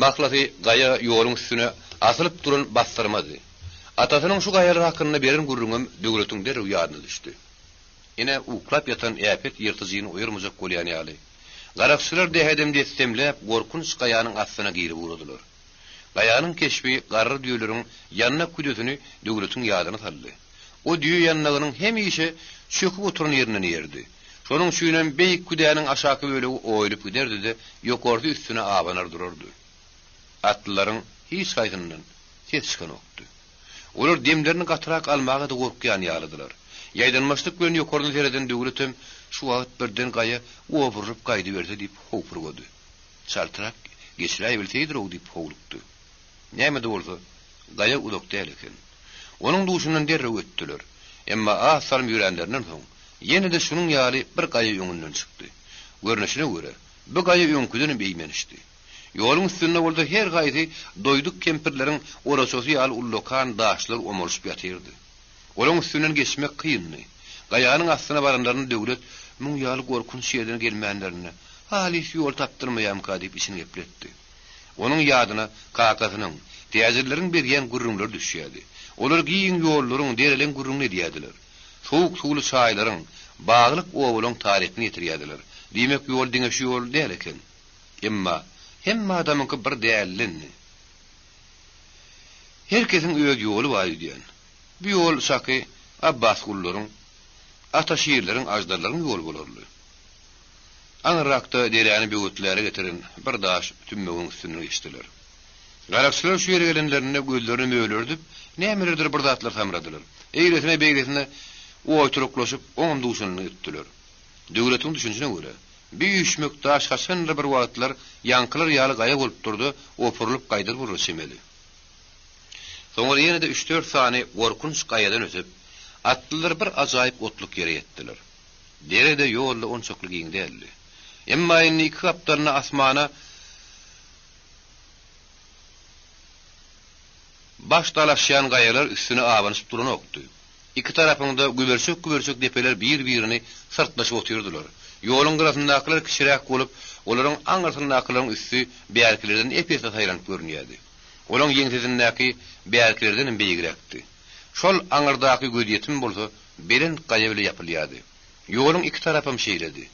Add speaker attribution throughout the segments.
Speaker 1: Mahlasy, gaýa ýoluň üstüne asylyp duran bassyrmady. Atasynyň şu gaýalar hakynda beren gürrüňem Döwletiň derrew ýadyna düşdi. Ine, uklap ýatan äpet ýyrtyjyny oýarmajak bolýan ýaly, garakçylar dähedem-dessemläp gorkunç gaýanyň astyna girip ugradylar. Gaýanyň keşbi garry düýeleriň ýandak küdesini Döwletiň ýadyna saldy. O düýe ýandagynyň hemişe çöküp oturan ýerinden iýerdi. Şonuň üçinem beýik küdäniň aşaky bölegi oýulyp giderdi-de, ýokarsy üstüne abanar durardy. Atlylaryň hiç haýsyndan ses çykanokdy. Olar demlerini gatyrak almaga-da gorkýan ýalydylar. Ýaýdanmaçlyk bilen ýokardan sereden Döwletem şu wagt birden gaýa opurylyp gaýdyberse diýip howpurgady. Çaltrak geçiräýbilseýdir-ow diýip howlukdy. Näme-de bolsa, gaýa uzak däl eken. Onuň duşundan derrew ötdüler. Emma az salym ýöränlerinden soň, ýene-de şunuň ýaly bir gaýa öňünden çykdy. Görnüşine görä, bu gaýa öňküdenem eýmenişdi. Ýoluň üstünde bolsa her haýsy doýduk kempirleriň oraçasy ýaly ullakan daşlar omalyşyp ýatyrdy. Olaň üstünden geçmek kyndy. Gaýanyň astyna baranlarynda Döwlet muň ýaly gorkunç ýerden gelmänlerinde, halys ýol tapdyrmaýamyka diýip içini gepletdi. Onuň ýadyna kakasynyň, täjirleriň berýän gürrüňleri düşýärdi. Olar giň ýollaryň, dereleň gürrüňini edýärdiler. Sowuk suwly çaýlaryň, baglyk obalaň tarypyny ýetirýärdiler. Diýmek, ýol diňe şu ýol däl eken. Emma hemme adamyňky bir däldi indi. Her kesiň öz ýoly bar öýdýän. Bu ýol çaky Abbasgullaryň, Ataşirleriň, Aždarlaryň ýoly bolarly. Aňyrrakda deräni böwetläre getiren bir daş tümmegiň üstünden geçdiler. Garakçylar şu ýere gelenlerinde gözlerini mölerdip, nämelerdir bir zatlar samradylar. Eýlesine-beýlesine oýturyklaşyp, oňam duşanyny ötdüler. Döwletiň düşünişine görä, bi üýşmek daş haçandyr bir wagtlar ýaňkylar ýaly gaýa bolupdyr-da, opurylyp gaýdar bolara çemeli. Soňra ýene-de üç-dört sany gorkunç gaýadan ötüp, atlylar bir ajaýyp otluk ýere ýetdiler. Dere-de, ýol-da onçakly giň däldi. Emma indi iki gapdalynda asmana baş dalaşýan gaýalar üstüne abanyşyp duranokdy. Iki tarapyňda güberçek-güberçek depeler bir-birini syrtlaşyp otyrdylar. Ýoluň gyrasyndakylar kiçiräk bolup, olaryň aňyrsyndakylaryň üsti bärkilerden ep-esli saýlanyp görünýärdi. Olaň ýeňsesindäki bärkilerdenem beýigräkdi. Şol aňyrdaky gözýetim bolsa belent gaýa bile ýapylýardy. Ýoluň iki tarapam şeýledi.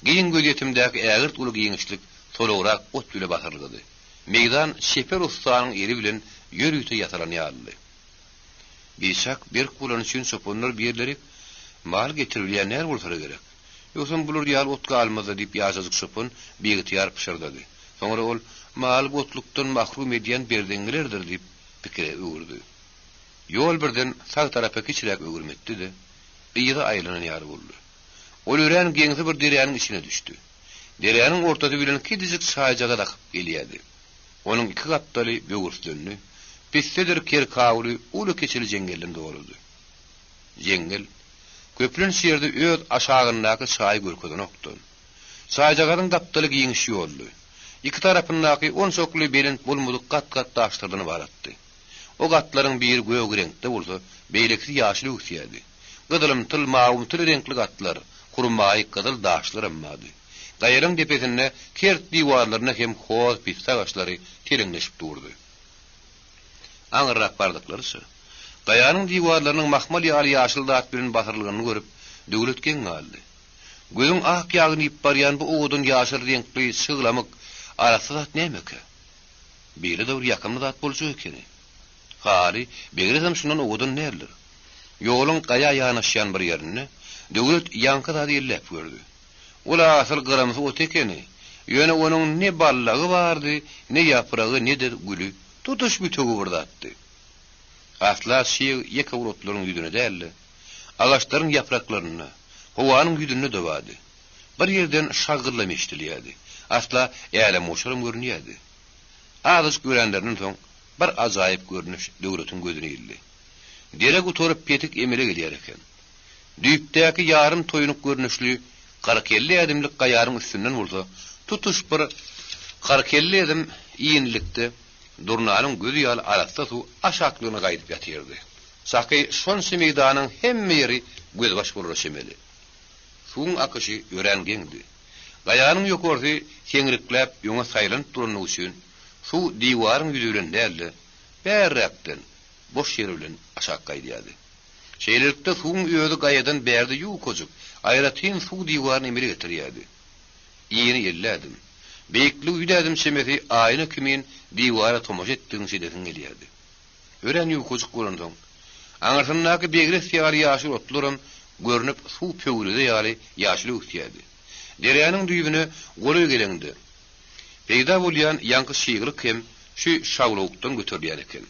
Speaker 1: Giň gözýetimdäki ägirt uly giňişlik solugrak ot bile basyrylgydy. Meýdan çeper ussanyň eli bilen ýörite ýasalan ýalydy. Biçak berk bolany üçin çopanlar bir ýerlerik mal getiribilýän däl bolsalar gerek. Ýogsam bular ýaly ot galmazdy diýip ýaşajyk çopan biygtyýar pyşyrdady. Soňra ol, Maly otlukdan mahrum edýän berzeňňilerdir diýip pikire öwürdi. Ýol birden sag tarapa kiçiräk öwrüm etdi-de, yza aýlanan ýaly boldy. Ol örän geňsi bir deräniň içine düşdi. Deräniň ortasy bilen kiçijik çaýjagaz akyp gelýärdi. Onuň iki gapdaly böwürslenli, pissedir kerkawly uly-kiçili jeňňelden doludy. Jeňňel, köplenç ýerde öz aşagyndaky çaýy görkezenokdy. Çaýjagazyň gapdaly giňiş ýoldy. Iki tarapyndaky onçakly belent bolmadyk gat-gat daşlardan ybaratdy. O gatlaryň biri gök reňkde bolsa, beýlekisi ýaşyl öwüsýärdi. Gyzylymtyl, mawumtyl reňkli gatlar, hurmaýy gyzyl daşlaram bardy. Gaýalaň depesinde kert diwarlarynda hem hoz, pisse agaçlary teleňleşip durdy. Aňyrrak bardyklaryça, gaýanyň diwarlarynyň mahmal ýaly ýaşyl zat bilen basyrylgyny görüp, Döwlet geň galdy. Gözüň ak ýagyny iýip barýan bu owadan ýaşyl reňkli, çyglamyk, arassa zat nämekä? Beýle-de bir ýakymly zat boljak ekeni. Haly, begresem şundan owadan däldir. Ýoluň gaýa ýanaşýan bir ýerinde Döwlet ýaňky zady elläp gördi. Ol-a asyl gyramsy ot ekeni. Ýöne onuň ne ballagy bardy, ne ýapragy, ne-de güli. Tutuş bütewi bir zatdy. Asla çyg ýeke bir otlaryň ýüzüne däl-de, agaçlaryň ýapraklarynda, howanyň ýüzünde-de bardy. Bir ýerden şaggyllam eşidilýärdi. Asla älemgoşaram görünýärdi. Azajyk ýöränlerinden soň, bir ajaýyp görnüş Döwletiň gözüne ildi. Dere gutaryp petik emele gelýär eken. Düýpdäki ýarym toýnuk görnüşli 40-50 ädimlik gaýanyň üstünden bolsa tutuş bir 40-50 ädim inlikde durnanyň gözi ýaly arassa suw aşaklygyna gaýdyp ýatyrdy. Çaky şonça meýdanyň hemme ýeri gözbaş bolara çemeli. Suwuň akyşy örän geňdi. Gaýanyň ýokarsy seňrikläp öňe saýlanyp duranlygy üçin. Suw diwaryň ýüzi bilen däl-de, bärräkden, boş ýeri bilen aşak gaýdýardy. Şeýlelikde, suwuň özi gaýadan bärde ýukajyk, aýratyn suw diwaryny emele getirýärdi. Ýeni 50 ädim. Beýikligi ýüz ädim çemesi aýna kimin diwara tomaşa etdigiňçe edesiň gelýärdi. Örän ýukajyk bolansoň, aňyrsyndaky begres ýaly ýaşyl otlaram görnüp suw pöwrüze ýaly ýaşyl öwüsýärdi. Deräniň düýbüne golaý geleňde, peýda bolýan ýaňky çyglyk hem şu şawlawukdan göterilýän eken.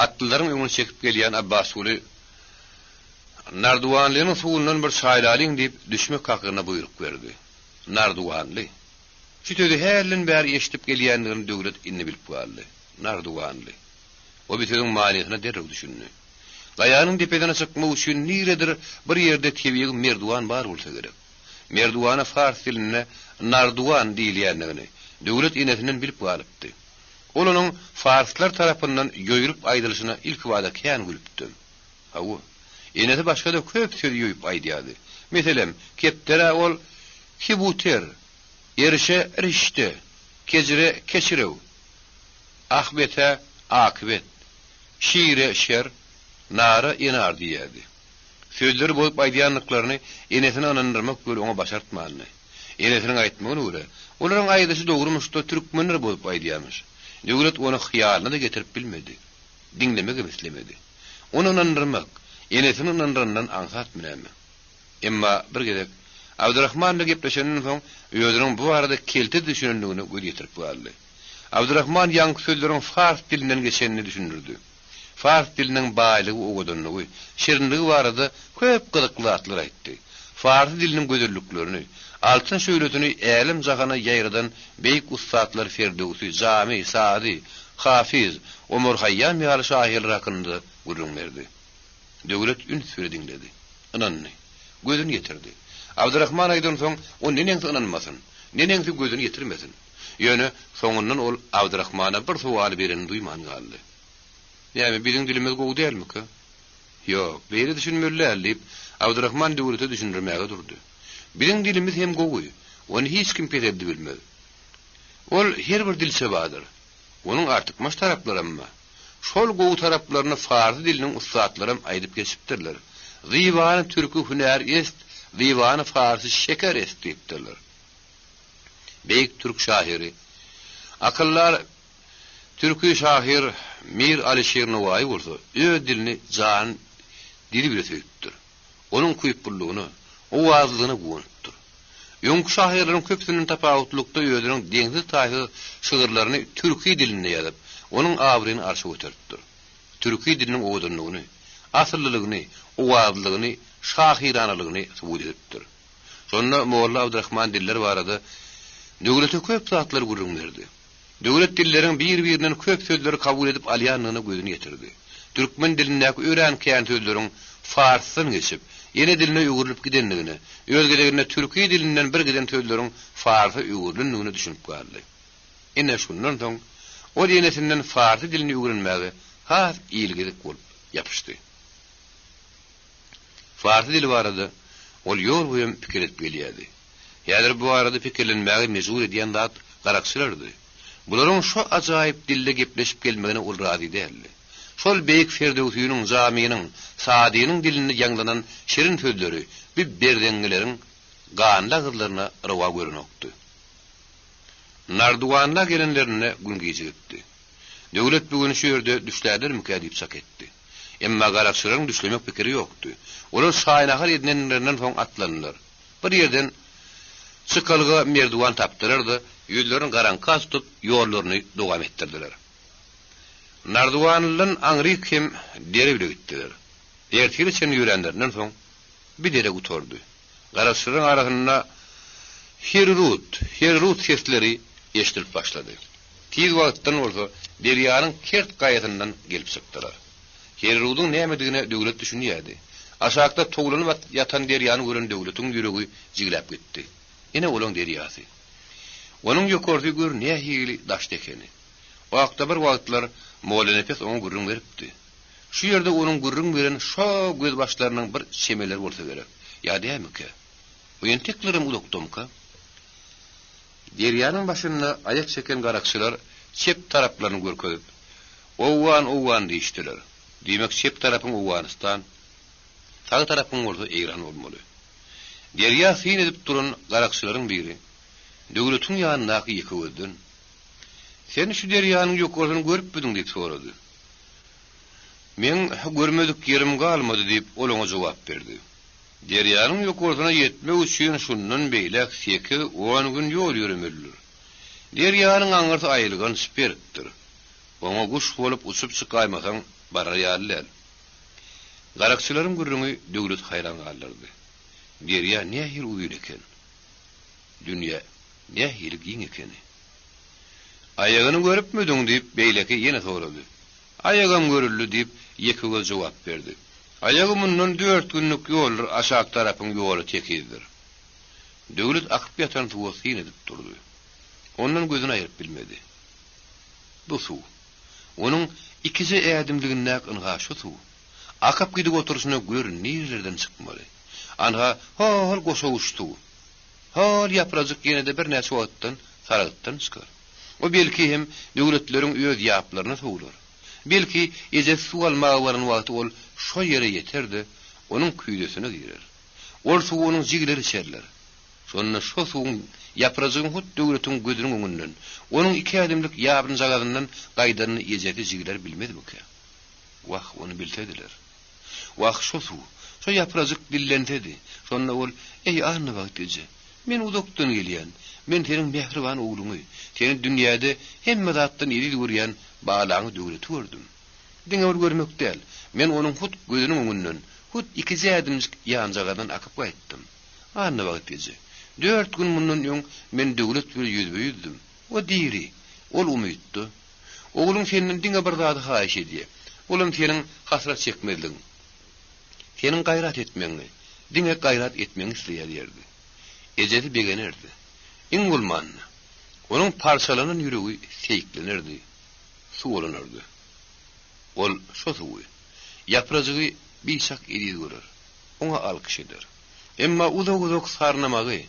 Speaker 1: Atlylaryň öňüni çekip gelýän Abbasguly, Narduwanlynyň suwundan bir çaýlalyň diýip, düşmek hakynda buýruk berdi. Narduwanly. Şu sözi hälden bäri eşidip gelýändigini Döwlet indi bilip galdy. Narduwanly. O bu sözüň manysyna derrew düşündi. Gaýanyň depesine çykmak üçin niredir bir ýerde tebigy merduwan bar bolsa gerek. Merduwana fars dilinde narduwan diýilýändigini Döwlet enesinden bilip galypdy. Ol onuň farslar tarapyndan ýoýulyp aýdylyşyna ilkibada kän gülüpdi. Hawa, enesi başga-da köp sözi ýoýup aýdýardy. Meselem, kepderä ol kibuter, erişe rişde, kejire keşirew, ahbete akybet, şire şer, nara enar diýýärdi. Sözleri bozup aýdýandyklaryny enesine ynandyrmak weli oňa başartmandy. Enesiniň aýtmagyna görä, olaryň aýdyşy dogrumyş-da, türkmenler bozup aýdýarmyş. Döwlet ony hyýalyna-da getirip bilmedi. Diňlemegem islemedi. Ony ynandyrmak, enesini ynandyrandan aňsatmy näme? Emma bir gezek Abdyrahman bilen gepleşenden soň, özüniň bu barada kelte düşünendigine göz ýetirip galdy. Abdyrahman ýaňky sözleriň fars dilinden geçenini düşündirdi. Fars diliniň baýlygy, owadanlygy, şirinligi barada köp gyzykly zatlar aýtdy. Farsy diliniň gözelliklerini, altyn şöhlesini älem-jahana ýaýradan beýik ussatlar Ferdöwsi, Jamy, Saady, Hafyz, Omar Haýýam ýaly şahyrlar hakynda gürrüň berdi. Döwlet üns bile diňledi. Ynandy. Gözüni ýetirdi. Abdyrahman aýdansoň, o neneňsi ynanmasyn, neneňsi gözüni ýetirmesin. Ýöne, soňundan ol Abdyrahmana bir sowaly berenini duýman galdy. Näme, biziň dilimiz gowy dälmikä? Ýok, beýle düşünmeli däl, diýip, Abdyrahman Döwlete düşündirmäge durdy. Biziň dilimiz hem gowy, ony hiç kim peseldibilmez. Ol her bir dilçe bardyr. Onuň artykmaç taraplaram bar. Şol gowy taraplaryny farsy diliniň ussatlaram aýdyp geçipdirler. Zybany türki hünär est, zybany farsy şeker est diýipdirler. Beýik türk şahyry, akyldar türki şahyr Mir Alyşir Nowaýy bolsa öz dilini jan dili bile söýüpdir. Onuň ukyplylygyna, owazlylygyna guwanypdyr. Öňki şahyrlaryň köpüsinden tapawutlylykda özüniň deňsiz-taýsyz şygyrlaryny türki dilinde ýazyp, onuň abraýyny arşa göteripdir. Türki diliniň owadanlygyny, asyllylygyny, owazlylygyny, şahyranalygyny subut edipdir. Şonda molla Abdyrahman diller barada Döwlete köp zatlar gürrüň berdi. Döwlet dilleriň bir-birinden köp sözleri kabul edip alýandygyna gözüni ýetirdi. Türkmen dilindäki örän kän sözleriň farsdan geçip, ene diline öwrülip gidendigine, öz gezeginde türki dilinden bir giden sözleriň farsa öwrülendigine düşünip galdy. Ine, şundan soň ol enesinden farsy dilini öwrenmäge has ilgezik bolup ýapyşdy. Farsy dili barada ol ýol boýam pikir edip gelýärdi. Häzir bu barada pikirlenmäge mejbur edýän zat garakçylardy. Bularyň şo ajaýyp dilde gepleşip gelmegine ol razy däldi. Şol beýik Ferdöwsiniň, Jamynyň, Saadynyň dilinde ýaňlanan şirin sözleri bu berzeňňileriň ganly agyzlaryna rowa görenokdy. Narduwanla gelenlerinde gün gijigipdi. Döwlet bu gün şu ýerde düşlärlermikä diýip çak etdi. Emma garakçylaryň düşlemek pikiri ýokdy. Olar çaý-nahar edinenlerinden soň atlandylar. Bir ýerden çykalga merdiwan tapdylar-da, ýüzlerini garaňka tutup, ýollaryny dowam etdirdiler. Narduwanlydan aňryk hem dere bile gitdiler. Ertire çenli ýöränlerinden soň, bir dere gutardy. Garakçylaryň arasynda Herirut, Herirut sesleri eşidilip başlady. Tiz wagtdan bolsa derýanyň kert gaýasyndan gelip çykdylar. Herirudyň nämedigine Döwlet düşünýärdi. Aşakda towlanyp ýatan derýany gören Döwletiň ýüregi jigläp gitdi. Ine olaň derýasy. Onuň ýokarsy gör nähili daşda ekeni. O hakda bir wagtlar Mollanepes oňa gürrüň beripdi. Şu ýerde onuň gürrüň beren şo gözbaşlarynyň bir çemeleri bolsa gerek. Ýa dälmikä? O enteklerem uzakdamyka? Derýanyň başynda aýak çeken garakçylar çep taraplaryny görkezip, Owgan, owgan diýişdiler. Diýmek, çep tarapyň Owganystan, sag tarapyň bolsa Eýran bolmaly. Derýa syn edip duran garakçylaryň biri Döwletiň ýanyndaky ýekegözden, Sen şu derýanyň ýokarsyny görüpmidiň diýip sorady. Meň görmedik ýerim galmady diýip, ol oňa jogap berdi. Derýanyň ýokarsyna ýetmek üçin şundan beýläk sekiz-on gün ýol ýöremelidir. Derýanyň aňyrsy aýylganç berkdir. Oňa guş bolup uçup çykaýmasaň, barar ýaly däl. Garakçylaryň gürrüňi Döwleti haýran galdyrdy. Derýa nähili uzyn eken! Dünýä nähili giň ekeni! Aýagyny görüpmidiň? diýip, beýleki ýene sorady. Aýagam görüldi, diýip, Ýekegöz jogap berdi. Aýagy mundan dört günlük ýoldur, aşak tarapyň ýoly tekizdir. Döwlet akyp ýatan suwa syn edip durdy. Ondan gözüni aýryp bilmedi. Bu suw. Onuň ikije ädimligindäki ynha şu suw. Akyp gidip oturyşyna gör nirelerden çykmaly. Anha, hol goşawuç suw. Hol ýaprajyk ýene-de birnäçe wagtdan sargytdan çykar. O belki hem döwletleriň öz ýaplaryna sowlar. Belki, ejesi suw almaga baran wagty ol şo ýere ýeter-de, onuň küýzesine girer. Ol suwy onuň jigileri içerler. Şonda şo suwuň, ýaprajygyň hut Döwletiň gözüniň öňünden, onuň iki ädimlik ýabynjagazyndan gaýdanyny ejesi, jigileri bilmezmikä? Wah, ony bilsediler. Wah, şo suw, şo ýaprajyk dillensedi. Şonda ol, Eý, Annabagt eje, men uzakdan gelýän. Men seniň mähriban ogluňy, seni dünýäde hemme zatdan eziz görýän balaňy Döwleti gördüm. Diňe bir görmek däl, men onuň hut gözüniň öňünden, hut ikije ädimjik ýanjagazdan akyp gaýtdym. Annabagt eje, dört gün mundan öň men Döwlet bilen ýüzbe-ýüzdüm. O diri. Ol umytda. Ogluň senden diňe bir zady haýyş edýär. Olam seniň hasrat çekmezligiň. Seniň gaýrat etmegiňi, diňe gaýrat etmegiňi isleýär diýerdi. Ejesi begenerdi. Iň bolmanda, onuň parçalanan ýüregi seýiklenerdi, suwalanardy. Ol şo suwy, ýaprajygy biçak eziz görer, oňa alkyş eder. Emma uzak-uzak sarnamagy,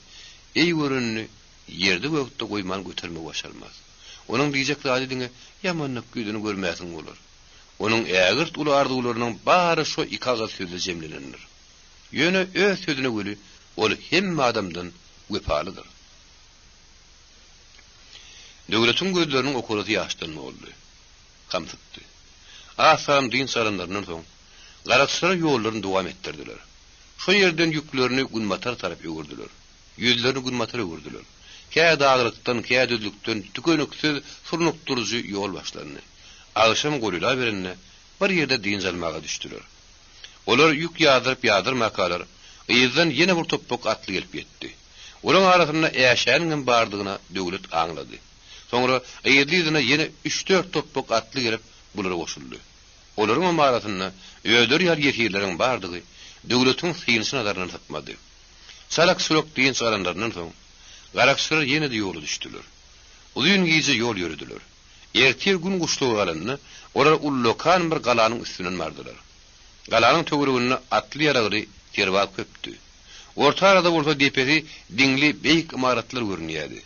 Speaker 1: eý görenini ýerde-gökde goýman götermegi başarmaz. Onuň diýjek zady diňe ýamanlyk ýüzüni görmäsiň bolar. Onuň ägirt uly arzuwlarynyň bary şo iki agyz sözde jemlenendir. Ýöne öz sözüne weli ol hemme adamdan wepalydyr. Döwletiň gözleriniň okarasy ýaşdan doldy. Hamsykdy. Az salym dynç alanlaryndan soň, garakçylar ýollaryny dowam etdirdiler. Şo ýerden ýüklerini günbatar tarap öwürdiler. Ýüzlerini günbatara öwürdiler. Kä daglykdan, kä düzlükden tükeniksiz surnukdyryjy ýol başlandy. Agşam golaýlaberende, bir ýerde dynç almaga düşdüler. Olar ýük ýazdyryp-ýazdyrmakalar, yzdan ýene bir topbak atly gelip ýetdi. Olaň arasynda Äşäniňem bardygyna Döwlet aňlady. Soňra yzly-yzyna ýene üç-dört topbak atly gelip, bulara goşuldy. Olaryňam arasynda özleri ýaly ýesirleriň bardygy Döwletiň synçy nazaryndan sypmady. Çalak-çulak dynç alanlaryndan soň, garakçylar ýene-de ýola düşdüler. Uzyn gije ýol ýörediler. Ertir gün guşluga galanda, olar ullakan bir galanyň üstünden bardylar. Galanyň töwereginde atly-ýaragly serbaz köpdi. Orta arada bolsa depesi diňli beýik ymaratlar görünýärdi.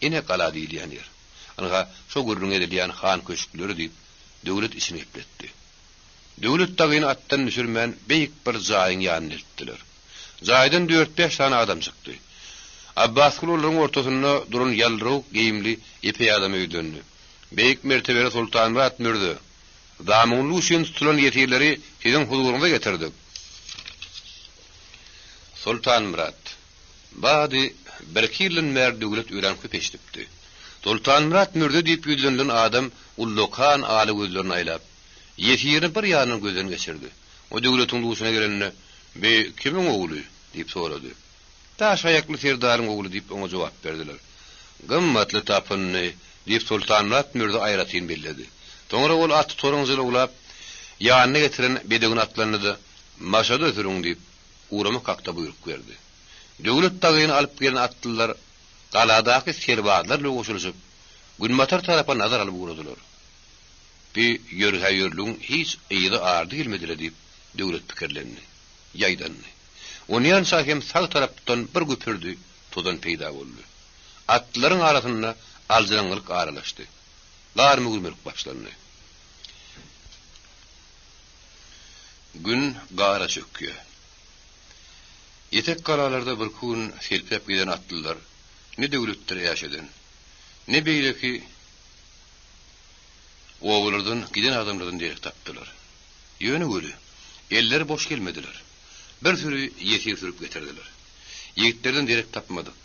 Speaker 1: Ine gala diýilýän ýer. Ynha, şo gürrüňi edilýän han köşkleri diýip, Döwlet içini gepletdi. Döwlet dagyny atdan düşürmän beýik bir jaýyň ýanyna eltdiler. Jaýdan dört-bäş sany adam çykdy. Abbasgul olaryň ortasynda duran ýaldyrawuk geýimli epeý adama ýüzlendi. Beýik mertebeli Soltanmyrat mürze, zamunlyk üçin tutulan ýesirleri siziň huzuryňyza getirdik. Soltanmyrat. Bady birki ýyldan bäri Döwlet örän köp eşidipdi. Soltanmyrat mürze diýip ýüzlenilen adam ullakan ala gözlerini aýlap, Ýesirini bir ýandan gözden geçirdi. O Döwletiň duşuna gelende, Bi kimiň ogly? diýip sorady. Daş aýakly serdaryň ogly diýip oňa jogap berdiler. Gymmatly tapyndy, diýip Soltanmyrat mürze aýratyn belledi. Soňra ol aty toraňjylaglap, ýanyna getiren bedewine atlandy-da, Maşada sürüň diýip, ugramak hakda buýruk berdi. Döwlet dagyny alyp gelen atlylar galadaky serbazlar bilen goşulyşyp, günbatar tarapa nazar alyp ugradylar. Bi ýörhä-ýörlügiň hiç yzy-ardy gelmedi-le diýip, Döwlet pikirlendi. Ýaýdandy. Onýança hem sag tarapdan bir güpürdi tozan peýda boldy. Atlylaryň arasynda aljyraňňylyk aralaşdy. Gar-mügürmelik başlandy. Gün gara çökýär. Etek galalarda birki gün selpäp giden atlylar ne Döwletdir Äşeden, ne beýleki obalardan giden adamlardan derek tapdylar. Ýöne weli, elleri boş gelmediler. Bir süri ýesir sürüp getirdiler. Ýigitlerden derek tapmadyk.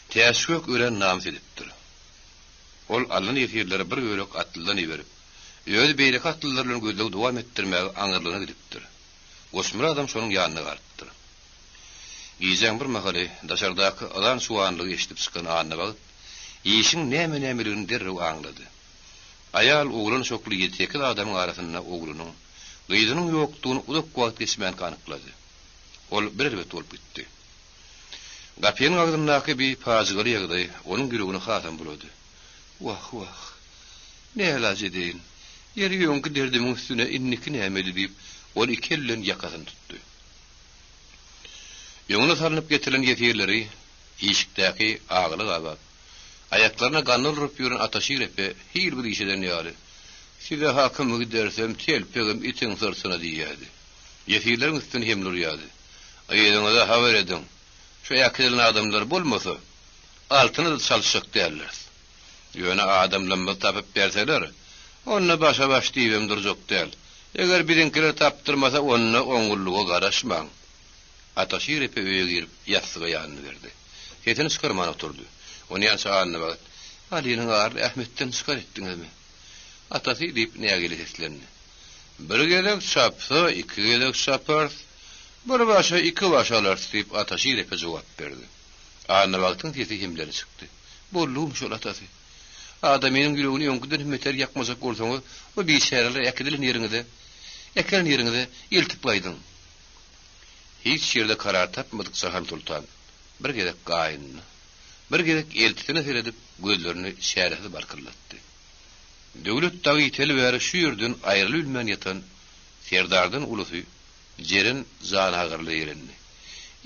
Speaker 1: Täçgök örän namys edipdir. Ol alnan ýesirleri bir bölek atlydan iberip, özi beýleki atlylar bilen gözlegi dowam etdirmäge aňyrlygyna gidipdir. Goçmyradam şonuň ýanyna galypdyr. Gijäň bir mahaly daşardaky yzan-çuwanlygy eşidip çykan Annabagt işiň näme-nämeligini derrew aňlady. Aýal, oglan çokly ýedi-sekiz adamyň arasynda oglunyň, gyzynyň ýokdugyny uzak wagt geçmänkä anyklady. Ol bir erbet bolup gitdi. Gapynyň agzyndaky bi pajygaly ýagdaý onuň ýüregini hasam bulady. Wah, wah! Nälaç edeýin? Ýeri öňki derdimiň üstüne indiki nämedi diýip, ol iki eli bilen ýakasyny tutdy. Öňüne salnyp getirilen ýesirleri işikdäki agyly gabap, aýaklaryna gandal urup ýören Ataşir epe hil bir iş eden ýaly, Size hakymy gidersem, telpegim itiň syrtyna diýýärdi. Ýesirleriň üstüne hemle urýardy. Yzyňyza habar ediň, şu äkidilen adamlar bolmasa, altyny-da çalyşjak däldiris. Ýöne adamlarymyzy tapyp berseler, onda başa-baş diýibem durjak däl. Eger biziňkiler tapdyrmasa, onda oňňullyga garaşmaň. Ataşir epe öýe girip, ýassyga ýanyny berdi. Sesini çykarman oturdy. Onýança Annabagt, Alynyň aryny Ahmetden çykar etdiňizmi? Atasy, diýip, nägile seslendi. Bir gezek çapsa, iki gezek çaparys, bir başa iki baş alarys, diýip, Ataşir epe jogap berdi. Annabagtyň sesi hemleli çykdy. Boldugym şol, atasy. Adamynyň ýüregini öňküden hem beter ýakmajak bolsaňyz, o biçäreleri äkidilen ýeriňize, äkelen ýeriňize eltip gaýdyň. Hiç ýerde karar tapmadyk Jahan soltan bir gezek gaýnyna, bir gezek eltisine seredip, gözlerini çäresiz balkyldatdy. Döwlet dagy ýiteli bäri şu ýerden aýrylybilmän ýatan serdardan ulusy Jeren janagyryly ýelendi.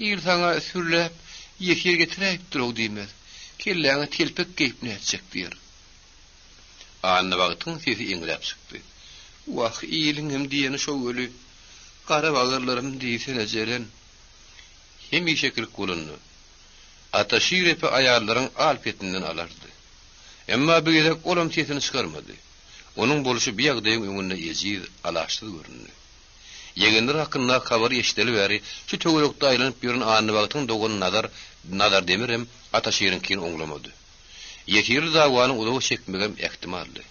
Speaker 1: Il saňa sürläp ýesir getiräýipdir-ow diýmez. Kelläňe telpek geýip nätjek diýer. Annabagtyň sesi eňräp çykdy. Wah, iliňem diýeni şo weli. Gara bagyrlarym diýsene, Jeren. Hemişekilik bolanda, Ataşir epe aýallaryň al-petinden alardy. Emma bu gezek olam sesini çykarmady. Onuň bolşy bu ýagdaýyň öňünde ejiz, alaçsyz göründi. Ýegenler hakyndaky habary eşideli bäri şu töwerekde aýlanyp ýören Annabagtyň dogany Nazar, Nazar Demirem Ataşiriňkini oňlamady. Ýesirli dawanyň uzaga çekmegem ähtimaldy.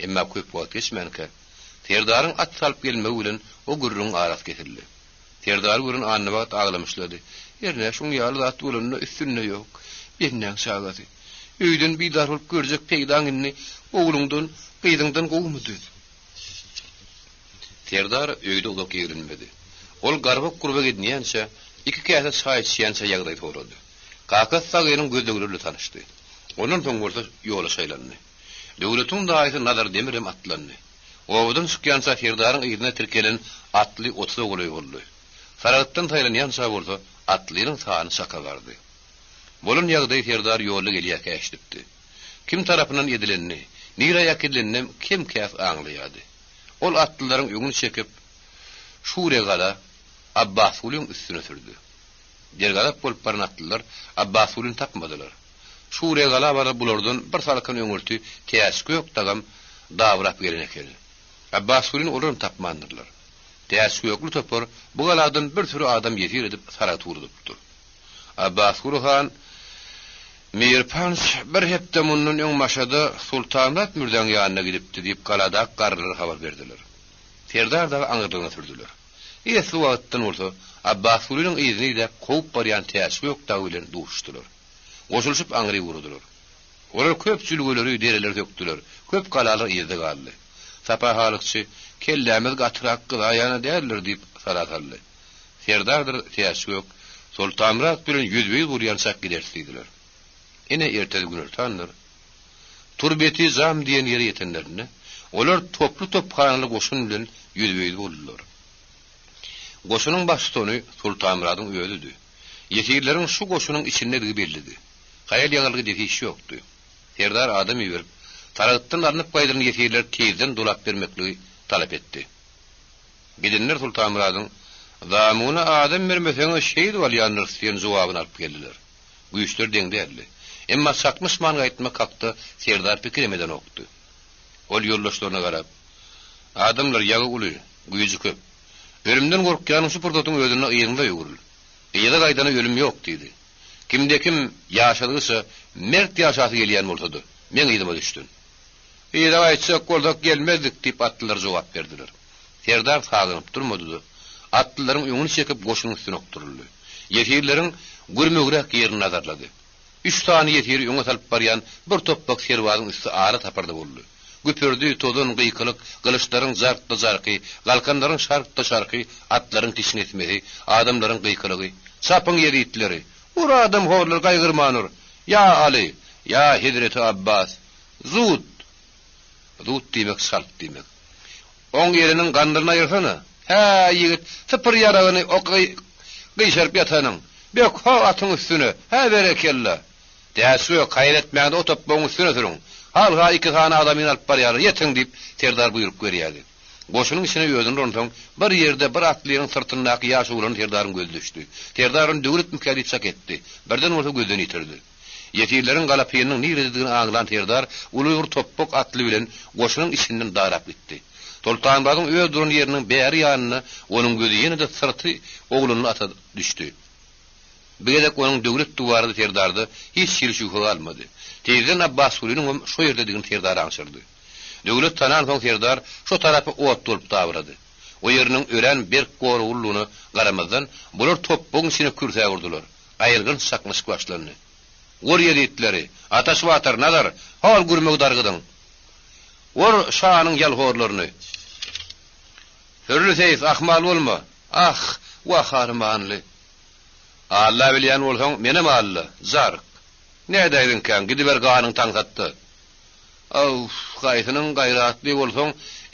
Speaker 1: Emma köp wagt geçmänkä, Serdaryň at salyp gelmegi bilen o gürrüňiň arasy kesildi. Serdary gören Annabagt aglamyşlady. Hernä şuň ýaly zat bolanda üstünde ýok. Bendäň çagasy. Öýden bidar bolup görjek peýdaň indi ogluňdan, gyzyňdan gowumydy? Serdar öýde uzak ýigrenmedi. Ol garbak-gurbak edinýänçä, iki käse çaý içýänçä ýagdaý sorady. Kakasy dagynyň gözlegleri bilen tanyşdy. Ondan soň bolsa ýola şaýlandy. Döwletiň daýysy Nazar Demirem atlandy. Obadan çykýança serdaryň yzyna tirkelen atly otuza golaý boldy. Saragtdan saýlanýança bolsa atlynyň sany çaka bardy. Bolan ýagdaýy serdar ýolda gelýärkä eşidipdi. Kim tarapyndan edilenini, nirä äkidileninem kem-käs aňlaýardy. Ol atlylaryň öňüni çekip, Şuregala, Abbasgulyň üstüne sürdi. Dergazap bolup baran atlylar Abbasgulyny tapmadylar. Şuregala baryp bulardan bir salkyn öňürti Täçgök dagam dabyrap gelen ekeni. Abbasgulyny olaram tapmandyrlar. Täçgökli topar bu galadan bir süri adam ýesir edip Saragt ugradypdyr. Abbasguly han Mirpanç bir hepde mundan öň Maşada Sultanmyrat mürzäň ýanyna gidipdi diýip galadaky garrylar habar berdiler. Serdar dagy aňyrlygyna sürdüler. Esli wagtdan bolsa Abbasgulynyň yzyny idäp kowup barýan Täçgök dagy bilen duşuşdylar. Goşulyşyp aňryk ugradylar. Olar köp jülgeleri, dereleri sökdüler, köp galalar yzda galdy. Sapa halykçy, Kellämiz gatyrak gyzaýan-a däldir diýip sala saldy. Serdardyr Täçgök Soltanmyrat bilen ýüzbe-ýüz bolýançak gideris diýdiler. Ine ertesi günortandyr. Turbeti Jam diýen ýere ýetenlerinde, olar toply-tophanaly goşun bilen ýüzbe-ýüz boldular. Goşunyň baştutany Sultanmyradyň özüdi. Ýesirleriň şu goşunyň içindedigi bellidi. Haýal-ýagallyk edesi iş ýokdy. Serdar adam iberip, Saragtdan alnyp gaýdylan ýesirleri tizden dolap bermekligi talap etdi. Gidenler Sultanmyradyň, Zamuna adam bermeseň-ä şeýdip alýandyrys diýen jogabyny alyp geldiler. Güýçler deň däldi. Emma çaknyşman gaýtmak hakda serdar pikirem edenokdy. Ol ýoldaşlaryna garap, Adamlar, ýagy uly, güýji köp. Ölümden gorkýanyň şu pursatyň özünde yzyňda öwrül. Yza gaýdana ölüm ýok diýdi. Kimde-kim ýaşadygyça mert ýaşasy gelýän bolsa-da, meň yzyma düşsün. Yza gaýtjak bolsak gelmezdik, diýip, atlylar jogap berdiler. Serdar saglanyp durmady-da, atlylaryň öňüni çekip goşunyň üstüne okduryldy. Ýesirleriň gürmegräk ýerini nazarlady. Üç sany ýesiri öňe salyp barýan bir topbak serbazyň üsti ala taparda boldy. Güpürdi, tozan, gykylyk, gylyçlaryň jarkda-jarky, galkanlaryň şarkda-şarky, atlaryň kişňesmesi, adamlaryň gykylygy. Çapyň ýezitleri! Ur adamhorlary gaýgyrman ur! Ýa Aly! Ýa hezreti Abbas! Zut! Zut diýmek çalt diýmek. Oň eliniň gandyryny aýyrsana! Hä, ýigit, sypyr ýaragyny o gyşaryp ýatanyň! Bök ho atyň üstüne! Hä, berekella! Täçgök, haýal etmäň-de o topbagyň üstüne sürüň! Hal-ha iki sany adamyny alyp barýarlar, ýetiň! diýip, serdar buýruk berýärdi. Goşunyň içine özüni uransoň, bir ýerde bir atlynyň syrtyndaky ýaş oglana serdaryň gözi düşdi. Serdar ony döwletmikä diýip çak etdi. Birden bolsa gözden ýitirdi. Ýesirleriň galapynyň nirededigini aňlan serdar uly bir topbak atly bilen goşunyň içinden darap gitdi. Soltanmyradyň öz duran ýeriniň bäri ýanynda onuň gözi ýene-de syrty oglanly ata düşdi. Bu gezek onuň döwletdigi barada serdarda hiç hili şübhe galmady. Tizden Abbasgulynyňam şo ýerdedigini serdar aňşyrdy. Döwlet tanansoň serdar şo tarapa ot bolup dabyrady. O ýeriniň örän berk goraglylygyna garamazdan, bular topbagyň içine kürsäp urdular. Aýylganç çaknyşyk başlandy. Ur ýezitleri! Ataş batyr, Nazar, hol gürmegi dargydyň! Ur şanyň ýalhorlaryny! Hürli seýis, ahmal bolma! Ah, wah armanly! Alla bilýän bolsaň, menem Alla, jark! Nädäýdiňkäň, gidiber ganyň taňsatda! Awf, haýsynyň gaýratly bolsaň,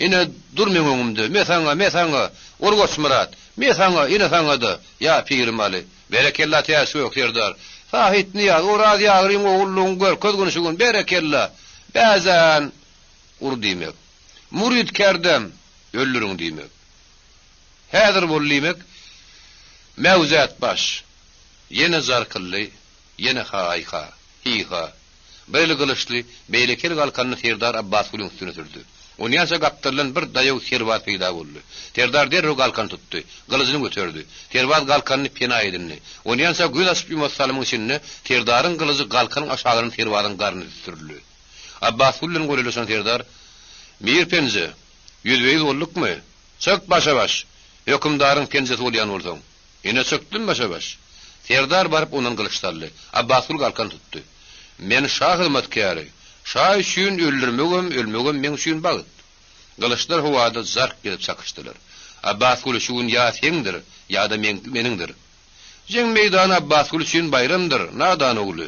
Speaker 1: ine, dur meň öňümde, me saňa, me saňa, ur Goçmyrat, me saňa, ine saňa-da, ýa pirim Aly. Berekella Täçgök serdar. Sahyt Nyýaz, Oraz ýagryň ogullygyňy görkez gün şu gün, berekella! Bäzän! Ur diýmek. Muryt kerdem! Öldüriň diýmek. Häzir bol diýmek. Mäwzät baş! Ýene jarkyldy, ýene haý-ha, hi-ha. Bir eli gylyçly, beýleki eli galkanly serdar Abbasgulyň üstüne sürdi. Onýança gapdaldan bir daýaw serbaz peýda boldy. Serdar derrew galkan tutdy. Gylyjyny göterdi. Serbaz galkanyny pena edindi. Onýança göz açyp-ýumasy salymyň içinde serdaryň gylyjy galkanyň aşagyndan serbazyň garnyna süsdürildi. Abbasguly bilen golaýlaşan serdar, Mir penje, ýüzbe-ýüz boldukmy? Çyk başa-baş! Hökümdaryň penjesi bolýan bolsaň. Ine çykdym başa-baş. Serdar baryp ondan gylyç saldy. Abbasgul galkan tutdy. Men şa hyzmatkäri. Şa üçin öldürmegem, ölmegem meň üçin bagt. Gylyçlar howada jark edip çakyşdylar. Abbasguly şu gün ýa seňdir, ýa-da meniňdir. Jeň meýdany Abbasgul üçin baýramdyr, nadan ogly.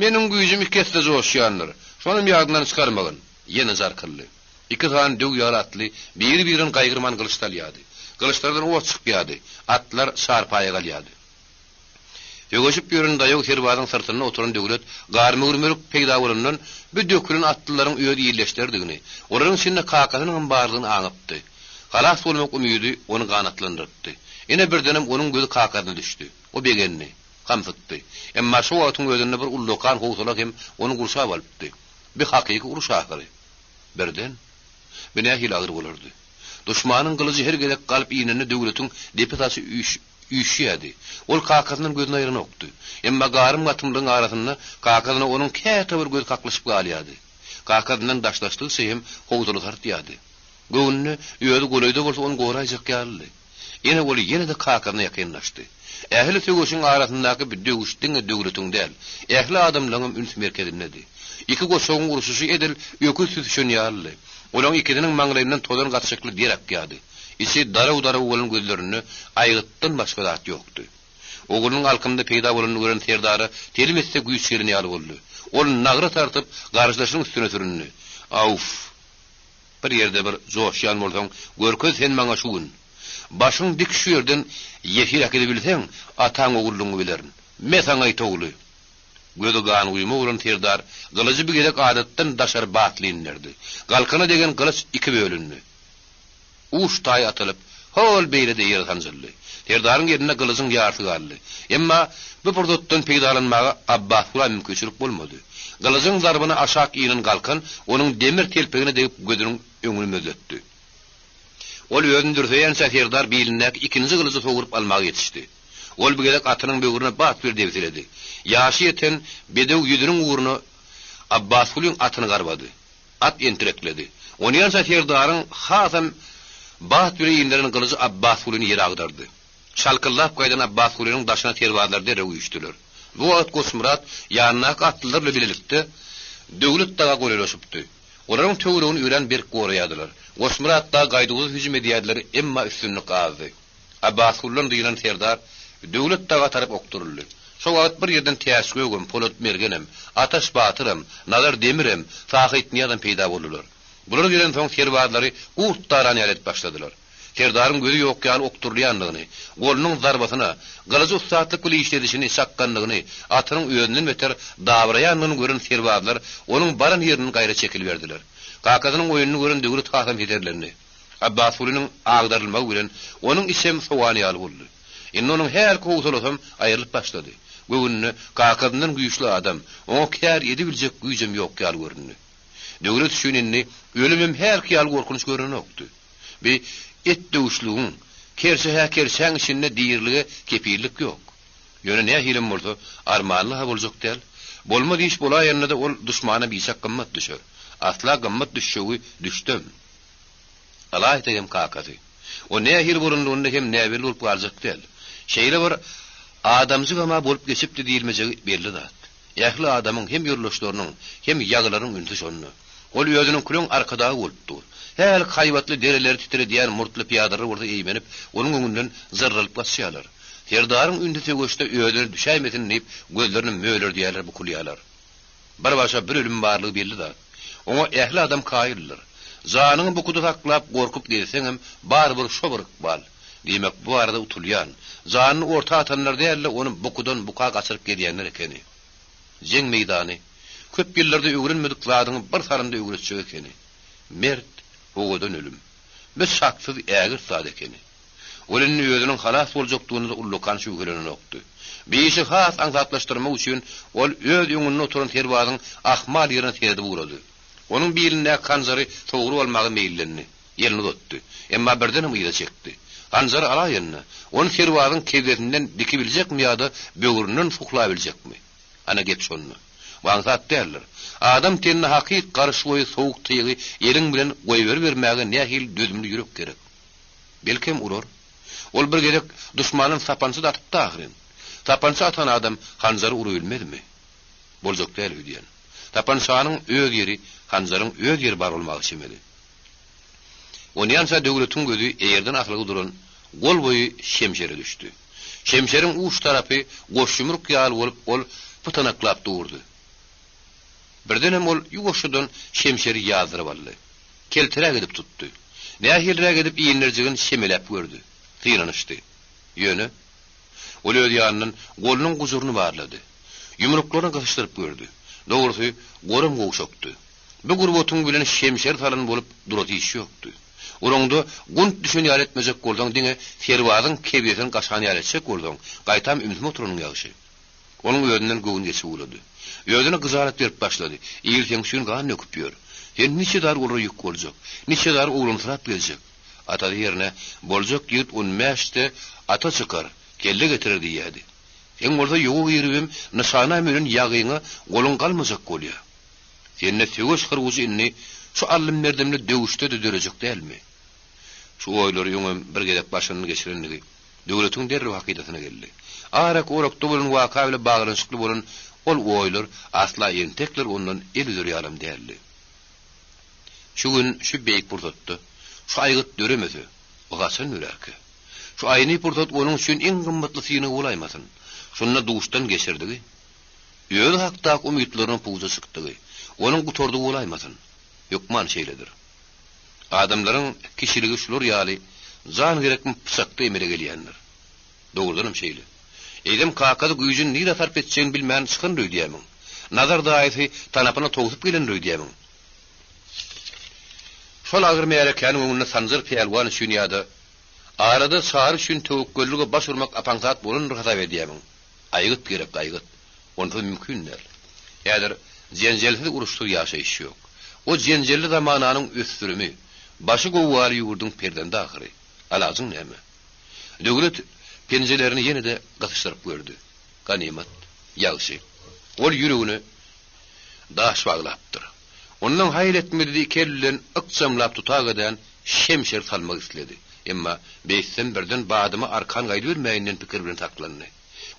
Speaker 1: Meniň güýjüm iki esse joşýandyr. Şonam ýadyňdan çykarmagyn. Ýene jarkyldy. Iki sany döw ýaly atly biri-birini gaýgyrman gylyç salýardy. Gylyçlardan ot çykýardy. Atlar çarpaýa galýardy. Söweşip ýören daýaw serbazyň syrtynda oturan Döwlet garmöwürmelik peýda bolandan bu dökülen atlylaryň öz ildeşleridigini, olaryň içinde kakasynyňam bardygyny aňypdy. Halas bolmak umydy ony ganatlandyrypdy. Ine birdenem onuň gözi kakasyna düşdi. O begendi. Hamsykdy. Emma şo wagtyň özünde bir ullakan howsala hem ony gurşap alypdy. Bi hakyky uruş ahyry. Birden, Bu nähili agyr bolardy. Duşmanyň gylyjy her gezek galyp inende Döwletiň depe saçy üýşýärdi. Ol kakasyndan gözüni aýranokdy. Emma garym-gatymlygyň arasynda kakasyna onuň käte bir gözi kaklyşyp galýardy. Kakasyndan daşlaşdygyça hem howsalasy artýardy. Göwnüne, özi golaýda bolsa ony goraýjak ýalydy. Ene ol ýene-de kakasyna ýakynlaşdy. Ähli söweşiň arasyndaky bu döwüş diňe Döwletiň däl, ähli adamlaryňam üns merkezindedi. Iki goçagyň urşuşy edil öküz süsüşen ýalydy. Olaryň ikisiniň maňlaýyndan tozan gatyşykly der akýardy. Içi daraw-daraw bolan gözlerinde aýgytdan başga zat ýokdy. Oglunyň alkymda peýda bolanyny gören serdara telim esse güýç gelen ýaly boldy. Ol nagra tartyp, garşydaşynyň üstüne süründi. Auff! Bir ýerde bir joşýan bolsaň, görkez sen maňa şu gün. Başyň dik şu ýerden ýesir äkidibilseň, ataň ogullygyňy bilerin. Me saňa it ogly! Gözi ganguýma bolan serdar gylyjy bir gezek adatdan daşary batly inderdi. Galkana degen gylyç iki bölündi. Uç taý atylyp, hol beýlede ýere sanjyldy. Serdaryň elinde gylyjyň ýarsy galdy. Emma bu pursatdan peýdalanmaga Abbasgula mümkinçilik bolmady. Gylyjyň zarbyna aşak inen galkan onuň demir telpegine degip gözüniň öňüni mözletdi. Ol özüni dürseýänçä serdar bilindäki ikinji gylyjy sogrup almaga ýetişdi. Ol bu gezek atynyň böwrüne bat bir debsiledi. Ýaşy ýeten bedew ýüzüniň ugruna Abbasgulyň atyny garbady. At entirekledi. Onýança serdaryň hasam bat bile inderen gylyjy Abbasgulyny ýere agdardy. Şalkyldap gaýdan Abbasgulynyň daşyna serbazlar derrew üýşdüler. Bu wagt Goçmyrat ýanyndaky atlylar bilen bilelikde Döwlet daga golaýlaşypdy. Olaryň töweregini örän berk goraýardylar. Goçmyrat dagy gaýduwsyz hüjüm edýärdiler, emma üstünlik azdy. Abbasguldan dynan serdar Döwlet daga tarap okduryldy. Şo wagt bir ýerden Täçgögem, Polat Mergenem, Ataş batyram, Nazar Demirem, Sahytnyýazam peýda boldular. Bular gelensoň serbazlary gurt daran ýaly edip başladylar. Serdaryň gözi ýok ýaly okdurylýandygyny, golunyň zarbasyna, gylyjy ussatlyk bile işledişini, çakganlygyny, atynyň özünden beter dabraýandygyny gören serbazlar onuň baran ýerinden gaýra çekiliberdiler. Kakasynyň oýnuny gören Döwlet hasam hezerlendi. Abbasgulynyň agdarylmagy bilen onuň içem sowan ýaly boldy. Indi onuň hälki howsalasam aýrylyp başlady. Göwnüne kakasyndan güýçli adam, oňa kär edibiljek güýjem ýok ýaly göründi. Döwlet üçin indi ölümem hälki ýaly gorkunç görnenokdy. Bi et döwüşligiň, kerçe-hä kerçäň içinde dirilige kepillik ýok. Ýöne nähilem bolsa, armanly-ha boljak däl. Bolmaz iş bolaýanda-da ol duşmana biçak gymmat düşer. Asla gymmat düşjegi düşdem. Ylaýta hem kakasy. O nähili bolanlygynda hem näbelli bolup galjak däl. Şeýle bir adamjygam-a bolup geçipdi diýilmejegi belli zat. Ähli adamyň hem ýoldaşlarynyň, hem ýagylaryň ünsi şonda. Ol özüniň küleň arkadagy bolup dur. Hälki haýbatly dereleri titredýän murtly pyýadalar bolsa eýmenip, onuň öňünden zyrralyp gaçýarlar. Serdaryň ünsi söweşde özüne düşäýmesin diýip, gözlerini mölerdýärler, bukulýarlar. Bir başa bir ölüm barlygy belli zat. Oňa ähli adam kaýyldyr. Janyňy bukuda saklap, gorkup gezseňem, barybir şo bir ykbal. Diýmek, bu barada utulýan, janyny orta atanlar däl-de, ony bukudan buka gaçyryp gezýänler ekeni. Jeň meýdany, köp ýyllarda öwrenmedik zadyňy bir salymda öwretjek ekeni. Mert, owadan ölüm. Bir şaksyz ägirt zat ekeni. Ol indi özüniň halas boljakdygyna-da ullakan şübhelenenokdy. Bu işi has aňsatlaşdyrmak üçin ol öz öňünde oturan serbazyň ahmal ýerine seredip ugrady. Onuň bilindäki hanjary sogrup almaga meýillendi. Elini uzatdy. Emma birdenem yza çekdi. Hanjary alaýanda, ony serbazyň kebzesinden dikibiljekmi ýa-da böwründen suhlabiljekmi? Ana gep şonda. Bu aňsat däldir. Adam tenine hakyt garyş boýy sowuk tygy eliň bilen goýberibermäge nähili dözümli ýürek gerek. Belkem urar. Ol bir gezek duşmandan sapança-da atypdy ahyryn. Sapança atan adam hanjary urubilmezmi? Boljak däl öýdýän. Sapançanyň öz ýeri, hanjaryň öz ýeri bar bolmaga çemeli. Onýança Döwletiň gözi eýerden asylgy duran gol boýy şemşere düşdi. Şemşeriň uç tarapy goş ýumruk ýaly bolup ol pytanaklap durdy. Birdenem ol ýuwaşjadan şemşeri ýazdyryp aldy. Kelteräk edip tutdy. Nähiliräk edip inderjigini çemeläp gördi. Synanyşdy. Ýöne, ol öz ýanyndan golunyň gujuryny barlady. Ýumruklaryny gysyşdyryp gördi. Dogrusy, golam gowşakdy. Bu gurbatyň bilen şemşer salan bolup durasy iş ýokdy. Uraňda gunt düşen ýaly etmejek bolsaň, diňe serbazyň kebzesini gaşan ýaly etjek bolsaň, gaýtam ümsüm oturanyň ýagşy. Onuň özünden göwni geçip ugrady. Özüne gyjalat berip başlady, Il seň üçin gan döküp ýör. Sen niçe zar olara ýük boljak, niçe zar oglansyrap gezjek. Atasy ýerine, Boljak ýigit on bäşde ata çykar, kelle getirer diýýädi. Seň bolsa ýowa giribem nyşana münen ýagyňa goluň galmajak bolýa. Sende söweş hyrgujy indi şu aldym-berdimli döwüşde-de dörejek dälmi? Şu oýlary öňem bir gezek başyndan geçirendigi Döwletiň derrew hakydasyna geldi. Arak-orakda bolan waka bile baglanyşykly bolan ol oýlar asla entekler ondan el üzer ýalam däldi. Şu gün, şu beýik pursatda, şu aýgyt döremese, o haçan dörärkä? Şu aýny pursat onuň üçin iň gymmatly synag bolaýmasyn? Şunda duşdan geçirdigi, özi hakdaky umytlarynyň puja çykdygy, onuň gutardygy bolaýmasyn? Hökman şeýledir. Adamlaryň kişiligi şular ýaly jan gerekmi pyçakda emele gelýändir. Dogrudanam şeýle. Eýsem kakasy güýjüni nirä sarp etjegini bilmän çykandyr öýdýärmiň? Nazar daýysy tanapyna towsup gelendir öýdýärmiň? Şol agyr märekäniň öňünde Sanjar pälwan üçin ýa-da arada Çary üçin töwekgellige baş urmak apaňsat bolandyr hasap edýärmiň? Aýgyt gerek, aýgyt. Onsuz mümkin däl. Häzir jenjelsiz uruşsyz ýaşaýyş ýok. O jenjelli zamananyň ösdürimi, başy gowgaly ýurduň perzendi ahyry. Alajyň näme? Döwlet penjelerini ýene-de gysyşdyryp gördi. Ganymat, ýagşy. Ol ýüregine daş baglapdyr. Ondan haýyl etmedi iki eli bilen ykjamlap tutagadan şemşer salmak isledi. Emma beýtsem birden badyma arkan gaýdybermäýin diýen pikir bilen saklandy.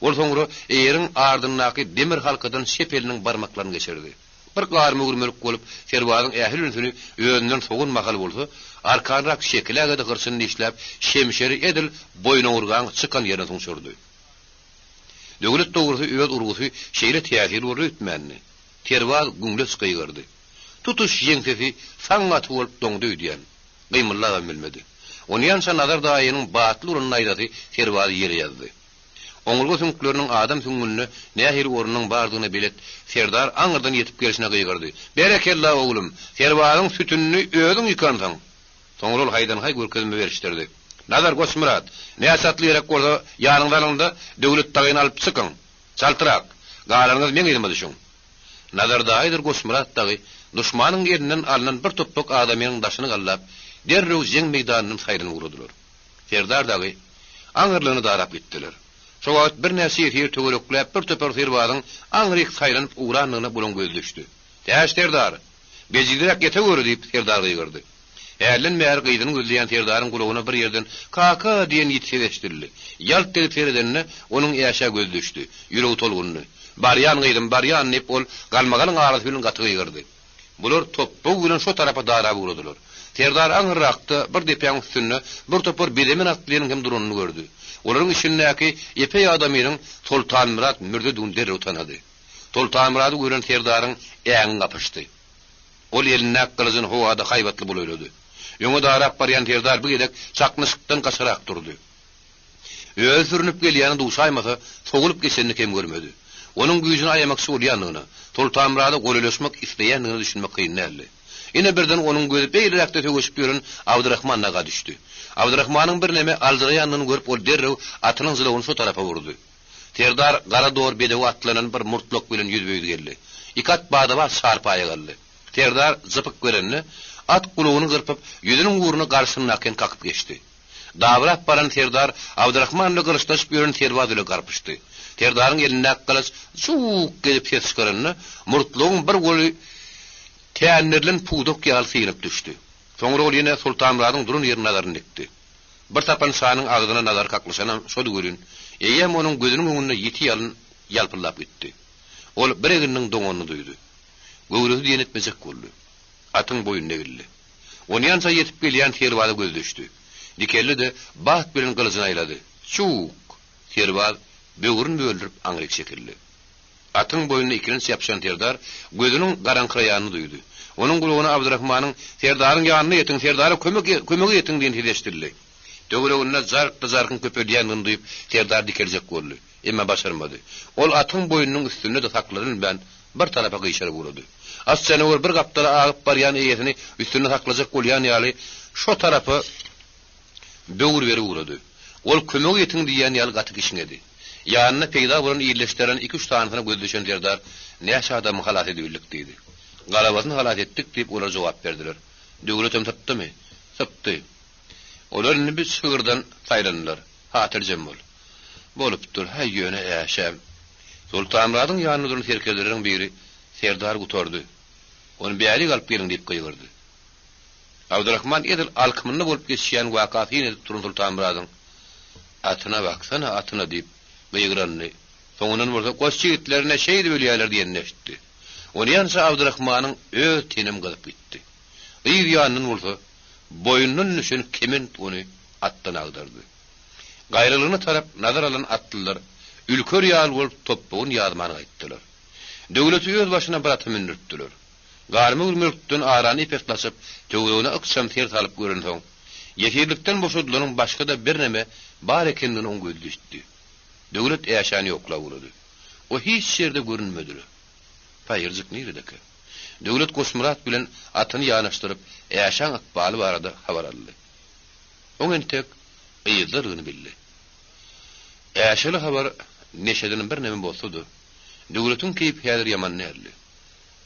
Speaker 1: Ol soňra eýeriň ardyndaky demir halkadan çep eliniň barmaklaryny geçirdi. Bir garma-gürmelik bolup, serbazyň ähli ünsüni özünden sowan mahaly bolsa, arkanrak çekiläge-de hyrçyny dişläp, şemşeri edil boýnoňurgaň çykan ýerine suňşurdy. Döwlet dogrusy öz urgusy şeýle täsirli bolar öýtmändi. Serbaz güňleç gygyrdy. Tutuş ýeňsesi saň gaty bolup doňdy öýdýän. Gymyldabam bilmedi. Onýança Nazar daýynyň batly uran naýzasy serbazy ýere ýazdy. Oňurga süňkleriniň adam süňňünde nähili ornunyň bardygyna belet serdar aňyrdan ýetip gelşine gygyrdy, Berekella, oglum! Serbazyň sütünini özüň ýykansyň! Soňra ol haýdan-haý görkezme berişdirdi. Nazar Goçmyrat, näçe atly gerek bolsa, ýanyňyza alyň-da, Döwlet dagyny alyp çykyň! Çaltrak! Galanyňyz meň yzyma düşüň! Nazar daýydyr Goçmyrat dagy duşmanyň elinden alnan bir topbak adamynyň daşyny gallap, derrew jeň meýdanyndan saýlanyp ugradylar. Serdar dagy aňyrlygyna darap gitdiler. Şo wagt birnäçe ýesir töwerekläp bir topar serbazyň aňryk saýlanyp ugrandygyna bulaň gözi düşdi. Täç serdar! Bejizräk ýeteweri! diýip, serdar gygyrdy. Hälden bäri gyzyny gözleýän serdaryň gulagyna bir ýerden Kaka! diýen ýiti ses eşidildi. Ýalt edip seredende, onuň Äşä gözi düşdi. Ýüregi tolgundy. Barýan, gyzym, barýan! diýip, ol galmagalyň arasy bilen gaty gygyrdy. Bular topbag bilen şo tarapa darap ugradylar. Serdar aňyrrakda, bir depäň üstünde bir topar bezemen atlynyň hem duranyny gördi. Olaryň içindäki epeý adamynyň Soltanmyrat mürzedigini derrew tanady. Soltanmyrady gören serdaryň äňi gapyşdy. Ol elindäki gylyjyny howada haýbatly bulaýlady. Öňe darap barýan serdar bu gezek çaknyşykdan gaçarak durdy. Özi sürnüp gelýäni duşaýmasa, sowulyp geçenini kem görmedi. Onuň güýjüni aýamakçy bolýandygyna, Soltanmyrada golaýlaşmak isleýändigine düşünmek kyn däldi. Ine birden onuň gözi beýleräkde söweşip ýören Abdyrahman aga düşdi. Abdyrahmanyň birneme aljyraýandygyny görüp ol derrew atynyň jylawyny şo tarapa urdy. Serdar gara dor bedewe atlanan bir murtlak bilen ýüzbe-ýüz geldi. Iki at bada-bat çarpaýa galdy. Serdar jypyk berende, at gulagyny gyrpyp, ýüzüniň ugruna garşysyndakyny kakyp geçdi. Dabyrap baran serdar Abdyrahman bilen gylyçlaşyp ýören serbaz bilen garpyşdy. Serdaryň elindäki gylyç juwwuk edip ses çykaranda, murtlagyň bir goly tändirlen pudak ýaly synyp düşdi. Soňra ol ýene Sultanmyradyň duran ýerine nazaryny dikdi. Bir sapançanyň agzyna nazary kaklyşanam şody welin, eýýäm onuň gözüniň öňünde ýiti ýalyn ýalpyldap gitdi. Ol bir egniniň doňanyny duýdy. Göwresi diýen etmejek boldy. Atyň boýnuna egildi. Onýança ýetip gelýän serbaza gözi düşdi. Dikeldi-de, bat bilen gylyjyny aýlady. Çuwwuk! Serbaz böwrüni böldürip aňryk çekildi. Atyň boýnuna ikilenç ýapyşan serdar gözüniň garaňkyraýanyny duýdy. Onuň gulagyna Abdyrahmanyň, Serdaryň ýanyna ýetiň, serdara kömek, kömege ýetiň diýen sesi eşidildi. Töwereginde jarkda-jarkyň köpelýändigini duýup, serdar dikeljek boldy. Emma başarmady. Ol atyň boýnunyň üstünde-de saklanylman, bir tarapa gyşaryp ugrady. At janawar bir gapdala agyp barýan eýesini üstünde saklajak bolýan ýaly, şo tarapa böwür berip ugrady. Ol kömege ýetiň diýýän ýaly gaty kişňedi. Ýanynda peýda bolan ildeşlerden iki-üç sanysyna gözi düşen serdar, Näçe adamy halas edibildik? diýdi. Galabasyny halas etdik diýip, olar jogap berdiler. Döwletem sypdymy? Sypdy. Olar indi bir çygyrdan saýlandylar. Hatyrjem bol. Bolupdyr, häý, ýöne Äşäm. Soltanmyradyň ýanynda duran serkerdeleriň biri, Serdar gutardy. Ony bärik alyp geliň diýip gygyrdy. Abdyrahman edil alkymynda bolup geçýän waka syn edip duran Sultanmyradyň, Atyna baksana, atyna diýip gygyranyny, soňundan bolsa goç ýigitlerine şeýdip ölýärler diýenini eşitdi. Onýança Abdyrahmanyň öz tenem gyzyp gitdi. Yz ýanyndan bolsa boýundan düşen kement ony atdan agdardy. Gaýralygyna tarap nazar alan atlylar ülker ýaly bolup topbagyny ýazman gaýtdylar. Döwleti öz başyna bir ata mündüripdiler. Garmyg-mülkden arany ep-esli açyp, töweregine ykjam ser salyp görensoň, ýesirlikden boşadylanyň başga-da birneme bar ekendigine oň gözi düşdi. Döwlet Äşäni ýoklap ugrady. O hiç ýerde görünmedi-le. Paýyrjyk niredekä? Döwlet Goçmyrat bilen atyny ýanaşdyryp, Äşäň ykbaly barada habar aldy. Oň entek yzdadygyny bildi. Äşeli habar neşeden birneme bozsa-da, Döwletiň keýpi häzir ýaman däldi.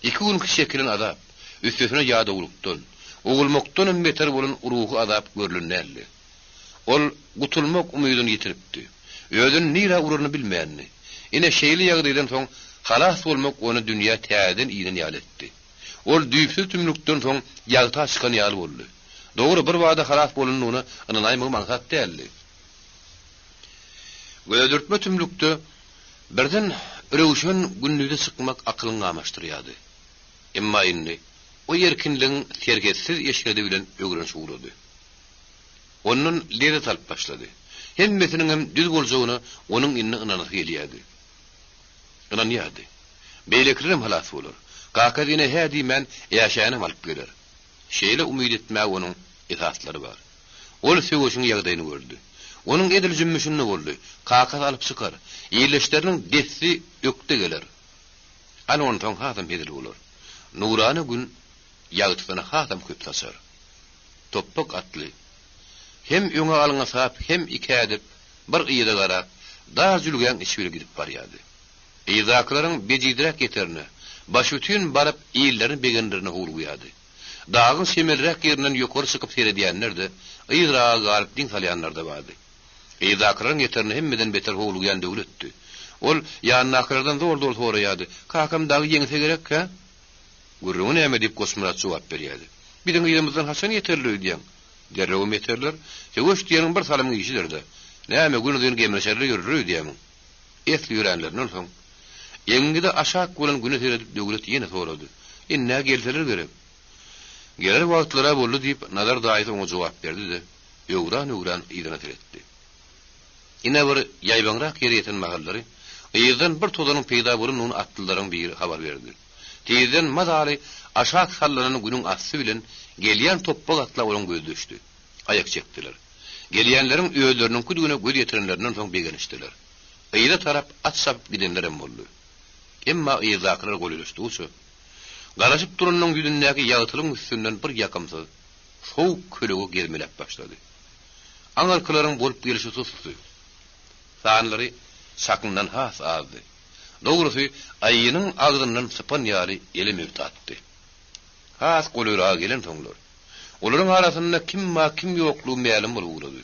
Speaker 1: Iki günki çekilen azap, üstesine ýadawlykdan, ogulmakdanam beter bolan ruhy azap görlen däldi. Ol gutulmak umydyny ýitiripdi. Özüni nirä uraryny bilmändi. Ine, şeýle ýagdaýdan soň halas bolmak ony dünýä täzeden inen ýaly etdi. Ol düýpsüz tümlükden soň ýagta çykan ýaly boldy. Dogry, birbada halas bolandygyna ynanaýmagam aňsat däldi. Gözedürtme tümlükde birden röwşen gündize çykmak akylyňy gamaşdyrýardy. Emma indi o erkinligiň serhetsiz eşredi bilen öwrenişip ugrady. Ondan lezzet alyp başlady. Hemmesiniňem düz boljagyna onuň indi ynanasy gelýärdi. Ynanýardy. Beýlekilerem halas bolar. Kakasy ine hä diýmän Äşänem alyp geler. Şeýle umyt etmäge onuň esaslary bar. Ol söweşiň ýagdaýyny gördi. Onuň edil jümmüşinde boldy. Kakasy alyp çykar. Ildeşleriniň desti ökde geler. Ana onsoň hasam hezil bolar. Nurana gün ýagtysyny hasam köp saçar. Topbak atly. Hem öňe alňasap, hem ikädip, bir yza garap, dar jülgäň içi bile gidip barýardy. Yzdakylaryň bejizräk ýeterine, başbütin baryp illerini begendirine howlugýardy. Dagyň şemelräk ýerinden ýokary çykyp seredýänler-de, yzraga galyp diň salýanlar-da bardy. Yzdakylaryň ýeterine hemmeden beter howlugýan Döwletdi. Ol ýanyndakylardan zol-zol soraýardy, Kakam dagy ýeňse gerek, hä? Gürrüňi näme diýip Goçmyrat jogap berýärdi. Biziň yzymyzdan haçan ýeterler öýdýäň? Derrewem ýeterler. Söweş diýeniň bir salymyň işidir-dä. Näme, günuzyn gemrişerler ýörürler öýdýämiň? Esli ýöränlerinden soň, eňňide aşak bolan güne seredip Döwlet ýene sorady. Ind-ä gelseler gerek. Geler wagtlar-a boldy diýip, Nazar daýysy oňa jogap berdi-de, öwran-öwran yzyna seretdi. Ine bir ýaýbaňrak ýere ýeten mahallary, yzdan bir tozanyň peýda bolandygyny atlylaryň biri habar berdi. Tizden mazaly aşak sallanan günüň asty bilen gelýän topbak atla olaň gözi düşdi. Aýak çekdiler. Gelýänleriň özleriniňkidigine göz ýetirenlerinden soň begenişdiler. Yza tarap at çapyp gidenlerem boldy. Emma yzdakylar golaýlaşdygyça, garaşyp duranyň ýüzündäki ýagtylygyň üstünden bir ýakymsyz, sowuk kölege gezmeläp başlady. Aňyrkylaryň bolup gelşi susdy. Sanlary çakyndan has azdy. Dogrusy, aýynyň agzyndan sypan ýaly ele möwtatdy. Has golaýraga gelensoňlar, olaryň arasynda kim bar, kim ýoklugy mälim bolup ugrady.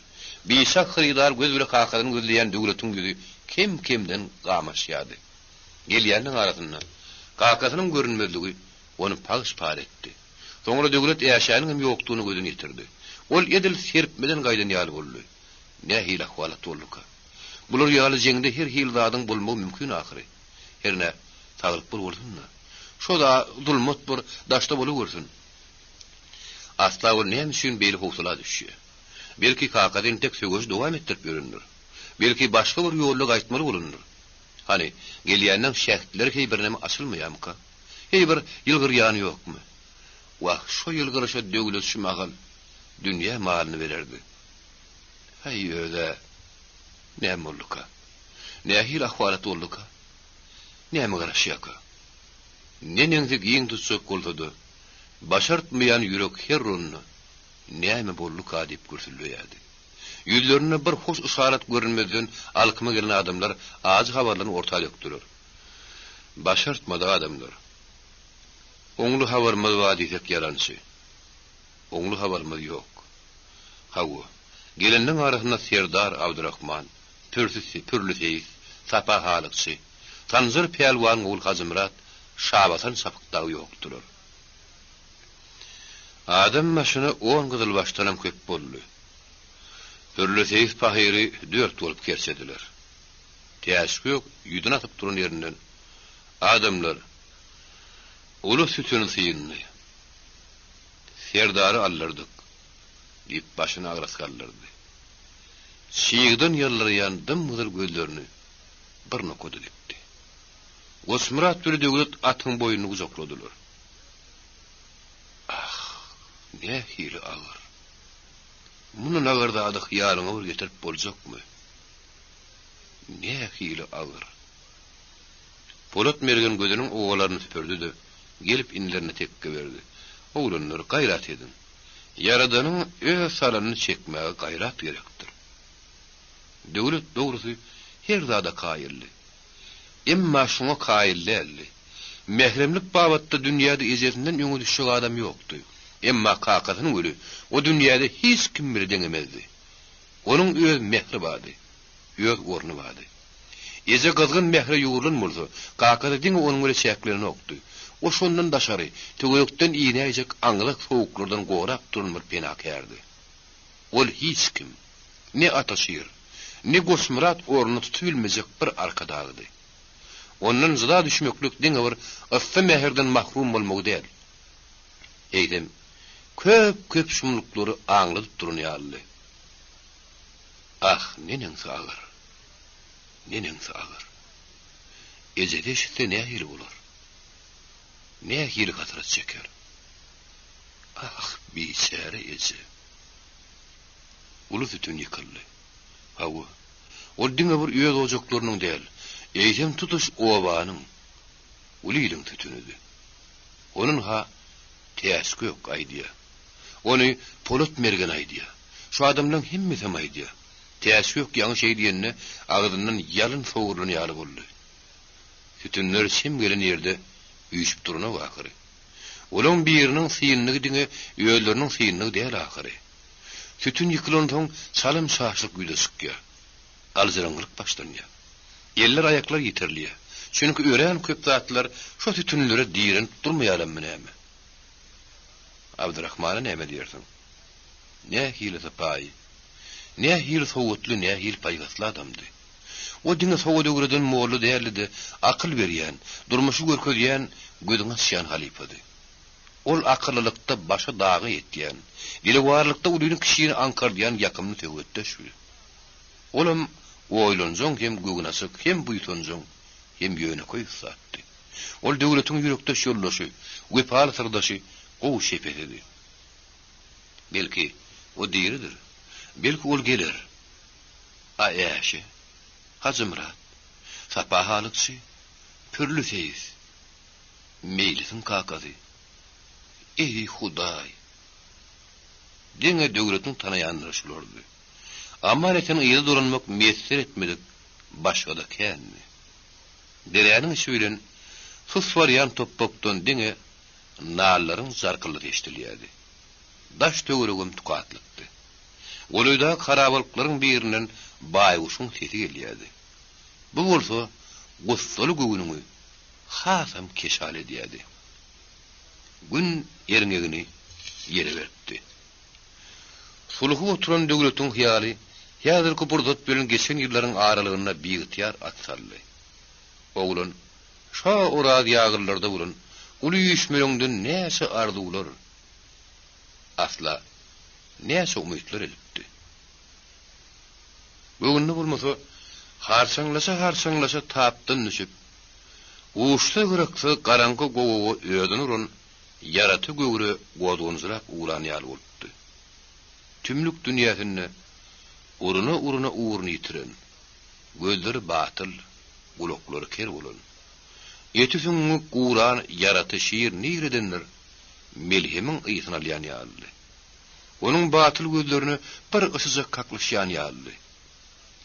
Speaker 1: Biçak hyrydar göz bile kakasyny gözleýän Döwletiň ýüzi kem-kemden gamaşýardy. Gelýänleň arasynda kakasynyň görünmezligi ony pagyş-par etdi. Soňra Döwlet Äşäniňem ýokdugyna gözüni ýetirdi. Ol edil serpmeden gaýdan ýaly boldy. Nähili ahwalat bolduka? Bular ýaly jeňde her hili zadyň bolmagy mümkin ahyry. Hernä, saglyk bir bolsun-da. Şo-da zulmat bir daşda bolubersin. Asla ol näme üçin beýle howsala düşýär? Belki kakasy entek söweşi dowam etdirip ýörendir. Belki başga bir ýolda gaýtmaly bolandyr. Hany, gelýänleň şähtleri heý birneme açylmaýarmyka? Heý bir ýylgyrýany ýokmy? Wah, şo ýylgyryşa Döwlet şu mahal dünýä malyny bererdi. Häý, öz-ä näme bolduka? Nähili ahwalat bolduka? Näme garaşýarka? Neneňsi giň tutjak bolsa-da, başartmaýan ýürek her onda Näme bolduka diýip gürsüldeýärdi. Ýüzlerinde bir hoş yşarat görünmezden alkyma gelen adamlar ajy habarlaryny orta dökdüler. Başartmady adamlar. Oňly habarymyz bar diýsek ýalançy. Oňly habarymyz ýok. Hawa, gelenleň arasynda Serdar Abdyrahman, Pürsi, Pürli seýis, Sapa halykçy, Sanjar pälwan ogul Hajymyrat, Şabasan çapyk dagy ýokdular. Adam başyna on gyzylbaşdanam köp boldy. Pürli seýis pahyry dört bolup kerçediler. Täçgök ýüzüni atyp duran ýerinden, Adamlar, uly sütün syndy. Serdary aldyrdyk, diýip, başyny agras galdyrdy. Çygdan ýaldyraýan dym-gyzyl gözlerini bir nokada dikdi. Goçmyrat biri Döwlet atyň boýnuny gujakladylar. Ah, nähili agyr! Mundan agyr zady hyýalyňa bir getirip boljakmy? Nähili agyr! Polat mergen gözüniň owalaryny süpürdi-de, gelip inilerine tekge berdi. Oglanlar, gaýrat ediň. Ýaradanyň öz salanyny çekmäge gaýrat gerekdir. Döwlet, dogrusy, her zada kaýyldy. Emma şuňa kaýyl däldi. Mähremlik babatda dünýäde ejesinden öňe düşjek adam ýokdy. Emma kakasyny weli o dünýäde hiç kim bile deňemezdi. Onuň öz mähri bardy. Öz orny bardy. Eje gyzgyn mähre ýugrulan bolsa, kakasy diňe onuň bilen çäklenenokdy. O şondan daşary, töwerekden inäýjek aňzak sowuklardan gorap duran bir penakärdi. Ol hiç kim, ne Ataşir, ne Goçmyrat ornuny tutubilmejek bir arkadagdy. Ondan jyda düşmeklik diňe bir yssy mähirden mahrum bolmagy däl, eýsem, köp-köp şumluklary aňladyp duran ýalydy. Ah, neneňsi agyr, neneňsi agyr. Ejesi eşitse nähili bolar? Nähili hasrat çeker? Ah, biçäre eje! Uly sütün ýykyldy. Hawa, ol diňe bir öz ojaklarynyň däl, eýsem tutuş obanyň, uly iliň sütünidi. Ony-ha Täçgök aýdýar. Ony Polat mergen aýdýar. Şu adamlaň hemmesem aýdýar. Täçgök ýaňy şeý diýende, agzyndan ýalyn sowrulan ýaly boldy. Sütünler çem gelen ýerde üýşüp duranok ahyry. Olaň biriniň synnygy diňe özleriniň synnygy däl ahyry. Sütün ýykylansoň çalym-çaşlyk ýüze çykýar. Aljyraňňylyk başlanýar. Eller-aýaklar ýitirilýär. Çünki örän köp zatlar şo sütünlere direnip durmaýarlarmy näme? Abdyrahmana näme diýersiň? Nähili sypaýy, nähili sowatly, nähili paýhasly adamdy. O diňe sowat öwreden molla däldi-de, akyl berýän, durmuşy görkezýän, gözüňi açýan halypady. Ol akyllylykda başy daga ýetýän, dilewarlykda ulyny-kiçini aňkardýan ýakymly söhbetdeşdi. Olam oýlanjaň hem göwnaçyk, hem buýsanjaň, hem ýönekeý ussatdy. Ol Döwletiň ýürekdeş ýoldaşy, wepaly syrdaşy, gowy şepesidi. Belki, o diridir. Belki, ol geler. A Äşe, Hajymyrat, Sapa halykçy, Pürli seýis, Meýlisiň kakasy. Eý, Hudaý! Diňe Döwletiň tanaýanlary şulardy. Aman-esen yza dolanmak miýesser etmedik başga-da kändi. Deräniň içi bilen sus barýan topbakdan diňe nallaryň jarkyldysy eşidilýärdi. Daş-töweregem tukatlykdy. Golaýdaky harabalyklaryň birinden baýguşuň sesi gelýärdi. Bu bolsa gussaly göwnüňi hasam keşal edýärdi. Gün erňegini ýere beripdi. Sulhy oturan Döwletiň hyýaly häzirki pursat bilen geçen ýyllaryň aralygynda biygtyýar at saldy. Oglan şa Oraz ýagyrlarda bolan uly üýşmeleňden näçe arzuwlar, asla näçe umytlar edipdi. Göwnüne bolmasa, harçaňlaşa-harçaňlaşa tapdan düşüp, uçsuz-gyraksyz garaňky gowaga özüni uran ýaraty göwre gozganjyrap ugran ýaly bolupdy. Tümlük dünýäsinde uruna-uruna ugruny ýitiren, gözleri batyl, gulaklary ker bolan, eti-süňňi guran ýaraty şir niredendir melhemiň ysyny alýan ýalydy. Onuň batyl gözlerine bir yşyjak kaklyşýan ýalydy.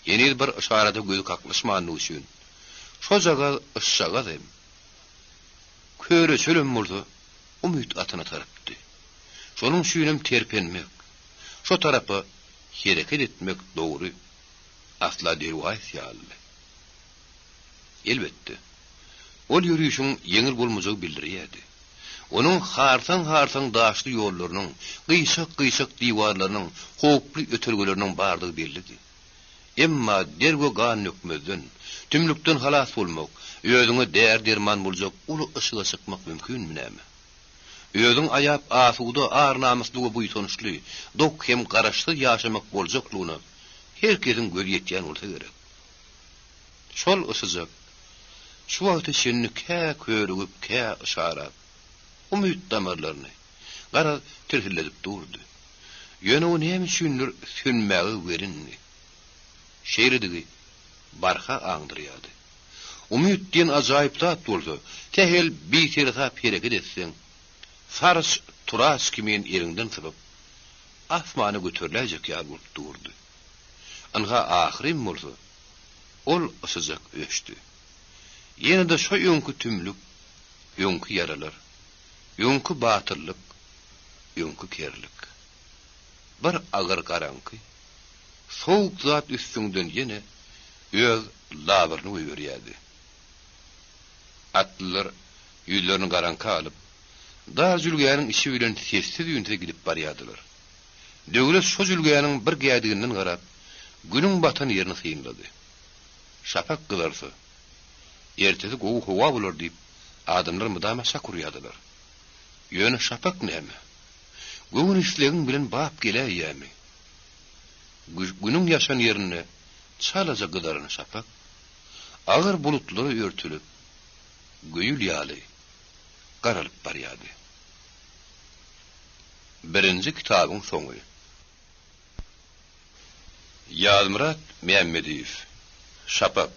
Speaker 1: Heniz bir yşarada gözi kaklyşmandygy üçin, şojagaz yşjagaz hem, köre-çölem bolsa, umyt atyna tarapdy. Şonuň üçinem terpenmek, şo tarapa hereket etmek dogry, asla derwaýys ýalydy. Elbetde, ol ýörişiň ýeňil bolmajagy bildirýärdi. Onuň harsaň-harsaň daşly ýollarynyň, gyşak-gyşak diwarlarynyň, howply ötelgeleriniň bardygy bellidi. Emma der we gan dökmezden, tümlükden halas bolmak, özüňe däri-derman boljak uly yşyga çykmak mümkinmi näme? Özüň aýap asuda, ar-namysly we buýsançly, dok hem garaşsyz ýaşamak boljaklygyna her kesiň gözi ýetýän bolsa gerek. Şol yşyjak şu wagta çenli kä körügip, kä yşarap, umyt damarlaryny, garaz, tirsilledip durdy. Ýöne o näme üçindir sönmäge welindi. Şeýledigi. barha aňdyrýardy. Umyt diýen ajaýyp zat bolsa, sähel biseresap hereket etseň, sarç turaç kimin eliňden sypyp, asmana göteriläýjek ýaly bolup durdy. Ynha ahyryn bolsa, ol ysyjak öçdi. Ýene-de şo öňki tümlük, öňki ýaralar, öňki batyllyk, öňki kerlik. Bir agyr garaňky, sowuk zat üstüňden ýene öz labyryny goýberýärdi. Atlylar ýüzlerini garaňka alyp, dar jülgäniň içi bilen sessiz-üýnsüz gidip barýardylar. Döwlet şo jülgäniň bir gädiginden garap, Günüň batan ýerini synlady. Şapak gyzarsa, ertesi gowy howa bolar diýip, adamlar mydama çak urýardylar. Ýöne şapak näme? Göwün islegiň bilen bap geläýýämi? Günüň ýaşan ýerinde çalaja gyzaran şapak, agyr bulutlara örtülip, göýül ýaly garalyp barýardy. Birinji kitabyň soňy. Ýazmyrat Mämmediýew. Şapak.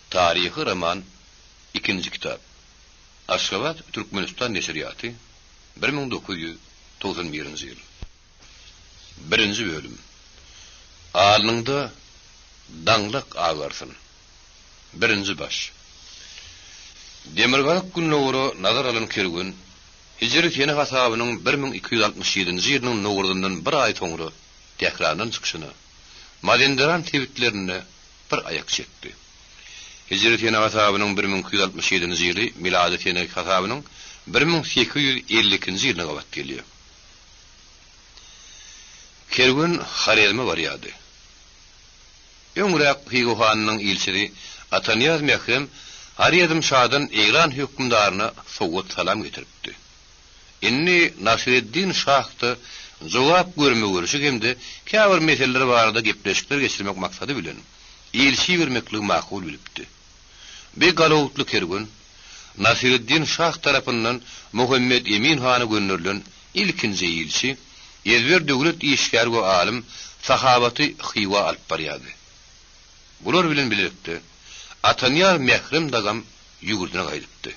Speaker 1: Taryhy roman, ikinji kitap. Aşgabat, Türkmenistan neşirýaty, 1991-nji ýyl. Birinji bölüm. Alnyňda daňlak agarsyn. Birinji baş. Demirgazyk-gündogara nazar alan kerwen hijri sene hasabynyň 1267-nji ýylynyň nowruzyndan bir aý soňra Tährandan çykyşyna, Mazenderan sebitlerinde bir aýak çekdi. Hijri sene hasabynyň 1267-nji ýyly milady sene hasabynyň 1852-nji ýylyna gabat gelýär. Kerwen Horezme barýardy. Öňräk Hywa hanynyň ilçisi Atanyýaz Mährem Horezm şadan Eýran hökümdaryna sowgat-salam getiripdi. Indi Nasyreddin şah-da jogap görme-görüşi hem-de käbir meseleler barada gepleşikler geçirmek maksady bilen, ilçi ibermekligi makul bilipdi. Bi galawutly kerwen Nasyreddin şah tarapyndan Muhammet Emin hana gönderilen ilkinji ilçi, ezber döwlet işgäri we alym Sahabaty Hywa alyp barýardy. Bular bilen bilelikde, Atanyýaz Mährem dagam ýüwürdine gaýdypdy.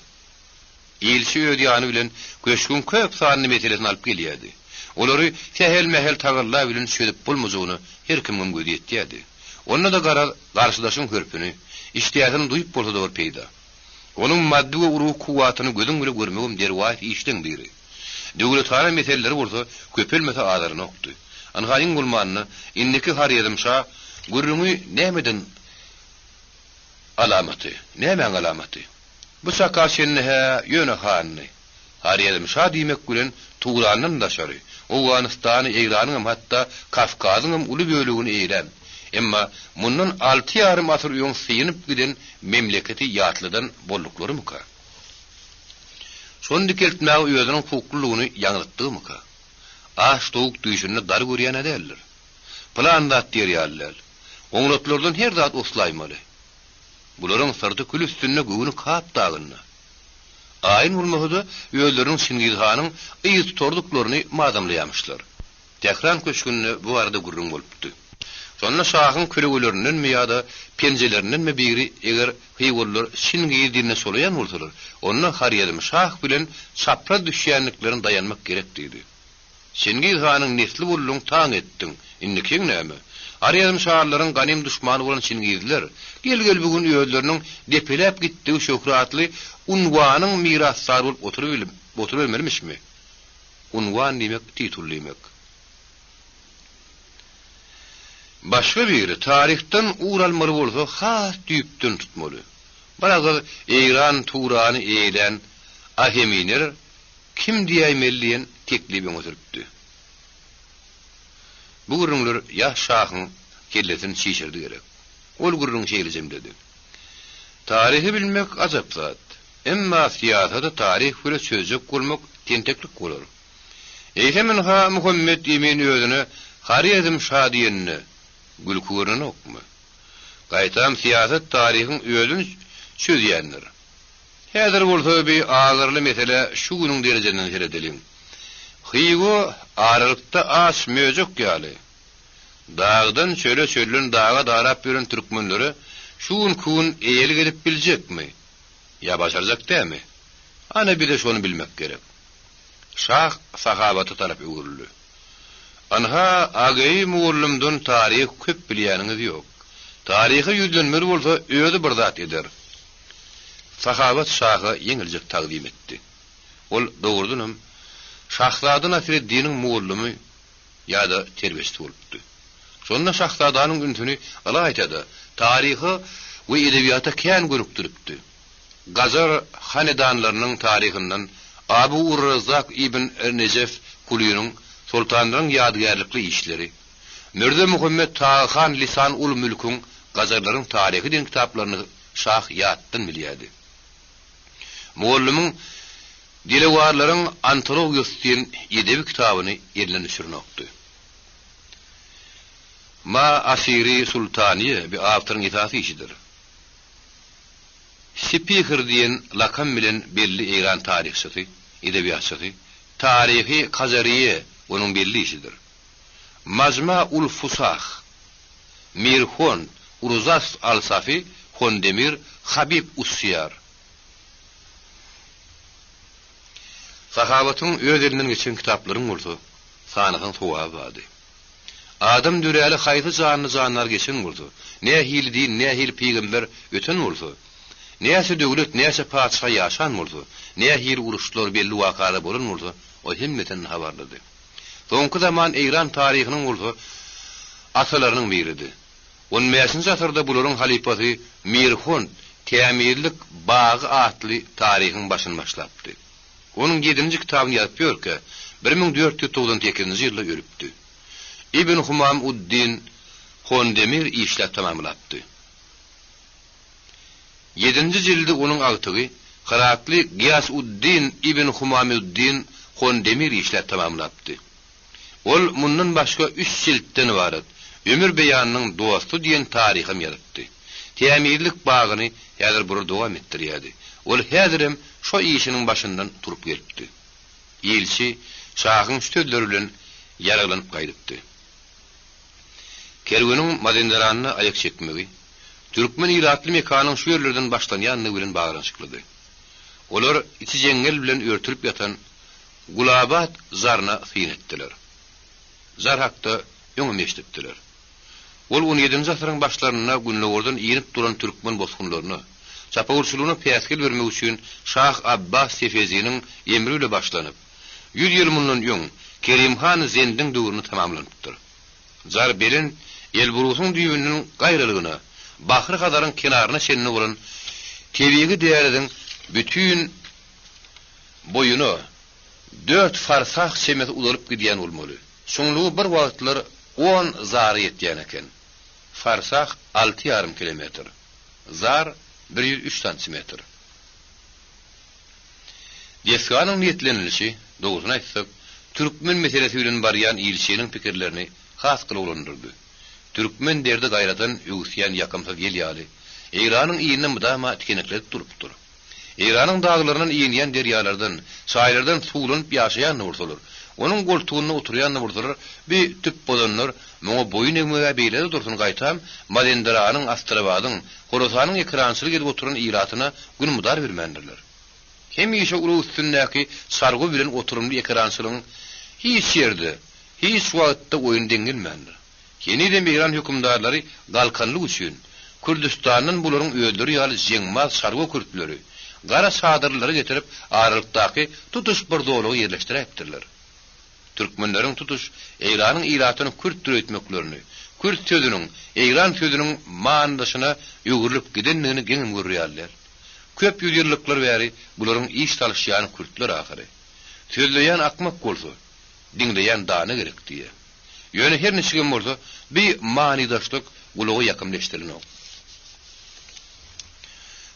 Speaker 1: Ilçi öz ýany bilen köşgüň köp sanly meselesini alyp gelýärdi. Olary sähel-mähel tagalla bilen çözüp bolmajagyna her kimiňem gözi ýetýärdi. Onda-da garaz, garşydaşyň hörpüni, işdäsini duýup bolsa-da bir peýda. Onuň maddy we ruhy kuwwatyny gözüň bile görmegem derwaýys işleň biri. Döwletara meseleleri bolsa köpelmese azalanokdy. Ynha iň bolmanda indiki Horezm şa gürrüňi nämeden alamaty, nämäň alamaty? Bu çaka çenli-hä ýöne handy. Horezm şa diýmek bilen Turandan daşary, Owganystany, Eýranyňam hatda Kawkazyňam uly bölegini eýlän, emma mundan alty ýarym asyr öň synyp giden memleketi ýatladan bolduklarymyka? Şony dikeltmäge özüniň hukuklylygyny ýaňzytdygymyka? Aç towuk düýşünde dar görýän-ä däldir. Pylan zat diýer ýaly däl. Goňratlardan her zat oslaýmaly. Bularyň syrty kül üstünde göwni Kap dagynda. Aýyn bolmasa-da, özleriniň Çingiz hanyň yz tutardyklaryny mazamlaýamyşlar. Tähran köşgünde bu barada gürrüň bolupdy. Şonda şahyň kölegelerindenmi ýa-da penjelerindenmi biri eger hywalylar Çingiz diline çolaýan bolsalar, onda Horezm şah bilen çapraz düşýändiklerine daýanmak gerek diýdi. Çingiz hanyň nesli bolduň, taň etdiň, indikiň näme? Horezm şalylaryň ganym duşmany bolan çingizler, gel-gel bu gün özleriniň depeläp gitdigi şöhratly unwanyň mirasdary bolup oturybermelimişmi? Unwan diýmek titul diýmek. Başga biri taryhdan ugur almaly bolsa has düýpden tutmaly. Bir agyz Eýran Turany eýelän Aheminer kim diýäýmeli diýen teklibi öňe sürüpdi. Bu gürrüňler ýaş şahyň kellesini çişirdi gerek. Ol gürrüňi şeýle jemledi. Taryhy bilmek ajap zat. Emma syýasaty taryh bile çözjek bolmak tenteklik bolar. Eýsem ynha Muhammet Emin özüne Horezm şa diýenine gülki görnenokmy? Gaýtam syýasat taryhyň özüni çözýändir. Häzir bolsa bi agyryly meselä şu günüň derejesinden seredeliň. Hywa aralykda aç möjek ýaly. Dagdan çöle, çölden daga darap ýören türkmenlere. Şu günki gün eýelik edip biljekmi? Ýa başarjak dämi? Ana bize şony bilmek gerek. Şah Sahabata tarap öwrüldi. Ynha, Ageý mugallymdan taryh köp bilýäniňiz ýok. Taryha ýüzlenmeli bolsa özi bir zat eder. Sahabat şaha ýeňiljek tagzym etdi. Ol, dogrudanam, şahzada Nasyreddiniň mugallymy ýa-da terbiýeçisi bolupdy. Şonda şahzadanyň ünsüni ylaýta-da taryha we edebiýata kän gönükdiripdi. Gajar hanedanlarynyň taryhyndan Abu ur-Rezzak ibn Nejef Kulynyň Soltanlaryň ýadygärlikli işleri, Mürze Muhammet Tagy han Lisan ul-Mülküň Gajarlaryň taryhy diýen kitaplaryny şah ýatdan bilýärdi. Mugallymyň Dilewarlaryň antologiýasy diýen edebi kitabyny elinden düşürenokdy. Ma Asiri Sultaniýe bi awtoryň esasy işidir. Sipihr diýen lakam bilen belli eýran taryhçysy, edebiýatçysy, Taryhy Kajariýe onuň belli işidir. Majma ul Fusah, Mirhon, Uruzas al Safi, Hondemir, Habib us-Siýar. Sahabatyň öz elinden geçen kitaplaryň bolsa, sanasaň sogaby bardy. Adam döräli haýsy janly-jandar geçen bolsa, nähili din, nähili pygamber öten bolsa, näçe döwlet, näçe patyşa ýaşan bolsa, nähili uruşlar, belli wakalar bolan bolsa, ol hemmesinden habarlydy. Soňky zaman Eýran taryhynyň bolsa atalarynyň biridi. On bäşinji asyrda bularyň halypasy Mirhond Tämizlik bagy atly taryhyň başyny başlapdy. Onuň ýedinji kitabyny ýazyp ýörkä, 1498-nji ýylda ölüpdi. Ibn Humam ud-Din Hondemir işläp tamamlapdy. Ýedinji jildi onuň agtygy Hyratly Gyýas-ud-Din ibn Humamud-Din Hondemir işläp tamamlapdy. Ol mundan başga üç jiltden ybarat Ömür beýanynyň dosty diýen taryham ýazypdy. Tämizlik bagyny häzir bular dowam etdirýärdi. Ol häzirem şo işiniň başyndan turup gelipdi. Ilçi şahyň şu sözleri bilen ýaraglanyp gaýdypdy. Kerweniň Mazenderanda aýak çekmegi, türkmen ilatly mekanyň şu ýerlerden başlanýandygy bilen baglanyşyklydy. Olar içi jeňňel bilen örtülip ýatan Gulabat jaryna syn etdiler. Jar hakda öňem eşidipdiler. Ol on ýedinji asyryň başlarynda gündogardan inip duran türkmen bosgunlaryna, çapawulçylygyna päsgel bermek üçin şah Abbas Sefeziniň emri bile başlanyp, ýüz ýyl mundan öň Kerim han Zendiň döwründe tamamlanypdyr. Jar belent Elbrusyň düýbünden gaýralygyna, Bahry Hazaryň kenaryna çenli bolan tebigy däliziň bütin boýuna dört farsah çemesi uzalyp gidýän bolmaly. Çuňlugy bir wagtlar on zara ýetýän eken. Farsah alty ýarym kilometr. Zar bir 103 santimetr. Desganyň niýetlenilişi, dogrusyny aýtsak, türkmen meselesi bilen barýan ilçiniň pikirlerini has gylawlandyrdy. Türkmen derdi gaýradan öwüsýän ýakymsyz ýel ýaly, Eýranyň inini mydama tikenekledip durupdyr. Eýranyň daglaryndan inýän derýalardan, çaýlardan suwlanyp ýaşaýan-da bolsalar, onuň goltugynda oturýan-da bolsalar, bi tüpbozanlar muňa boýun egmeg-ä beýle-de dursun, gaýtam, Mazenderanyň, Astrabadyň, Horasanyň ekerançylyk edip oturan ilatyna gün mydar bermändirler. Hemişe ulag üstündäki çarwa bilen oturymly ekerançylygyň hiç ýerde, hiç wagtda oýny deň gelmändir. Henizem eýran hökümdarlary galkanlyk üçin Kürdüstandan bularyň özleri ýaly jeňbaz çarwa kürtleri, gara çadyrlylary getirip aralykdaky tutuş bir zolaga ýerleşdiräýipdirler. Türkmenleriň tutuş Eýranyň ilatyny kürtdür öýtmeklerini, kürt sözüniň eýran sözüniň manydaşyna öwrülip gidendigini geňem görýärler. Köp ýüzýyllyklar bäri bularyň iş salyşýany kürtler ahyry. Sözleýän akmak bolsa, diňleýän dana gerek diýýär. Ýöne her niçigem bolsa, bi manydaşlyk gulaga ýakymly eşdilenok.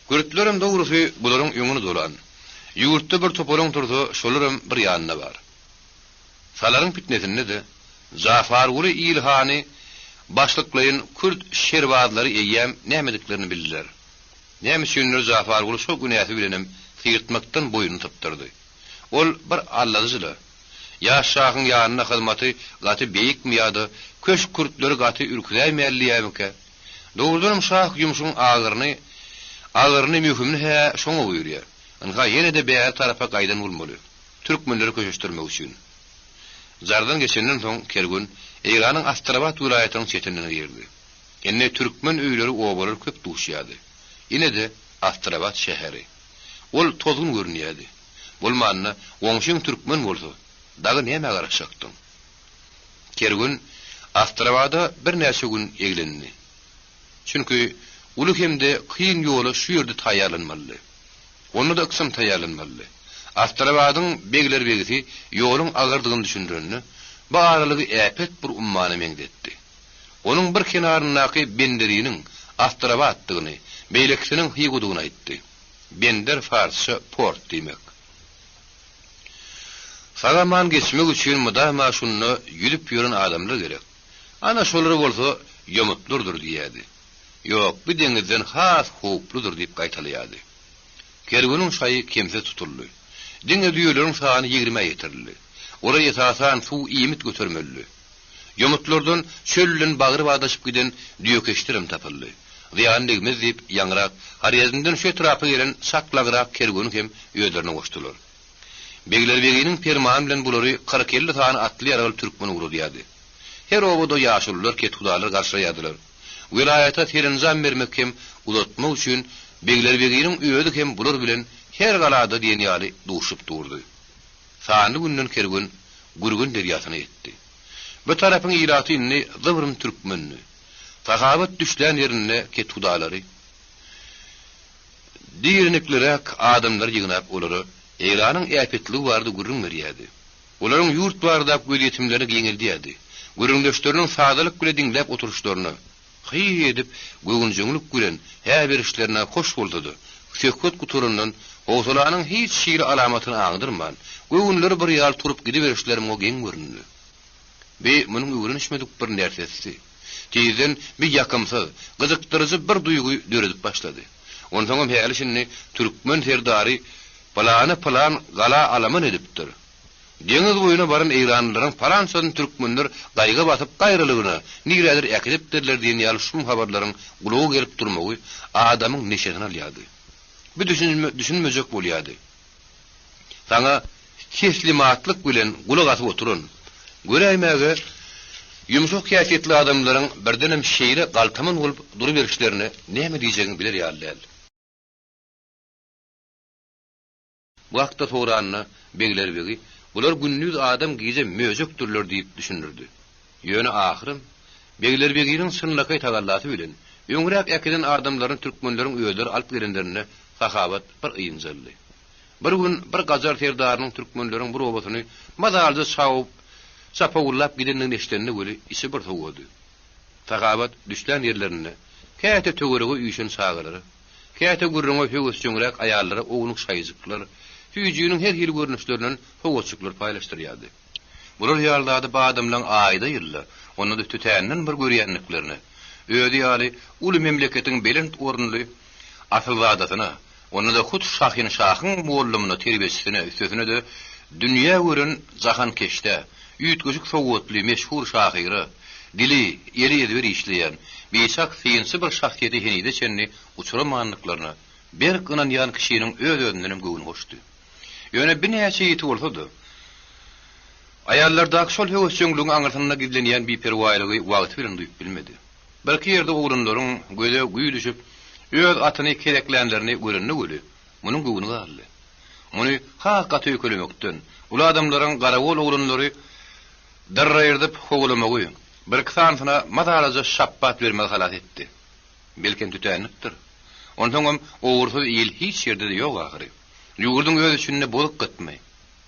Speaker 1: Kürtlerem dogrusy bularyň öňüni dolan. Ýurtda bir topalaň tursa, şolaram bir ýanynda bar. Salaryň pitnesinde-de Jafarguly ilhany başlyklaýyn kürt şerbazlary eýýäm nämediklerini bildiler. Näme üçindir Jafarguly şo günäsi bilenem syrtmakdan boýnuny sypdyrdy. Ol bir alladyjy-la. Ýaş şahyň ýanynda hyzmaty gaty beýikmi ýa-da köşk kürtleri gaty ürküzäýmäli diýýärmikä? Dogrudanam şah ýumşuň agyryny, agyryny, möhümini-hä şoňa buýurýar. Ynha, ýene-de bäri tarapa gaýdan bolmaly. Türkmenleri köşeşdirmek üçin. Jardan geçenden soň kerwen Eýranyň Astrabat welaýatynyň çetinden girdi. Indi türkmen öýleri, obalar köp duşýardy. Ine-de, Astrabat şäheri. Ol tozgun görünýärdi. Bolmanda, goňşyň türkmen bolsa, dagy nämä garaşjakdyň? Kerwen Astrabada birnäçe gün eglendi. Çünki uly hem-de kyn ýola şu ýerde taýýarlanmalydy. Onda-da ykjam taýýarlanmalydy. Astrabadyň beglerbegisi ýoluň agyrdygyny düşündirende, bu aralygy äpet bir ummana meňzetdi. Onuň bir kenaryndaky benderiniň Astrabatdygyny, beýlekisiniň Hygudygyny aýtdy. Bender farsça port diýmek. Sag-aman geçmek üçin mydama şunda ýüzüp ýören adamlar gerek. Ana şolar bolsa ýomutlardyr diýýärdi. Ýok, bu deňizden has howpludyr diýip gaýtalaýardy. Kerweniň şaýy kemsiz tutuldy. Diňe düýeleriň sany ýigrimä ýetirildi. Olar esasan suw iýmit götermelidi. Ýomutlardan çöl bilen bagry badaşyp giden düýekeşlerem tapyldy. Zyýan degmez diýip, ýaňyrak Horezmden şu etrapa gelen çaklaňrak kerweni hem özlerine goşdular. Beglerbeginiň permany bilen bulary 40-50 sany atly-ýaragly türkmen ugradýardy. Her obada ýaşulular, kethudalar garşylaýardylar. Welaýata serenjam bermek hem uzatmak üçin beglerbeginiň özi hem bular bilen her galada diýen ýaly duşup durdy. Sanly günden kerwen Gürgen derýasyna ýetdi. Bu tarapyň ilaty indi zybrym türkmendi. Sahabat düşlän ýerinde kethudalary, dirinikliräk adamlary ýygnap olara Eýranyň äpetligi barada gürrüň berýärdi. Olaryň ýurt baradaky gözýetimlerini giňeldýärdi. Gürrüňdeşleriniň sadalyk bile diňläp oturyşlaryna, Hyý edip, göwünjeňlik bilen hä berişlerine hoş bolsa-da, söhbet gutarandan howsalanyň hiç hili alamatyny aňdyrman, göwünleri bir ýaly turup gidiberişleri muňa geň göründi. Bi munuň öwrenişmedik bir närsesidi. Tizden bi ýakymsyz, gyjykdyryjy bir duýgy döredip başlady. Onsoňam häli-şindi türkmen serdary pylany pylan gala alaman edipdir. Deňiz boýuna baran eýranlylaryň palançasyny türkmenler gaýga batyp gaýralygyna nirädir äkidipdirler diýen ýaly şum habarlaryň gulaga gelip durmagy adamyň neşesini alýardy. Bir düşünmejek bolýardy. Saňa teslimatlyk bilen gulak asyp oturan, göräýmäge ýumşak häsiýetli adamlaryň birdenem şeýle galtaman bolup duruberişlerine näme diýjegiňi biler ýaly däl. Bu hakda soranda, beglerbegi, Bular gündiz adam, gije möjekdirler diýip düşündirdi. Ýöne ahyrym, beglerbeginiň çynlakaý tagallasy bilen, öňräk äkiden adamlaryny türkmenleriň özleri alyp gelenlerinde Sahabat bir ynjaldy. Bir gün bir gajar serdarynyň türkmenleriň bir obasyny mazalyja çawup, çapawullap gidendigini eşidende weli içi bir sowady. Sahabat düşlän ýerlerinde, käte töwerege üýşen çagalara, Käte gürrüňe höwesjeňräk aýallara ownuk şaýjyklar, süýjüniň her hili görnüşlerinden sowgatjyklar paýlaşdyrýardy. Bular ýaly zady bu adamlaň aýda-ýylda, onda-da tötänden bir görýändiklerine, özi ýaly uly memleketiň belent orunly asylzadasyna, onda-da hut şahynşahyň mollumyna, terbiýeçisine, üstesine-de dünýä gören jahankeşdä, üýtgeşik sowatly, meşhur şahyra, dili, eli ezber işleýän, biçak synçy bir şahsyýete henize çenli uçramandyklaryna berk ynanýan kişiniň öz-özündenem göwni hoşdy. Ýöne binäçe ýiti bolsa-da, aýallardaky şol höwesjeňligiň aňyrsynda gizlenýän biperwaýlygy wagty bilen duýup bilmedi. Birki ýerde oglanlaryň göze güý düşüp, öz atyny kezeklänlerini görende weli, munuň göwni galdy. Muny has gaty öýkelemekden, uly adamlaryň garagol oglanlary dyrraýyrdyp kowalamagy, birki sanysyna mazalyja şapbat bermegi halas etdi. Belkem tütänlikdir. Onsoňam ugursyz il hiç ýerde-de ýok ahyry. Ýurduň öz içinde bozuk gytmy,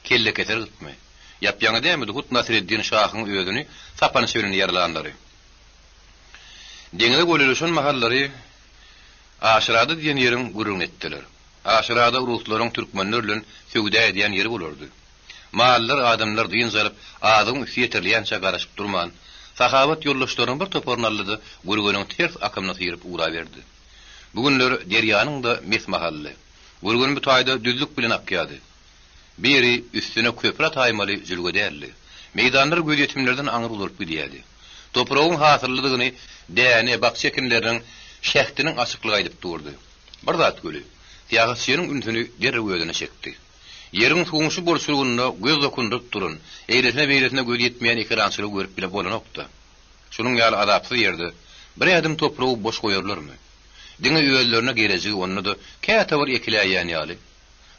Speaker 1: kellekeser gytmy. Ýap-ýaňy dälmidi hut Nasyreddin şahyň özüni sapança bilen ýaralanlary. Deňize golaýlaşan mahallary Aşyrada diýen ýeriň gürrüňini etdiler. Aşyrada ruslaryň türkmenler bilen söwda edýän ýeri bolardy. Mallar, adamlar dynç alyp, azygyň üsti ýetirilýänçä garaşyp durman, sahawat ýoldaşlarynyň bir toparyny aldy-da, Gürgeniň ters akymyna syryp ugraberdi. Bu günler derýanyň-da mes mahalydy. Gürgen bu taýda düzlük bilen akýardy. Bu ýeri üstüne köpri ataýmaly jülge däldi. Meýdanlar gözýetimlerden aňry uzalyp gidýärdi. Topragyň hasyllydygyny däne, bakja ekinleriniň şähdiniň açyklygy aýdyp durdy. Bir zat weli, syýahatçynyň ünsüni derrew özüne çekdi. Ýeriň suwuň şu bolçulygynda göz dokundyryp duran, eýlesine-beýlesine göz ýetmeýän ekerançylygy görüp bile bolanok-da. Şunuň ýaly azapsyz ýerde bir ädim topragy boş goýarlarmy? Diňe özlerine gerejigi onda-da käte bir ekiläýýän ýaly.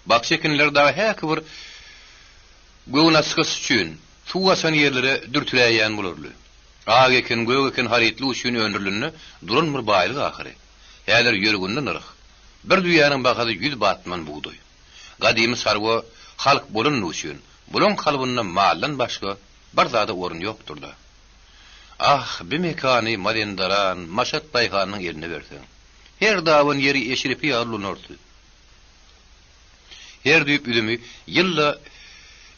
Speaker 1: Bakja ekinleri dagy häki bir göwnaçgyç üçin suw gaçan ýerlere dürtüläýýän bolarly. Ak ekin, gök ekin harytlyk üçin öndürilende duran bir baýlyk ahyry. Häzir ýörgünli nyrh. Bir düýäniň bahasy ýüz batman bugdaý. Gadymy çarwa halk bolanlygy üçin bulaň kalbynda maldan başga bir zada orun ýokdur-da. Ah, bi mekany Mazendaran, Maşat daýhanynyň eline berseň. Her daban ýeri eşrepi ýaly ulanardy. Her düýp üzümi ýylda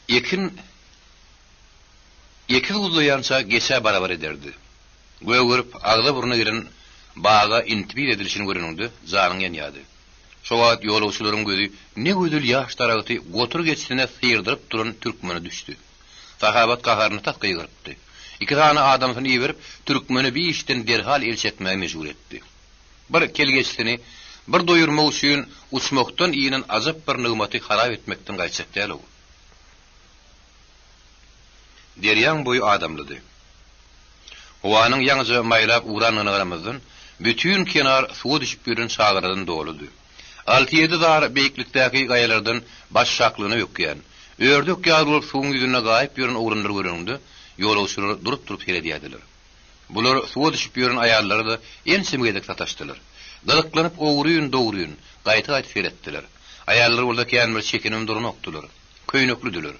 Speaker 1: ekin ekiz guzlaýança geçä barabar ederdi. Gögerip, agza-burna gelen baga intibir edilişini göreniňde janyň ýanýardy. Şo wagt ýolagçylaryň gözi ne gözel ýaş daragty gotur geçisine syrdyryp duran türkmene düşdi. Sahabat gaharyna tas gygyrypdy. Iki sany adamsyny iberip, türkmeni bi işden derhal el çekmäge mejbur etdi. Bir kel geçisini bir doýurmak üçin uçmakdan inen ajap bir nygmaty harap etmekden gaýtjak däl-ow. Derýaň boýy adamlydy. Howanyň ýaňyja maýlap ugrandygyna garamazdan, bütin kenar suwa düşüp ýören çagalardan doludy. Alty-ýedi zar beýiklikdäki gaýalardan başşaklygyna bökýän, ördek ýaly bolup suwuň ýüzünde gaýyp ýören oglanlary göreninde, ýolagçylar durup-durup seredýärdiler. Bular suwa düşüp ýören aýallara-da ençeme gezek sataşdylar. Gyzyklanyp ogryn-dogryn, gaýta-gaýta seretdiler. Aýallar bolsa kän bir çekinibem duranokdylar. Köýneklidiler.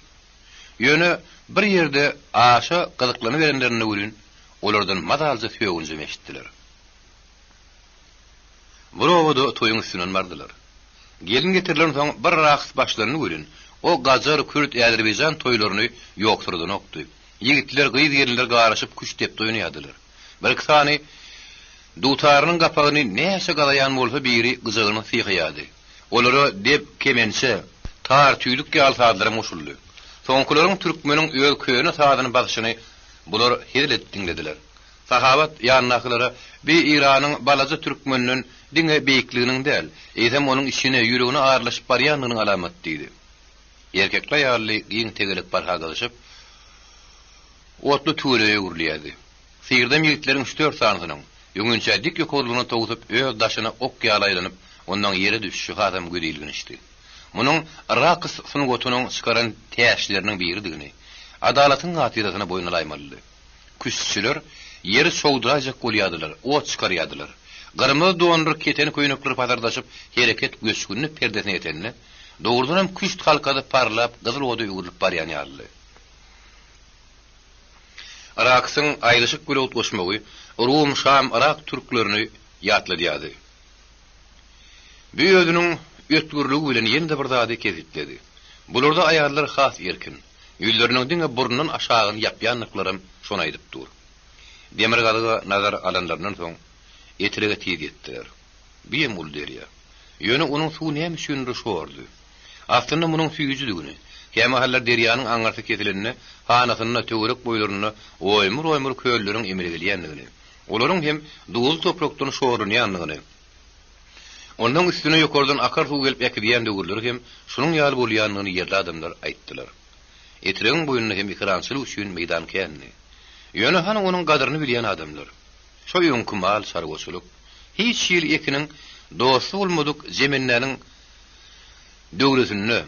Speaker 1: Ýöne bir ýerde aşa gyzyklanyberenlerinde welin, olardan mazalyja sögünjem eşitdiler. Bir obada toýuň üstünden bardylar. Gelin getirilensoň bir raks başlandy welin, o gajar, kürt, äzerbaýjan toýlaryny ýoksurydanokdy. Ýigitler, gyz-gelinler garyşyp küşt-depdi oýnaýardylar. Birki sany dutarynyň gapagyny näçe gazaýan bolsa biri gyjagyny syhaýardy. Olara dep, kemençe, tar, tüýdük ýaly sazlaram goşuldy. Soňkularyň türkmeniň öz köne sazyny basyşyny bular hezil edip diňlediler. Sahabat ýanyndakylara Bi Eýranyň balaja türkmenden diňe beýikliginiň däl, eýsem onuň içine, ýüregine aralaşyp barýandygynyň alamaty diýdi. Erkekli-aýally giň tegelek barha gyzyşyp, otly tüweleýe öwrülýärdi. Syrdam ýigitleriň üç-dört sanysynyň, öňinçä dik ýokarlygyna towsup, öz daşyna ok ýaly aýlanyp, ondan ýere düşüşi hasam gözilginçdi. Munuň raks sungatynyň çykaran täşleriniň biridigini, adalatyň hatyrasyna boýun alaýmalydy. Küştçüler ýeri çogduraýjak bolýardylar, ot çykarýardylar. Gyrmyzy dondur keteni köýnekler pasyrdaşyp, hereket göçgünli perdesine ýetende, dogrudanam küşt halkasy parlap, gyzyl oda öwrülip barýan ýalydy. Raksyň aýlyşyk bile utgaşmagy Rum, Şam, Yrak türklerini ýatladýardy. Bu özüniň ötgürligi bilen ýene-de bir zady kesgitledi. Bularda aýallar has erkin. Ýüzleriniň diňe burnundan aşagyny ýapýandyklaram şony aýdyp dur. Demirgazyga nazar alanlaryndan soň, Etrege tiz ýetdiler. Biem uly derýa. Ýöne onuň suwy näme üçindir şordy. Aslynda munuň süýjüdigini, kämahallar derýanyň aňyrsy kesilende hanasynda, töwerek boýlarynda oýmur-oýmur kölleriň emele gelýändigini, olaryň hem duzly toprakdan şorlanýandygyny, ondan üstüne ýokardan akar suw gelip äkidýän döwürleri hem şunuň ýaly bolýandygyny ýerli adamlar aýtdylar. Etregiň boýunda hem ekerançylyk üçin meýdan kändi. Ýöne hany onuň gadyryny bilýän adamlar? Şo öňki mal çarwaçylyk. Hiç hili ekiniň dosty bolmadyk jemendäniň döwresinde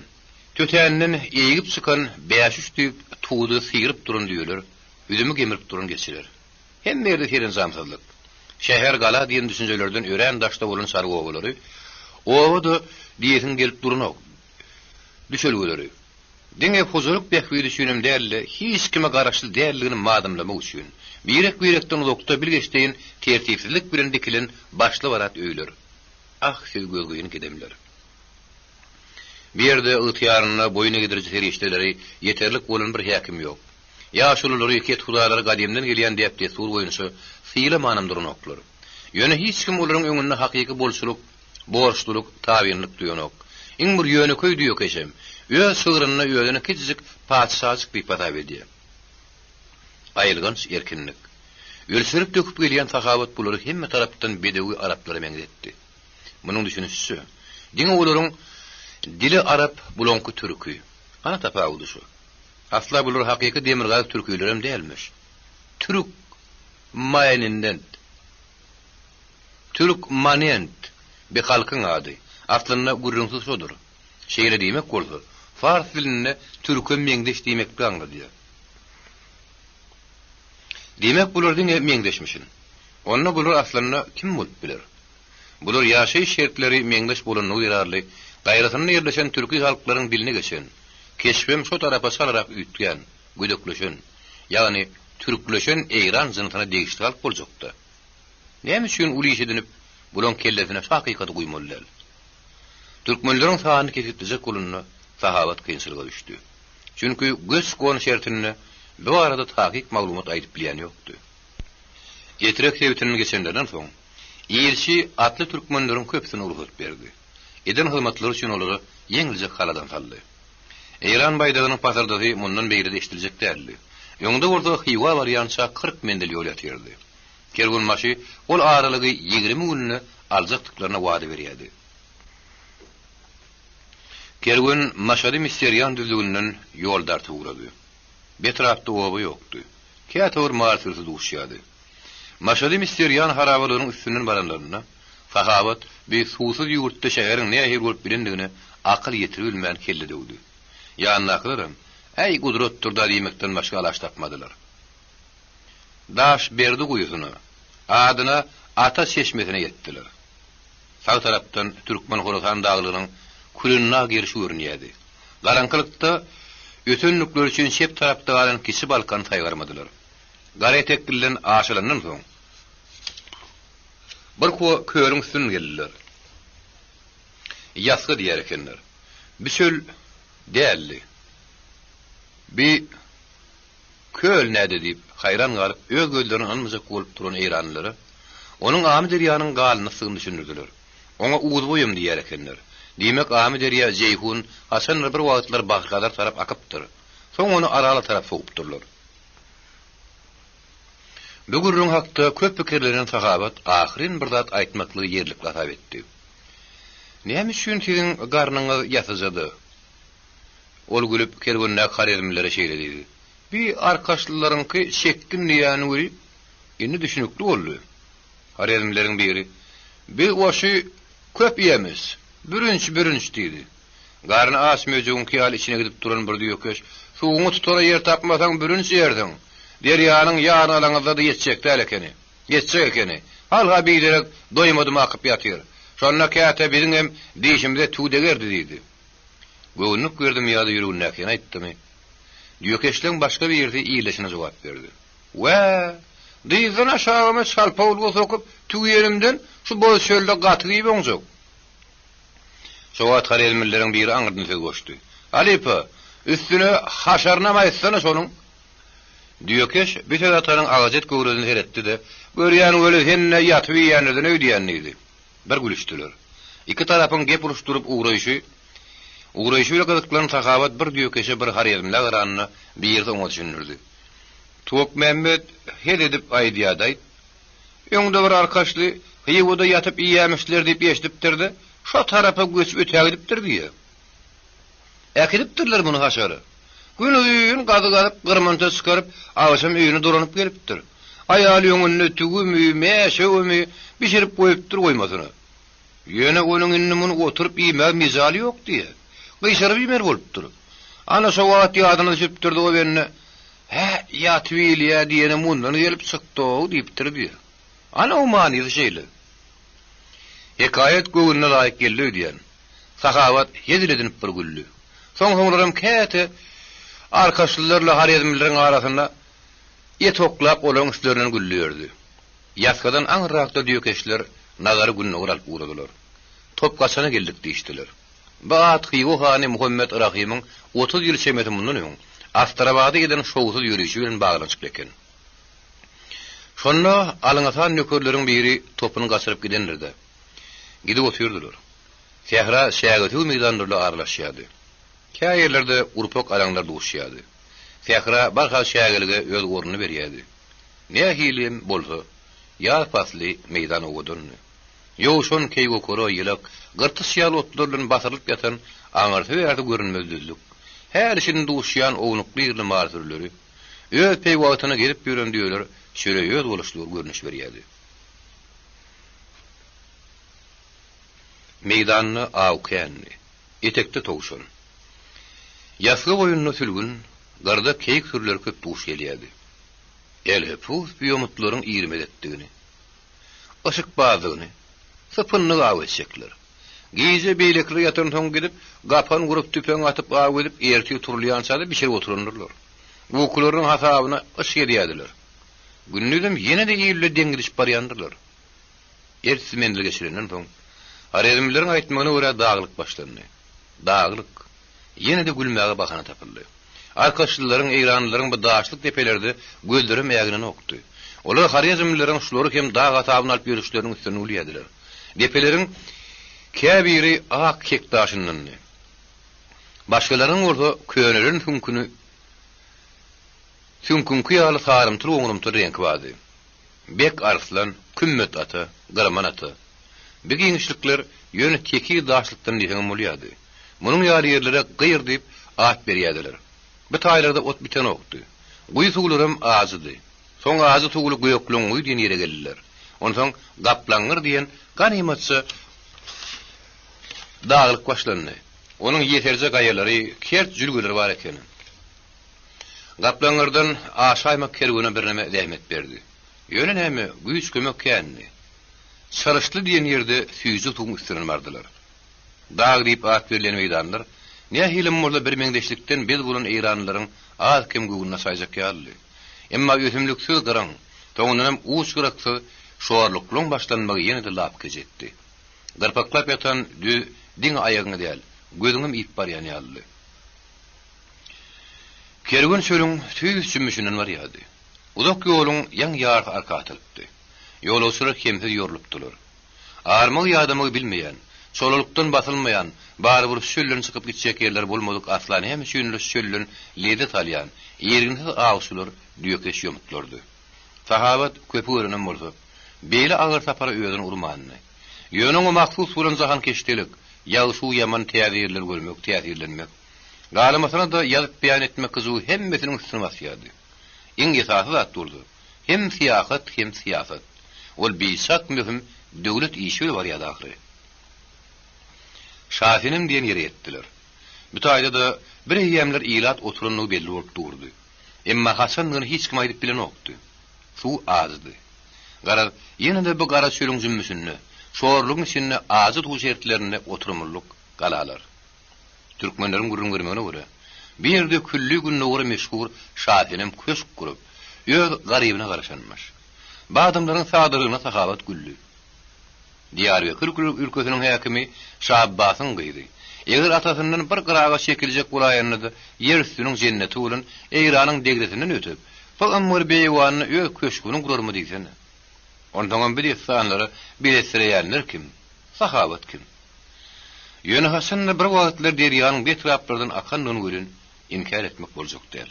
Speaker 1: tötänden eýigip çykan bäş-üç düýp tudy syryp duran düýeler, üzümi gemirip duran geçiler. Hemme ýerde serenjamsyzlyk. Şäher, gala diýen düşünjelerden örän daşda bolan çarwa obalary, oba-da diýesiň gelip duranok. Düşelgeleri. Diňe hojalyk bähbidi üçinem däl-de, hiç kime garaşly däldigini madymlamak üçin, birek-birekden uzakda bilgeşleýin tertipsizlik bilen dikilen başly-barat öýler. Ah, siz gözgyny gedemler! Bu ýerde ygtyýarynda boýun egdiriji serişdeleri ýeterlik bolan bir häkim ýok. Ýaşululary, kethudalary gadymdan gelýän däp-dessur boýunça sylamanam duranoklar. Ýöne hiç kim olaryň öňünde hakyky bolçulyk, borçlulyk, tabynlyk duýanok. Iň bir ýönekeý düýekeşem öz şygrynda özüni kiçijik patyşajyk diýip hasap edýär. Aýylganç erkinlik. Ölçerip-döküp gelýän Sahawat bulary hemme tarapdan bedewi araplara meňzetdi. Munuň düşünişiçe, diňe olaryň dili arap, bulaňky türki. Ana tapawudy şu. Asla bular hakyky demirgazyk türkilerem dälmiş. Türk maýnindent. Türk manent, bi halkyň ady. Aslynda gürrüňsiz şodur. Şeýle diýmek bolsa, fars dilinde türke meňzeş diýmekligi aňladýar. Diýmek bular diňe meňzeşmişin. Onda bular aslynda kim bolup biler? Bular ýaşaýyş şertleri meňzeş bolanlygy zerarly gaýrasynda ýerleşen türki halklaryň diline geçen, keşbem şo tarapa çalarak üýtgän, gödekleşen, ýagny türkleşen eýran jynsyna degişli halk boljakda. Näme üçin uly iş edinip, bulaň kellesine şu hakykaty guýmaly däl? Türkmenleriň sanyny kesgitlejek bolanda Sahabat kynçylyga düşdi. Çünki göç-gon şertinde bu barada takyk maglumat aýdyp bilýän ýokdy. Etrek sebitinden geçenlerinden soň, ilçi atly türkmenleriň köpüsine rugsat berdi. Eden hyzmatlary üçin olara ýeňiljek haladan saldy. Eýran baýdagynyň pasyrdysy mundan beýle-de eşidiljek däldi. Öňde bolsa Hywa barýança 40 menzil ýol ýatyrdy. Kerwenbaşy ol aralygy 20 günde aljakdyklaryna wada berýärdi. Kerwen Maşady Misterýan düzlüginden ýol dartyp ugrady. Betrapda oba ýokdy. Käte bir mal sürüsi duşýardy. Maşady Misterýan harabalygynyň üstünden baranlarynda, Sahabat bi suwsuz ýurtda şäheriň nähili bolup bilendigine akyl ýetiribilmän kelle döwdi. Ýanyndakylaram, Äý, gudratdyr-da diýmekden başga alaç tapmadylar. Daş Berdi guýusyna, adyna Ata çeşmesine ýetdiler. Sag tarapdan Türkmen-Horasan daglygynyň Külündag gerşi görünýärdi. Garaňkylykda ötenlikleri üçin çep tarapda galan Kiçi Balkany saýgarmadylar. Gara eteklinden aşylandan soň, bir kölüň üstünden geldiler. Ýasga diýer ekenler. Bi çöl däldi. Bi Köl näde diýip, haýran galyp, öz gözlerine ynanmajak bolup duran eýranlylara, onuň Amyderýanyň galyndysydygyny düşündirdiler. Oňa Uzboýam diýer ekenler. Diýmek, Amyderýa, Jeýhun haçandyr bir wagtlar Bahry-Hazar tarap akypdyr. Soň ony Arala tarap sowupdyrlar. Bu gürrüň hakda köp pikirlenen Sahabat ahyryn bir zat aýtmaklygy ýerlikli hasap etdi. Näme üçin siziň garnyňyz ýasyjady? Ol gülüp, kerwendäki horezmlilere şeýle diýdi, Bi arkaçlylaryňky çekgin diýýäni weli, indi düşünikli boldy. Horezmlileriň biri, Biz goşy köp iýemis, bürünç, bürünç diýdi. Garny aç möjegiňki ýaly içine gidip duran bir düýekeş, Suwuňy tutara ýer tapmasaň, bürünç iýersiň. Derýanyň ýaryny alaňyzda-da ýetjek däl ekeni. Ýetjek ekeni. Halha biderek doýmadym akyp ýatyr. Şonda käte biziňem dişimize tüw degerdi diýdi. Göwünlik berdimi ýa-da ýüregindäkini aýtdymy? Düýekeşleň başga birisi ildeşine jogap berdi. Wä! Dyzdan aşagyma çalpawulga sokup, tüwýerimden şu boz çölde gaty iýip oňjak. Şo wagt horezmlileriň biri aňyrdan söz goşdy. Halypa, üstüne haşarynam aýtsana şonuň. Düýekeş bu söz atanyň agajet göwresine seretdi-de, Görýän weli sen-de ýatyp iýýänlerden öýdýän diýdi. Bir gülüşdiler. Iki tarapyň gep uruşdyryp ugraýşy ugraýşy bile gyzyklanan Sahabat bir düýekeşe bir horezmlä garanda birisi oňa düşündirdi. Tokmämmet hez edip aýdýadaýt. Öňde bir arkaçly Hywada ýatyp iýýämişler diýip eşidipdir-de, şo tarapa göçüp ötägidipdir diýýä. Äkidipdirler muny haşara. Günuzyn gazy gazyp, gyrmynça çykaryp, agşam öýüne dolanyp gelipdir. Aýaly öňünde tüwümi, mäşewimi bişirip goýupdyr goýmasyna. Ýöne onuň indi muny oturyp iýmäge mejaly ýok diýýär. Gyşaryp iýmeli bolupdyr. Ana şo wagt ýadyna düşüpdir-de o bende, Hä, ýatyp iýilýä diýeni mundan gelip çykdy-ow diýipdir diýýär. Ana o manysy şeýle. Hekaýat göwnüne laýyk geldi öýdýän. Sahabat hezil edinip bir güldi. Soň-soňlaram käte arkaçlylarla horezmlileriň arasynda et oklap olaryň üstlerinden güldi ýördi. Ýasgadan aňyrrakda düýekeşler nazary gündogar alyp ugradylar. Topgaçana geldik diýişdiler. Bu at Hywa hany Muhammet Yrahymyň 30 ýyl çemesi mundan öň Astrabada eden şowsuz ýörişi bilen baglanyşykly eken. Şonda alňasan nökerleriň biri topuny gaçyryp gidendir-de. Gidip otyrdylar. Sähra çägesöw meýdanlarla aralaşýardy. Kä ýerlerde gurpak alaňlar duşýardy. Sähra barha çägelige öz ornuny berýärdi. Nähili hem bolsa, ýaz pasly meýdan owadandy. Ýowşan, keýgokara, ýylak, gyrtyç ýaly otlar bilen basyrylyp ýatan aňyrsy-bärsi görünmez düzlük. Häli-şindi duşýan ownukly-irili mal sürüleri, öz peýwagtyna gezip ýören düýeler çöle özboluşly bir görnüş berýärdi. Meýdanda aw kändi. Etekde towşan. Ýasga boýunda sülgün, gyrda keýik sürüleri köp duş gelýärdi. Elhepus bu ýomutlaryň irmezekdigini, yşykbazdygyny, sypyndyk aw etjekler. Gije beýlekiler ýatansoň gidip, gapan gurup, tüpeň atyp aw edip, ertir turulýança-da bişirip oturandyrlar. Ukularynyň hasabyna yş gezýärdiler. Gündizem ýene-de il bile deň gidişip barýandyrlar. Ertesi menzil geçilenden soň, horezmlileriň aýtmagyna görä daglyk başlandy. Daglyk. Ýene-de gülmäge bahana tapyldy. Arkaçlylaryň, eýranlylaryň bu daşlyk depelerde gözlerem äginenokdy. Olar horezmlileriň şulary hem dag hasabyna alyp ýörüşleriniň üstünden gülýärdiler. Depeleriň käbiri ak kek daşyndandy. Başgalarynyň bolsa könelen süňküni süňküňki ýaly sarymtyl-goňrumtyl reňki bardy. Bek Arslan, Kümmet ata, Gyrman ata. Bi giňişlikler ýöne tekiz daşlykdan diýseňem bolýardy. Munuň ýaly ýerlere gyr diýip at berýärdiler. Bi taýlarda ot bitenokdy. Guýy suwlaram ajydy. Soň ajy suwly Gökleňguýy diýen ýere geldiler. Onsoň Gaplaňgyr diýen ganymatça daglyk başlandy. Onuň ýeserje gaýalary, kert jülgeleri bar ekeni. Gaplaňgyrdan aşaýmak kerwene birneme zähmet berdi. Ýöne näme, güýç-kömek kändi. Çyryşly diýen ýerde süýji suwuň üstünden bardylar. Dag diýip at berlen meýdanlar, nähilem bolsa birmeňzeşlikden bez bolan eýranlylaryň az-kem göwnüni açaýjak ýalydy. Emma ösümliksiz gyraň, soňundanam uç-gyraksyz şorluklaryň başlanmagy ýene-de lapykeç etdi. Gyrpaklap ýatan düz diňe aýagyňy däl, gözüňem iýip barýan ýalydy. Kerwen çölüň tüýs jümmüşinden barýardy. Uzak ýoluň ýaňy ýarysy arka atylypdy. Ýolagçylar kemsiz ýorlupdylar. Armagy-ýadamagy bilmeýän, çolalykdan basylmaýan, barybir şu çölden çykyp gitjek ýerleri bolmadyk asla näme üçindir şu çölden lezzet alýan, irginsiz awçylar düýekeş ýomutlardy. Sahabat köpi görenem bolsa, beýle agyr sapara özüni urmandy. Ýöne oňa mahsus bolan jahankeşdelik, ýagşu-ýaman täze ýerleri görmek, täsirlenmek, Galamasyna-da ýazyp beýan etmek hyjuwy hemmesiniň üstüne basýardy. Iň esasy zat bolsa, hem syýahat, hem syýasat. Ol biçak möhüm döwlet işi bile barýardy ahyry. Şasenem diýen ýere ýetdiler. Bu taýda-da bir eýýämler ilat oturandygy belli bolup durdy. Emma haçandygyny hiç kim aýdyp bilenokdy. Suw azdy. Garaz, ýene-de bu gara çölüň jümmüşinde, şorlugyň içinde ajy suw şertlerinde oturymlylyk galalar. Türkmenleriň gürrüň bermegine görä, bu ýerde külli gündogara meşhur Şasenem köşk gurup, öz garybyna garaşanmyş. Bu adamlaryň sadalygyna sahawat güldi. Diýarbekir ülkesiniň häkimi Şa Abbasyň gyzy, eger atasyndan bir gyraga çekiljek bolaýanda-da ýer üstüniň jenneti bolan Eýranyň degresinden ötüp, bu ymgyr beýewanda öz köşgüni gurarmy diýsene. Onsoňam bu dessanlara beletsireýänler kim? Sahawat kim? Ýöne haçan-da bir wagtlar derýanyň bu etraplardan akandygyny welin inkär etmek boljak däl.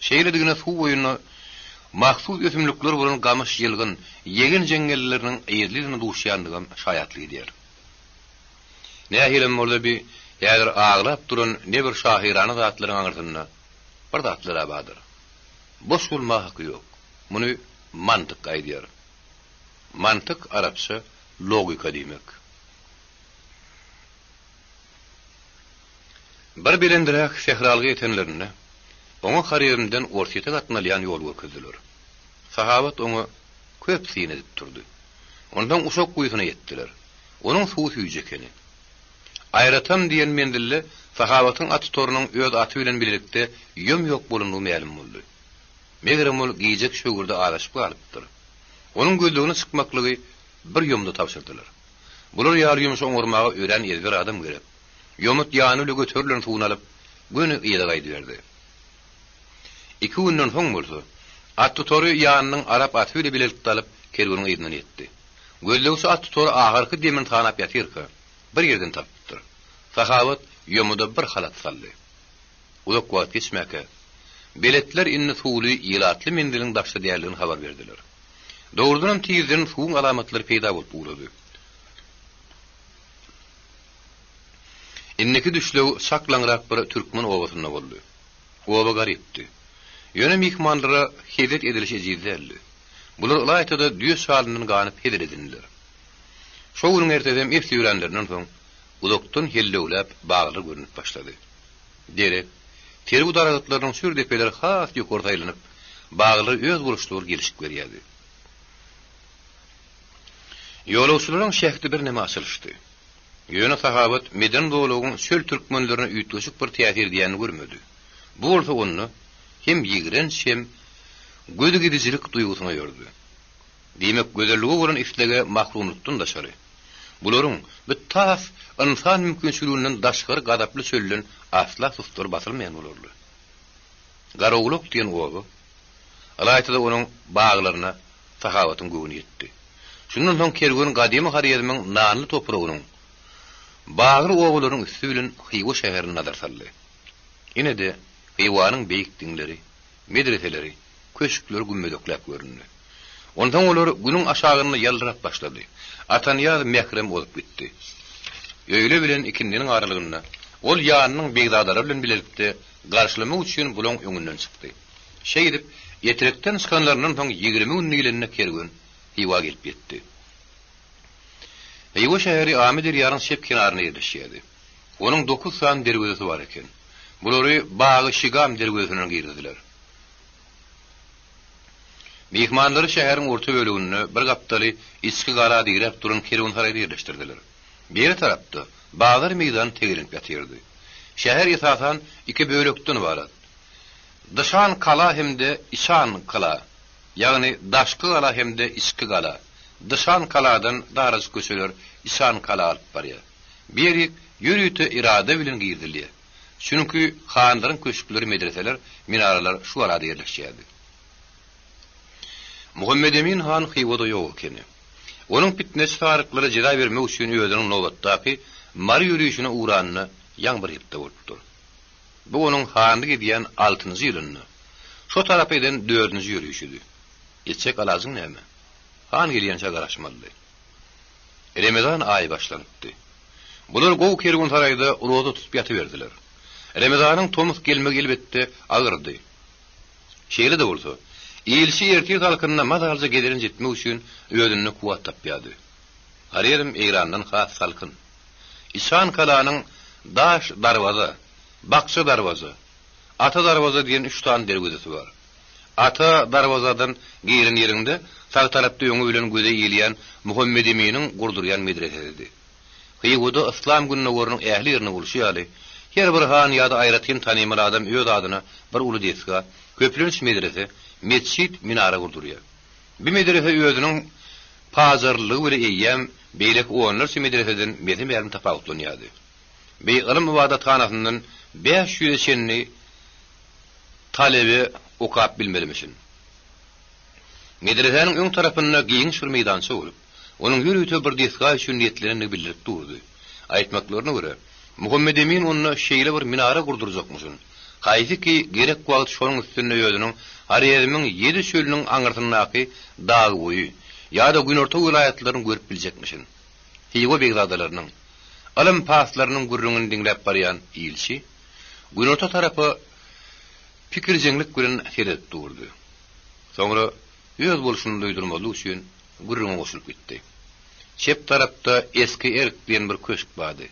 Speaker 1: Şeýledigine suw boýunda mahsus ösümlikler bolan gamyş ýylgyn, ýegen jeňňelleriniň yzly-yzyna duşýandygam şaýatlyk edýär. Nähilem bolsa bi häzir aglap duran ne bir şahyrana zatlaryň aňyrsynda bir zatlar-a bardyr. Boş bolmaga haky ýok. Muny mantyk aýdýar. Mantyk arapça logika diýmek. Bir belendräk sähralyga ýetenlerinde, oňa Horezmden Orsýete gatnalýan ýoly görkezdiler. Sahabat oňa köp syn edip durdy. Onsoň Uşak guýusyna ýetdiler. Onuň suwy süýji ekeni. Aýratam diýen menzilde Sahabatyň attorynyň öz aty bilen bilelikde ýom-ýok bolandygy mälim boldy. Megerem ol gijeki şöwürde azaşyp galypdyr. Onuň gözlegine çykmaklygy bir ýomda tabşyrdylar. Bular ýaly ýumşy oňarmaga örän ezber adam gerek. Ýomut ýany bile göterilen suwuny alyp, göni yza gaýdyberdi. Iki günden soň bolsa, attutary ýanynyň arap aty bile bilelikde alyp, kerweniň yzyndan ýetdi. Gözlegçi attutary ahyrky demini sanap ýatyrka, bir ýerden tapypdyr. Sahawat ýomuda bir halat saldy. Uzak wagt geçmäkä, Beletler indi suwly, ilatly menziliň daşda däldigini habar berdiler. Dogrudanam tizden suwuň alamatlary peýda bolup ugrady. Indiki düşleg çaklaňrak bir türkmen obasynda boldy. Oba garypdy. Ýöne myhmanlara hezret edilişi ejiz däldi. Bular ylaýta-da düýe şalyndan ganyp hezil edindiler. Şo günüň ertesem esli ýöränlerinden soň, uzakdan hellewläp baglar görnüp başlady. Derek, serwi daragtlarynyň çür depeleri has ýokary saýlanyp, baglara özboluşly bir gelşik berýärdi. Ýolagçylaryň şähdi birneme açylyşdy. Ýöne Sahabat meden zolagyň çöl türkmenlerine üýtgeşik bir täsir edýänini görmedi. Bu bolsa onda hem ýigrenç hem gözügidijilik duýgusyny oýardy. Diýmek, gözellige bolan islege mahrumlykdan daşary, bularyň bu tas ynsan mümkinçiliginden daşgary gazaply çölden asla sustlary basylmaýan bolarly. Garawulak diýen oba, ylaýta-da onuň baglaryna Sahabatyň göwni ýetdi. Şundan soň kerwen gadymy Horezmiň nanly topragynyň bagly obalarynyň üsti bilen Hywa şäherine nazar saldy. Ine-de, Hywanyň beýik diňleri, medreseleri, köşkleri gümmezekläp göründi. Onsoň olar günüň aşagynda ýaldyrap başlady. Atanyýaz mährem ozup gitdi. Öýle bilen ikindiniň aralygynda ol ýanynyň begzadalary bilen bilelikde garşylamak üçin bulaň öňünden çykdy. Şeýdip, Etrekden çykanlaryndan soň 20 gün diýlende kerwen Hywa gelip ýetdi. Hywa şäheri Amyderýanyň çep kenarynda ýerleşýärdi. Onuň dokuz sany derwezesi bar eken. Bulary Bagy-Şigam derwezesinden girizdiler. Myhmanlary şäheriň orta böleginde bir gapdaly içki gala diräp duran kerwensaraýda ýerleşdirdiler. Beri tarapda bazar meýdany tegelenip ýatyrdy. Şäher esasan iki bölekden ybarat. Dyşan kala hem-de Içan kala, ýagny daşky gala hem-de içki gala. Dyşan kaladan darajyk köçeler Içan kala alyp barýar. Bu ýerik ýörite irade bilen girizilýär. Çünki hanlaryň köşkleri, medreseler, minaralar şu galada ýerleşýärdi. Muhammedemin han Hywada ýok ekeni. Onuň pitneçi saryklara jeza bermek üçin özüniň nobatdaky Mary ýörişine ugranyna ýaňy bir hepde bolupdyr. Bu onuň hanlyk edýän altynjy ýylynda, şo tarapa eden dördünji ýörişidi. Etjek alajyň näme? Han gelýänçä garaşmalydy. Remezan aýy başlanypdy. Bular gowy kerwensaraýda roza tutup ýatyberdiler. Remezanyň tomus gelmegi elbetde agyrdy. Şeýle-de bolsa, ilçi ertir salkynda mazalyja gezelenç etmek üçin özünde kuwwat tapýardy. Horezm Eýrandan has salkyn. Içan galanyň Daş darwaza, Bakja darwaza, Ata darwaza diýen üç sany derwezesi bar. Ata darwazadan giren ýeriňde sag tarapda öňi bilen göze ilýän Muhammedeminiň gurdurýan medresesidi. Hywada yslam gündogarynyň ähli ýerinde bolşy ýaly, her bir han ýa-da aýratyn tanymal adam öz adyna bir uly desga, köplenç medrese, metjit, minara gurdurýar. Bu medrese özüniň pajarlylygy bile eýýäm beýleki onlarça medreseden mese-mälim tapawutlanýardy. Bi ylym ybadathanasyndan bäş ýüze çenli talebe okap bilmelimişin. Medresäniň öň tarapynda giňiş bir meýdança bolup, onuň ýörite bir desga üçin niýetlenendigi bildirip durdy. Aýtmaklaryna görä, Muhammedemin onda şeýle bir minara gurdurjakmyşyn, haýsy ki gerek wagt şonuň üstünde özüniň Horezmiň ýedi çölüniň aňyrsyndaky Dagboýy ýa-da günorta welaýatlaryny görüp biljekmişin. Hywa begzadalarynyň, ylym paslarynyň gürrüňini diňläp barýan ilçi günorta tarapa pikirjeňlik bilen seredip durdy. Soňra öz bolşuny duýdurmazlyk üçin gürrüňe goşulyp gitdi. Çep tarapda Eski Erk diýen bir köşk bardy.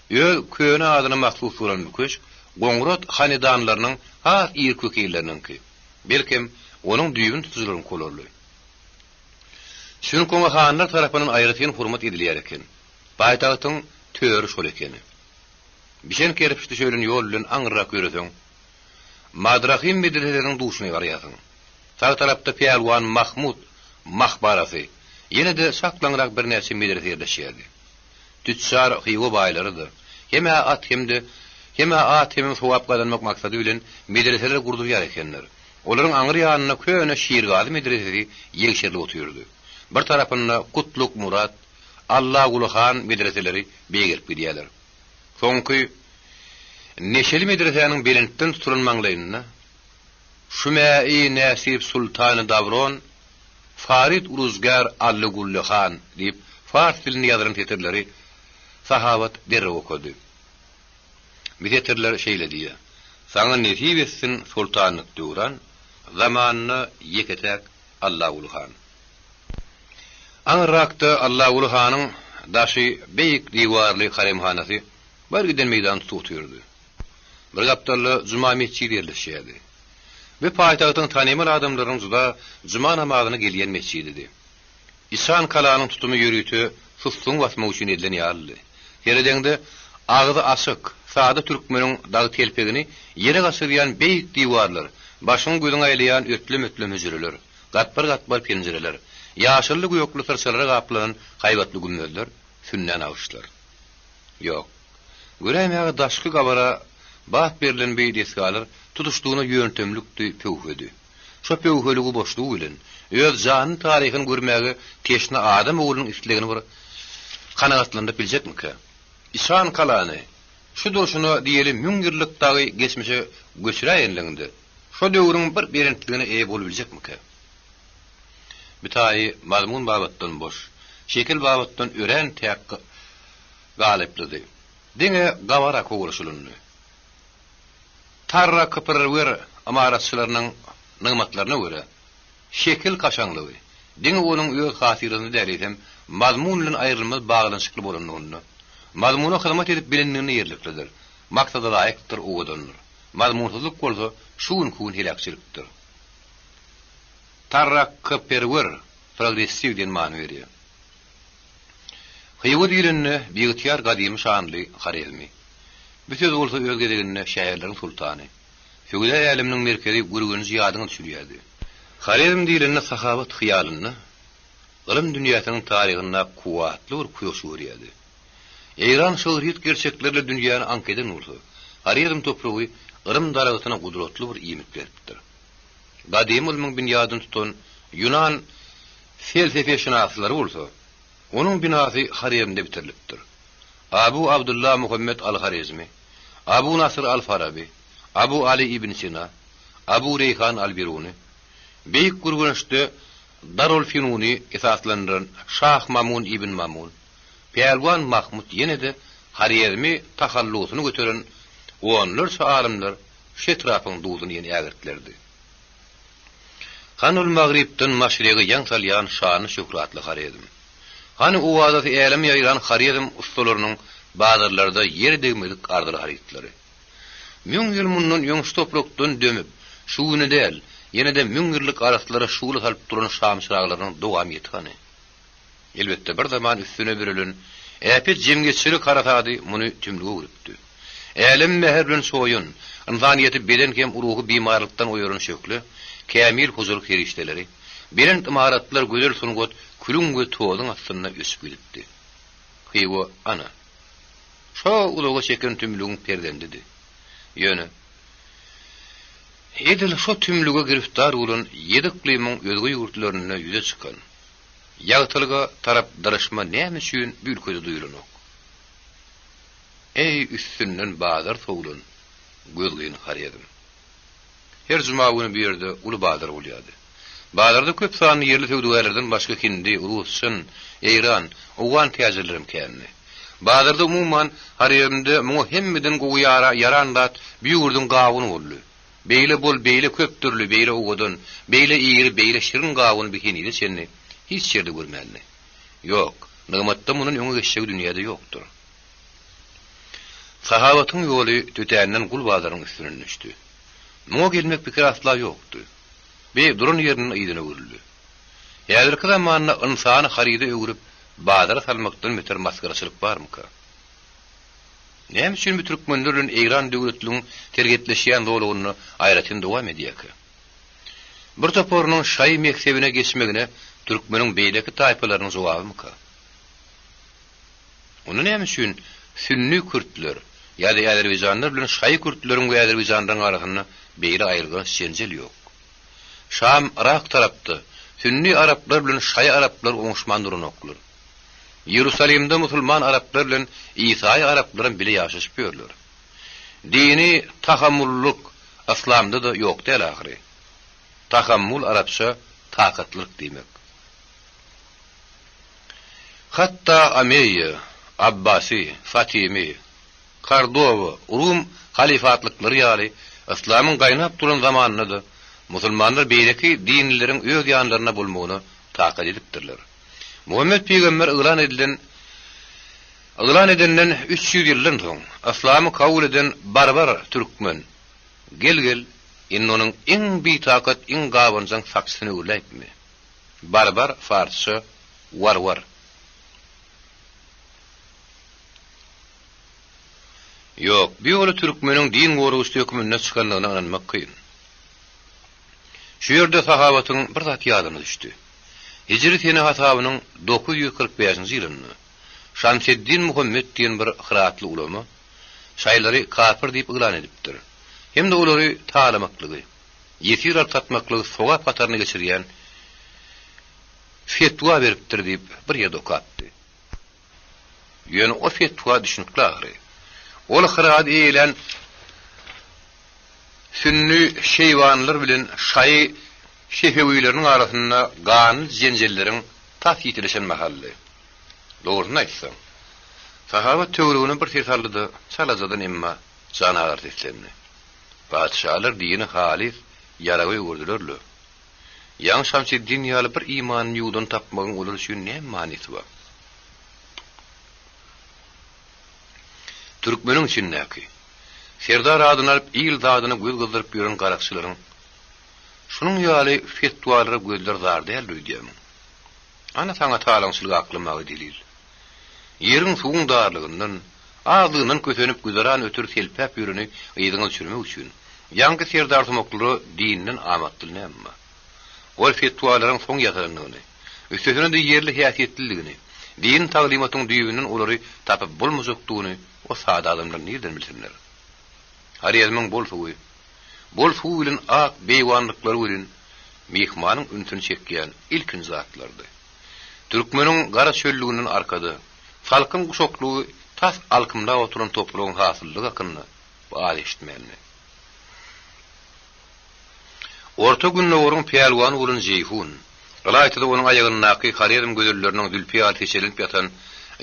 Speaker 1: Öz köne adyna mahsus bolan bu köşk Goňrat hanedanlarynyň has irki wekilleriniňki. Belkem, onuň düýbüni tutujylaryňky bolarly. Çünki oňa hanlar tarapyndan aýratyn hormat edilýär eken. Paýtagtyň töri şol ekeni. Bişen kerpiç düşelen ýol bilen aňyrrak ýöreseň, Madrahym medreseleriniň duşuna barýarsyň. Sag tarapda Pälwan Mahmut mahbarasy, ýene-de çaklaňrak birnäçe medrese ýerleşýärdi. Tüçjar Hywa baýlary-da, hem-ä at hem-de hem-ä at hemem sogap gazanmak maksady bilen medreseler gurdurýar ekenler. Olaryň aňry ýanynda köne Şirgazy medresesi ýegşerilip otyrdy. Bir tarapynda Kutluk Murat, Allaguly han medreseleri beýgelip gidýärler. Soňky Neşeli medresäniň belentden tutulan maňlaýynda. Şümäi näsip sultany Dabron, Farid Uruzgär Ally Gully han diýip, fars dilinde ýazylan setirleri Sahawat derrew okady. Bu setirler şeýle diýýär, Saňa nesip etsin soltanlyk döwran, Zamanynda ýeke-täk Allaguly han. Aňyrrakda Allaguly hanyň daşy beýik diwarly haremhanasy bir giden meýdany tutup otyrdy. Bir gapdalda juma metjidi ýerleşýärdi. Bu paýtagtyň tanymal adamlarynyň juda juma namazyna gelýän metjididi. Içan kalanyň tutumy ýörite sussuňy basmak üçin edilen ýalydy. Seredeňde, agzy açyk, sada türkmeniň dag telpegini ýere gaçyrýan beýik diwarlar, başyňy-gözüňi aýlaýan ötlem-ötlem hüjreler, gatbar-gatbar penjireler, ýaşylly-gökli syrçalara gaplanan haýbatly gümmezler, sünnä nagyşlar. Ýok. Göräýmäge daşky gabara bat berlen bi desgalar tutuşlygyna ýöntemlikdi, pöwhedi. Şo pöwheligi boşlugy bilen, öz janly taryhyny görmäge teşne adam oglunyň islegini bir kanagatlandyryp biljekmikä? Içan kalany, şu durşuna diýeli müňýyllyk dagy geçmişe göçüräýenliginde, şo döwrüň bir belentligine eýe bolubiljekmikä? Bu taýy mazmun babatdan boş, şekil babatdan örän täk galyplydy. Diňe gabara kowulyşylyndy. Tarra Kypyrwer ymaratçylarynyň nygmatlaryna görä, şekil kaşaňlygy, diňe onuň öz hatyrasynda däl, eýsem, mazmun bilen aýrylmaz baglanyşykly bolanlygynda, mazmuna hyzmat edip bilenliginde ýerliklidir, maksadalaýykdyr, owadandyr. Mazmunsyzlyk bolsa şu günki gün heläkçilikdir. Tarrakkyperwer, progressiw diýen many berýär. Hywa diýlende, biygtyýar gadymy şanly Horezmi. Bu söz bolsa öz gezeginde şäherleriň sultany, söwda äleminiň merkezi Gürgenji ýadyňa düşürýärdi. Horezm diýlende sahawat hyýalynda ylym dünýäsiniň taryhynda kuwwatly bir kuýaşy görýärdi. Eýran şygryýet gerçekleri bilen dünýäni aňk eden bolsa, Horezm topragy ylym daragtyna gudratly bir iýmit beripdir. Gadymy ylmyň binýadyny tutan ýunan felsefeşynaslary bolsa, onuň binasy Horezmde bitirilipdir. Abu Abdylla Muhammet al-Horezmi, Abu Nasr al-Faraby, Abu Aly ibn Sina, Abu Reýhan al-Biruny, Beýik Gürgençde Darulfinuny esaslandyran Şah Mamun ibn Mamun, Pälwan Mahmut ýene-de Horezmi tahallusyny göteren onlarça alymlar şu etrapyň duzuny iýen ägirtlerdi. Hany ol Magrypdan Maşrege ýaň salýan şanly-şöhratly Horezm? Hany owazasy äleme ýaýran Horezm ussalarynyň bazarlarda ýer degmedik arzyly harytlary? Müň ýyl mundan öň şu toprakdan dömüp, şu güne däl, ýene-de müň ýyllyk araslara şugla salyp duran şamçyraglarynyň dowamyýeti hany? Elbetde, bir zaman üstüne bürelen äpet jemgyýetçilik harasady muny tümlüge öwrüpdi. Älemi mähir bilen çoýan, ynsanyýeti beden hem ruhy bimarlykdan oýaran şöhle, kämil hojalyk serişdeleri, belent ymaratlar, gözel sungat külüň we tozuň astynda öçüp gidipdi. Hywa, ana, şo uzaga çeken tümlügiň perzendidi. Ýöne, edil şo tümlüge giriftar bolan ýedi yklymyň özge ýurtlarynda ýüze çykan, Ýagtylyga tarap dyryşma näme üçin bu ülkede duýulanok? Eý, üstünden bazar sowlan gözgyny Horezm! Her juma güni bu ýerde uly bazar bolýardy. Bazarda köp sanly ýerli söwdagärlerden başga hindi, rus, çyn, eýran, owgan täjirlerem kändi. Bazarda umuman, Horezmde muňa hemmeden gowy ýaran zat bu ýurduň gawuny boldy. Beýle bol, beýle köp dürli, beýle owadan, beýle iri, beýle şirin gawuny bi henize çenli hiç ýerde görmändi. Ýok, nygmatda mundan öňe geçjegi dünýäde ýokdur. Sahawatyň ýoly tötänden gul bazaryň üstünden düşdi. Muňa gelmek pikiri asla ýokdy. Bi duran ýerinden yzyna öwrüldi. Häzirki zamanda ynsany haryda öwrüp, bazara salmakdan beter masgaraçylyk barmyka? Näme üçin bu türkmenler bilen Eýran döwletligiň serhetleşýän zolagynda aýratyn dowam edýärkä? Bir toparynyň şaýy mezhebine geçmegine türkmeniň beýleki taýpalarynyň jogabymyka? Onda näme üçin sünni kürtler ýa-da äzerbaýjanlar bilen şaýy kürtleriň we äzerbaýjanlaryň arasynda beýle aýrylganç jenjel ýok? Şam, Yrak tarapda sünni araplar bilen şaýy araplar oňuşman duranoklar. Iýerusalimde musulman araplar bilen isaýy araplaram bile ýaşaşyp ýörler. Dini tahammullylyk yslamda-da ýok däl ahyry. Tahammul arapça takatlylyk diýmek. Hatda Omeýýa, Abbasy, Fatimi, Kordowa, Rum halyfatlyklary ýaly yslamyň gaýnap duran zamanynda-da musulmanlar beýleki dinlileriň öz ýanlarynda bolmagyna takat edipdirler. Muhammet pygamber yglan edilen yglan edenden 300 ýyldan soň yslamy kabul eden barbar türkmen gel-gel indi onuň iň bitakat iň gabanjaň sakçysyna öwrüläýipmi? Barbar farsça warwar. Ýok, bu ýola türkmeniň din goragçysy hökmünde çykandygyna ynanmak kyn. Şu ýerde Sahabatyň bir zat ýadyna düşdi. Hijri sene hasabynyň 945-nji ýylynda Şamseddin Muhammet diýen bir hyratly ulama şaýlary kapyr diýip yglan edipdir hem-de olary talamaklygy, ýesir alyp satmaklygy sogap hataryna geçirýän fetwa beripdir diýip bir ýerde okapdy. Ýöne o fetwa düşnükli ahyry. Ol Hyrady eýelän sünni şeýbanylar bilen şaýy sefewileriniň arasynda ganly jenjelleriň tas ýitileşen mahalydy. Dogrusyny aýtsaň, Sahabat töweregine bir ses aldy-da, çalajadan emma janagyr seslendi. Patyşalar dini halys ýaraga öwürdiler-le. Ýaňy Şamseddin ýaly bir imanyny ýuwdan tapmagyň olar üçin näme manysy bar? Türkmeniň içindäki, serdar adyny alyp il zadyna göz gyzdyryp ýören garakçylaryň şunuň ýaly fetwalara gözleri zar däldir öýdýärmiň? Ana saňa talaňçylygy aklamaga delil. Ýeriň-suwuň darlygyndan, azlygyndan kösenip güzeran ötür selpäp ýöreni yzyňa düşürmek üçin, ýaňky serdarsumaklara dinden amatly näme bar? Ol fetwalaryň soň ýazylandygyny, üstesine-de ýerli häsiýetliligini, dini taglymatyň düýbünden olary tapyp bolmajakdygyny o sada adamlar nirden bilsinler? Horezmiň bol suwy, bol suwy bilen ak beýwanlyklary welin myhmanyň ünsüni çekýän ilkinji zatlardy. Türkmeniň gara çöllüginden arkada, salkyn guşaklygy tas alkymlap oturan topragyň hasyllygy hakynda bu az eşitmändi. Orta Gündogaryň pälwany bolan Jeýhun, ylaýta-da onuň aýagyndaky Horezm gözelleriniň zülpi ýaly seçelenip ýatan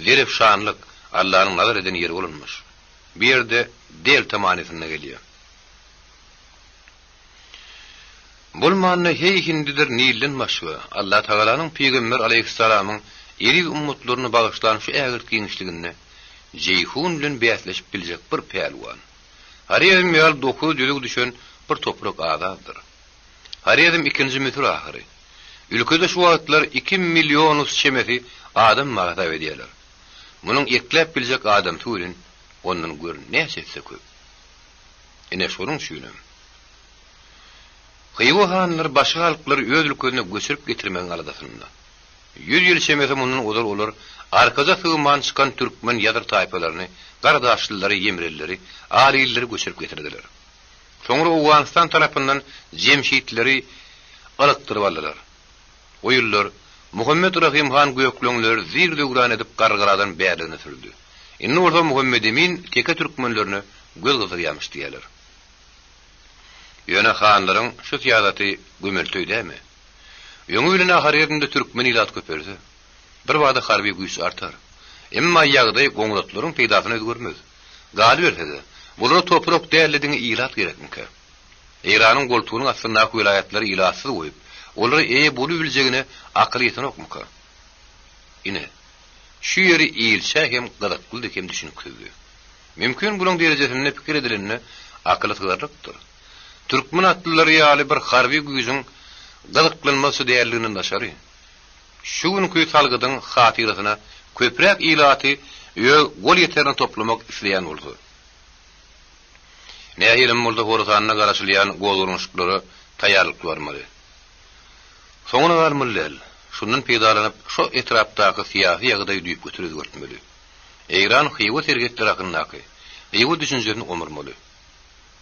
Speaker 1: Zerefşanlyk Allanyň nazar eden ýeri bolanmyş. Bu ýerde delta manysynda gelýär. Bolmanda heý hindidir Nilden başga, Allatagalanyň pygamber aleýhissalamyň eziz ummatlaryna bagyşlan şu ägirt giňişliginde Jeýhun bilen bäsleşip biljek bir pälwan. Horezm ýaly dokuzy düzüg düşen bir toprak az-azdyr. Horezm ikinji Müsür ahyry. Ülkede şu wagtlar iki millionus çemesi adam bar hasap edýärler. Munuň ekläp biljek adamsy welin ondan gör näçe esse köp. Ine şonuň üçinem. Hywa hanlary başga halklary öz ülkesine göçürip getirmegiň aladasynda. Ýüz ýyl çemesi mundan ozal olar arkaja sygman çykan türkmen ýazyr taýpalaryny, garadaşlylary, ýemrelileri, alilleri göçürip getirdiler. Soňra Owganystan tarapyndan jemşitleri ylykdyryp aldylar. O ýyllar Muhammet Rahym han gökleňleri zir-zöwran edip Garrygaladan bärligine sürdi. Indi bolsa Muhammet Emin teke türkmenlerine göz gyzdyrýarmyş diýýärler. Ýöne hanlaryň şu syýasaty gömelteý dämi? Öňi bilen-ä Horezmde türkmen ilaty köpelse, birbada harby güýç artar. Emma ýagdaý goňratlaryň peýdasyna özgermez. Galyberse-de, bulara toprak däl-de diňe ilat gerekmikä? Eýranyň goltugynyň astyndaky welaýatlary ilatsyz goýup, olara eýe bolubiljegine akyl ýetenokmyka? Ine, şu ýeri ilçä hem gyzyklydy hem düşüniksizdi. Mümkin bulaň derejesinde pikir edilende akyla sygarlykdyr. Türkmen atlylary ýaly bir harby güýjüň gyzyklanmasy däldiginden daşary, şu günki salgydyň hatyrasyna köpräk ilaty öz gol ýeterine toplamak isleýän bolsa, nähilem bolsa Horasanda garaşylýan gozgalaňşyklara taýýarlykly barmaly. Soňuna galmaly däl. Şundan peýdalanyp, şo etrapdaky syýasy ýagdaýy düýpgöter özgertmeli. Eýran Hywa serhetleri hakyndaky Hywa düşünjesini omurmaly.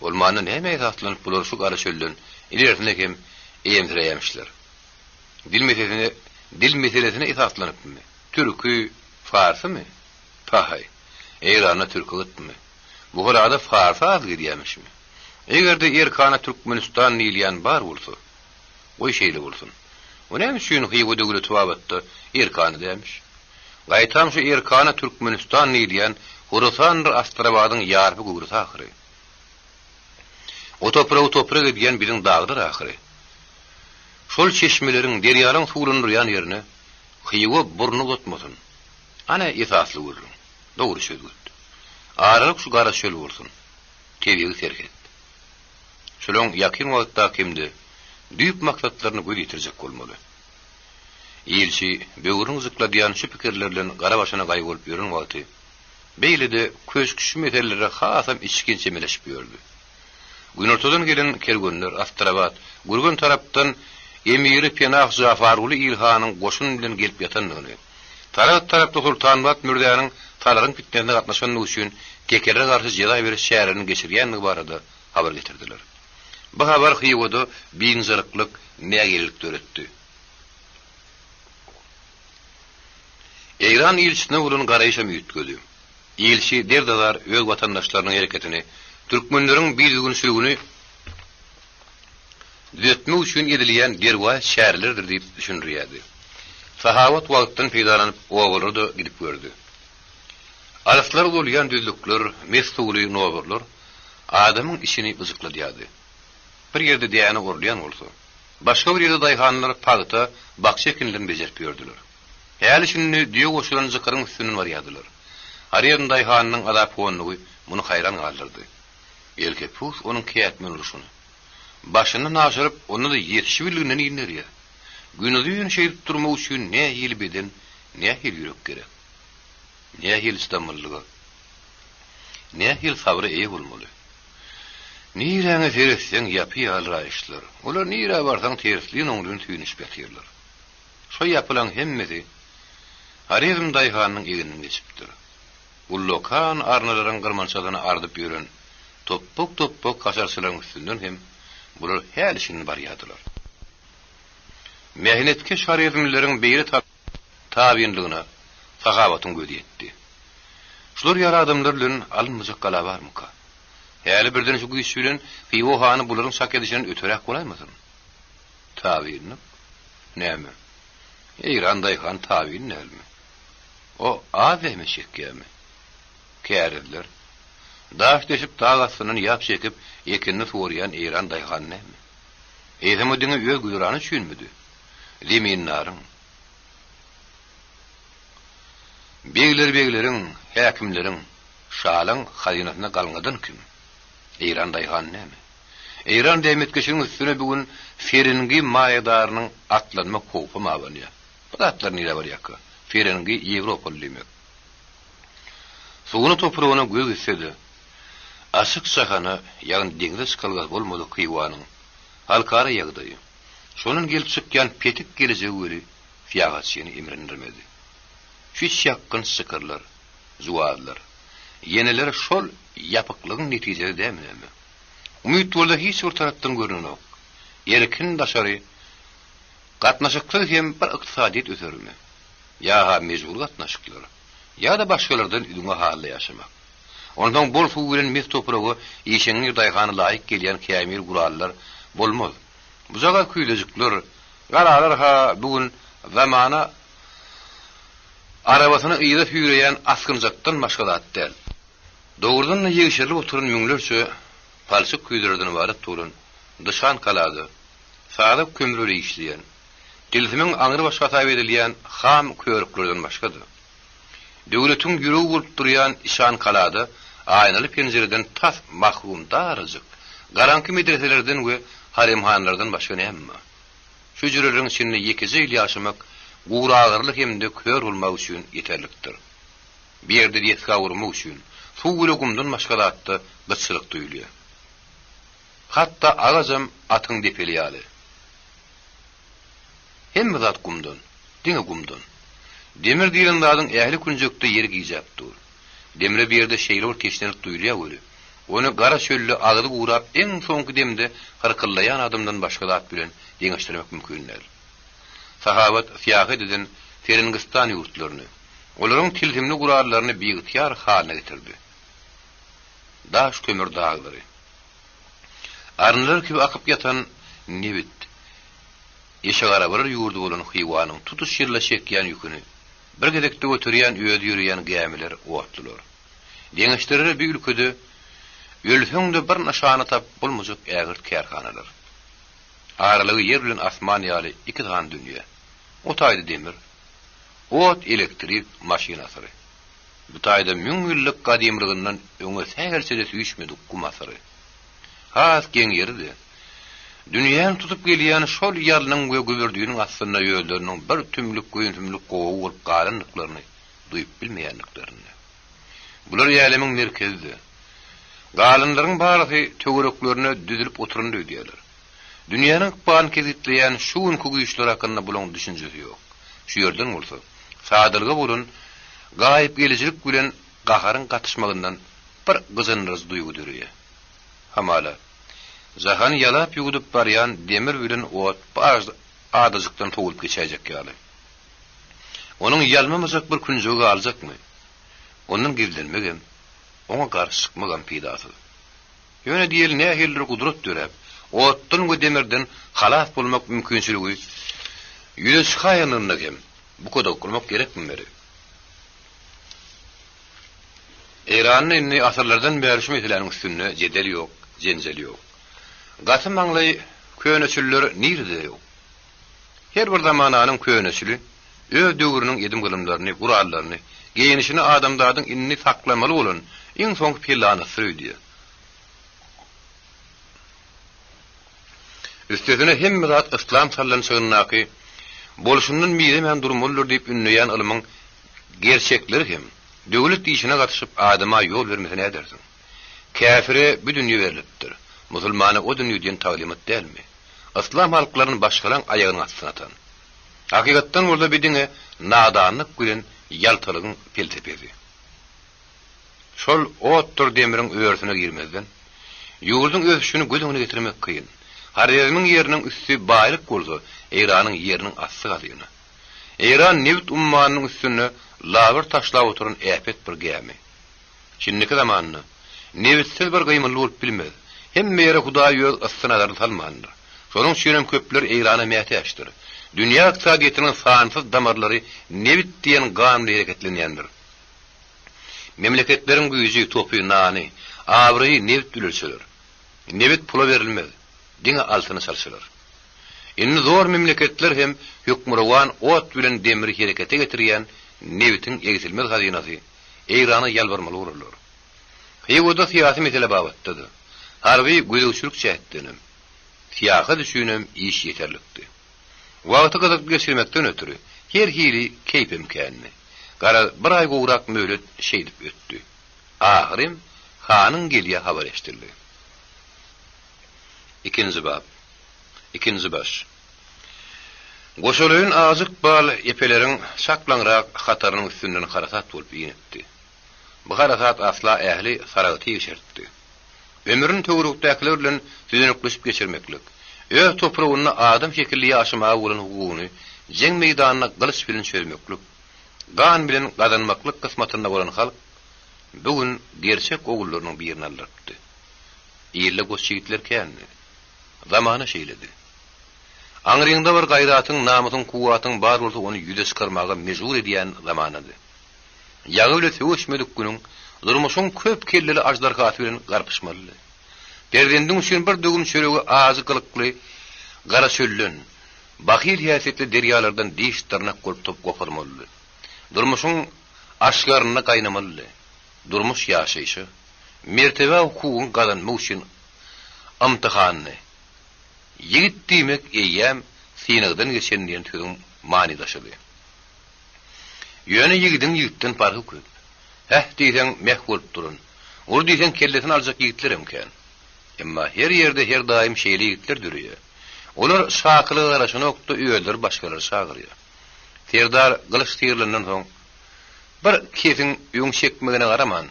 Speaker 1: Bolmanda nämä esaslanyp bular şu gara çölden ilerisine hem eýemsireýämişler? Dil meselesine dil meselesine esaslanypmy? Türki, farsymy? Pahaý, Eýranda türki gytmy? Buharada farsy az gelýämişmi? Eger-de erkana Türkmenistan diýilýän bar bolsa. Goý şeýle bolsun. O näme üçin Hywa döwleti babatda erkana dälmiş? Gaýtam şu erkana Türkmenistan diýilýän Horasandyr Astrabadyň ýarpy göwresi ahyry. O topragy toprak edýän biziň daglar ahyry. Şol çeşmeleriň, derýalaň suwlandyrýan ýerine Hywa burnuny uzatmasyn. Ana esasly gürrüň. Dogry çözgüt. Aralyk şu gara çöl bolsun. Tebigy serhet. Şolaň ýakyn wagtdaky hem-de düýp maksatlaryna göz ýetirjek bolmaly. Ilçi böwrüni gyjykladýan şu pikirler bilen gara başyna gaý bolup ýören wagty, beýle-de köşk şu meselelere hasam içgin çemeleşip ýördi. Günortadan gelen kerwenler Astrabat, Gürgen tarapdan emiri Penah Jafarguly ilhanyň goşun bilen gelip ýatandygyny, Saragt tarapda Sultanmyrat mürzäniň Salaryň pitnesine gatnaşandygy üçin tekelere garşy jeza beriş çärelerini geçirýändigi barada habar getirdiler. Bu habar Hywada biynjalyklyk, nägilelik döretdi. Eýran ilçisine bolan garaýyşam üýtgedi. Ilçi derd-azar öz watandaşlarynyň hereketini, türkmenleriň bidüzgünçiligini düzetmek üçin edilýän derwaýys çärelerdir diýip düşündirýärdi. Sahawat wagtdan peýdalanyp obalara-da gidip gördi. Alyslar uzalýan düzlükler, mes suwly noburlar adamyň içini byjykladýardy. Bir ýerde däne orulýan bolsa, başga bir ýerde daýhanlar pagta, bakja ekinlerini bejerip ýördüler. Häli-şindi düýe goşulan jykyryň üstünden barýardylar. Horezm daýhanynyň azap-honlugy muny haýran galdyrdy. Elkepus onuň kätmen urşuny. Başyndan aşyryp, onda-da ýetişibildiginden inderýär. Günuzyn şeýdip durmak üçin nähili beden, nähili ýürek gerek? Nähili çydamlylyga, nähili sabra eýe bolmaly? Niräňe seretseň ýapy ýaly raýyşlar. Olar nirä barsaň terslin-oňlyn süýnüşip ýatyrlar. Şo ýapylaň hemmesi Horezm daýhanynyň egninden geçipdir. Ullakan arnalaryň gyrmançasyny ardyp ýören topbak-topbak haşarçylaryň üstünden hem bular häli-şindi barýardylar. Mähnetkeş horezmlileriň beýle tabynlygyna Sahabatyň gözi ýetdi. Şular ýaly adamlar bilen alynmajak gala barmyka? Häli birden şu güýç bilen Hywa hany bularyň çak edişinden öteräk bolaýmasyn? Tabynlyk? Näme? Eýran daýhan tabyn dälmi? O az zähmet çekýärmi? Kärizler. Daş deşip dag astyndan ýap çekip ekinini suwarýan eýran daýhan näme? Eýsem o diňe öz güzerany üçinmidi? Zemindaryň. Begler-begleriň, häkimleriň, şalaň hazynasyna galňadan kim? Eýran daýhan näme? Eýran zähmetkeşiniň üstüne bu gün ferengi maýadarynyň atlanmak howpam abanýar. Bu zatlar nirä barýarka? Ferengi ýewropaly diýmek. Suwuna topragyna göz gitse-de, açyk jahana, ýagny deňze çykalgasy bolmadyk Hywanyň halkara ýagdaýy, şondan gelip çykýan petik gelejegi weli syýahatçyny imrindirmedi. Şu içýakgynç çykyrlar, juwazlar, ýeneler şol ýapyklygyň netijesi dälmi näme? Umyt bolsa hiç bir tarapdan görnenok. Erkin daşary gatnaşyksyz hem bir ykdysadyýet ösermi? Ýa-ha mejbury gatnaşyklar, ýa-da başgalardan üzňe halda ýaşamak. Onsoň bol suw bilen mes topraga işeňňir daýhana laýyk gelýän kämil gurallar bolmaz. Bujagaz küýzejikler, galalar-ha bu gün zamana arabasyny yza süýreýän asgynjakdan başga zat däl. Dogrudan-da ýegşerilip oturan müňlerçe palçyk küýzelerden ybarat bolan Dyşan galada sazak kömri bilen işleýän, tilsimiň aňrybaşy hasap edilýän ham körüklerden başga-da, döwletiň ýüregi bolup durýan Işan galada aýnaly penjireden tas mahrum darajyk, garaňky medreselerden we haremhanalardan başga näme bar? Şu hüjreleriň içinde ýekeje ýyl ýaşamak guragyryly hem-de kör bolmak üçin ýeterlikdir. Bu ýerde desga gurmak üçin suw bile gumdan başga zatda gytçylyk duýulýar. Hatda agajam atyň depeli ýaly. Hemme zat gumdan, diňe gumdan. Demir diýlen zadyň ähli künjekde ýeri gijäp dur. Demre bu ýerde şeýle bir teşnelik duýulýar weli, ony gara çölde agzy gurap iň soňky demde hyrkyllaýan adamdan başga zat bilen deňeşdirmek mümkin däl. Sahabat syýahat eden Ferengistan ýurtlaryny, olaryň tilsimli gurallaryny biygtyýar halyna getirdi. Daş kömür daglary. Arnalar kibi akyp ýatan nebit. Eşegarabalar ýurdy bolan Hywanyň tutuş ýylda çekýän ýüküni bir gezekde göterýän özi ýöreýän gämiler, otlular. Deňeşdirere bir ülkede ölseň-de bir nyşana tapyp bolmajak ägirt kärhanalar. Aralygy ýer bilen asman ýaly iki sany dünýe. O taýda demir, ot, elektrik, maşyn asyry. Bu taýda müňýyllyk gadymlygyndan öňe sähelçe-de süýşmedik gum asyry. Has geň ýeri-de, dünýäni tutup gelýän şol ýalnyň we gübürdiniň astynda özleriniň bir tümlük göýünsümlik gowagy bolup galandyklaryny duýup bilmeýändiklerinde. Bular älemiň merkezide. Galanlaryň barysy töwereklerine düzülip oturandy öýdýärler. Dünýäniň ykbalyny kesgitleýän şu günki güýçler hakynda bulaň düşünjesi ýok. Şu ýerden bolsa, sadalyga bolan gaýypgelijilik bilen gaharyň gatyşmagyndan bir gyjyndyryjy duýgy döreýär. Hamala, jahany ýalap-ýuwudyp barýan demir bilen ot bu adajykdan sowulyp geçäýjek ýaly. Onuň ýalmamajak bir künjegi galjakmy? Ondan gizlenmegem, oňa garşy çykmagam peýdasyz. Ýöne diýeli nähilidir gudrat döräp, otdan we demirden halas bolmak mümkinçiligi ýüze çykaýanlygynda hem buka dokunmak gerekmi beri? Eýranda indi asyrlardan bäri şu meseläniň üstünde jedel ýok, jenjel ýok. Gaty maňlaý köneçiller nirede ýok? Her bir zamananyň köneçili öz döwrüniň edim-gylymlaryny, gurallaryny, geýnişini adamzadyň indi saklamaly bolan iň soňky pellanasydyr öýdýär. Üstesine hemme zat yslam sallançagyndaky bolşundan mizemän durmalydyr diýip ündeýän ylmyň gerçekleri hem döwlet işine gatyşyp adama ýol bermese nädersiň? Käfire bu dünýe berlipdir, musulmana o dünýe diýen taglymat dälmi? Yslam halklaryny başgalaň aýagynyň astyna atan. Hakykatdan bolsa bi diňe nadanlyk bilen ýaltalygyň pelsepesi. Şol otdur demiriň örüsine girmezden, ýurduň ösüşini göz öňüne getirmek kyn. Horezmiň ýeriniň üsti baýlyk bolsa, Eýranyň ýeriniň asty hazyna. Eýran nebit ummanynyň üstünde labyr taşlap oturan äpet bir gämi. Şindiki zamanda nebitsiz bir gymyldy bolup bilmez. Hemme ýere Hudaý öz yssy nazaryny salmandyr. Şonuň üçinem köpler Eýrana mätäçdir. Dünýä ykdysadyýetiniň sansyz damarlary nebit diýen gan bilen hereketlenýändir. Memleketleriň güýji, topy, nany, abraýy nebit bilen ölçeler. Nebit pula berilmez, diňe altyna çalşylar. Indi zor memleketler hem hökmürowan ot bilen demiri herekete getirýän nebitiň egsilmez hazynasy Eýrana ýalbarmaly bolarlar. Hywada syýasy mesele babatda-da, harby gözegçilik jähtdenem, syýahat üçinem iş ýeterlikdi. Wagty gyzykly geçirmekden ötri, her hili keýpem kändi. Garaz, bir aý gowrak möhlet şeýdip ötdi. Ahyrym hanyň gelýä habar eşidildi. Ikinji bap. Ikinji baş. Goşalaýyn ajyk bal epeleriň çaklaňrak hatarynyň üstünden harasat bolup inipdi. Bu harasat asla ähli Saragty ýegşertdi. Ömrüni töwerekdäkiler bilen süzenekleşip geçirmeklik, öz topragynda adam şekilli ýaşamaga bolan hukugyny jeň meýdanynda gylyç bilen çözmeklik, gan bilen gazanmaklyk kysmatynda bolan halk bu gün gerçek ogullarynyň birini aldyrypdy. Ilde goç ýigitler kändi. Zamana şeýledi. Aňryňda bir gaýratyň, namysyň, kuwwatyň bar bolsa ony ýüze çykarmaga mejbur edýän zamanady. Ýagy bile söweşmedik günüň durmuşyň köp kelleli aždarhasy bilen garpyşmalydy. Perzendiň üçin bir döwüm çöregi ajy gylykly gara çölden, bahyl häsiýetli derýalardan diş-dyrnak bolup top goparmalydy. Durmuşyň aşgarynda gaýnamalydy. Durmuş ýaşaýşa, mertebä hukugyňy gazanmak üçin ymtyhandy. Ýigit diýmek eýýäm synagdan geçen diýen sözüň manydaşydy. Ýöne ýigidiň ýigitden parhy köp. Häh diýseň meh bolup duran, ur diýseň kellesini aljak ýigitlerem kän. Emma her ýerde her daýym şeýle ýigitler döreýär. Olar çakylyga garaşanok-da özleri başgalary çagyrýar. Serdar gylyç syrylandan soň bir kesiň öň çekmegine garaman,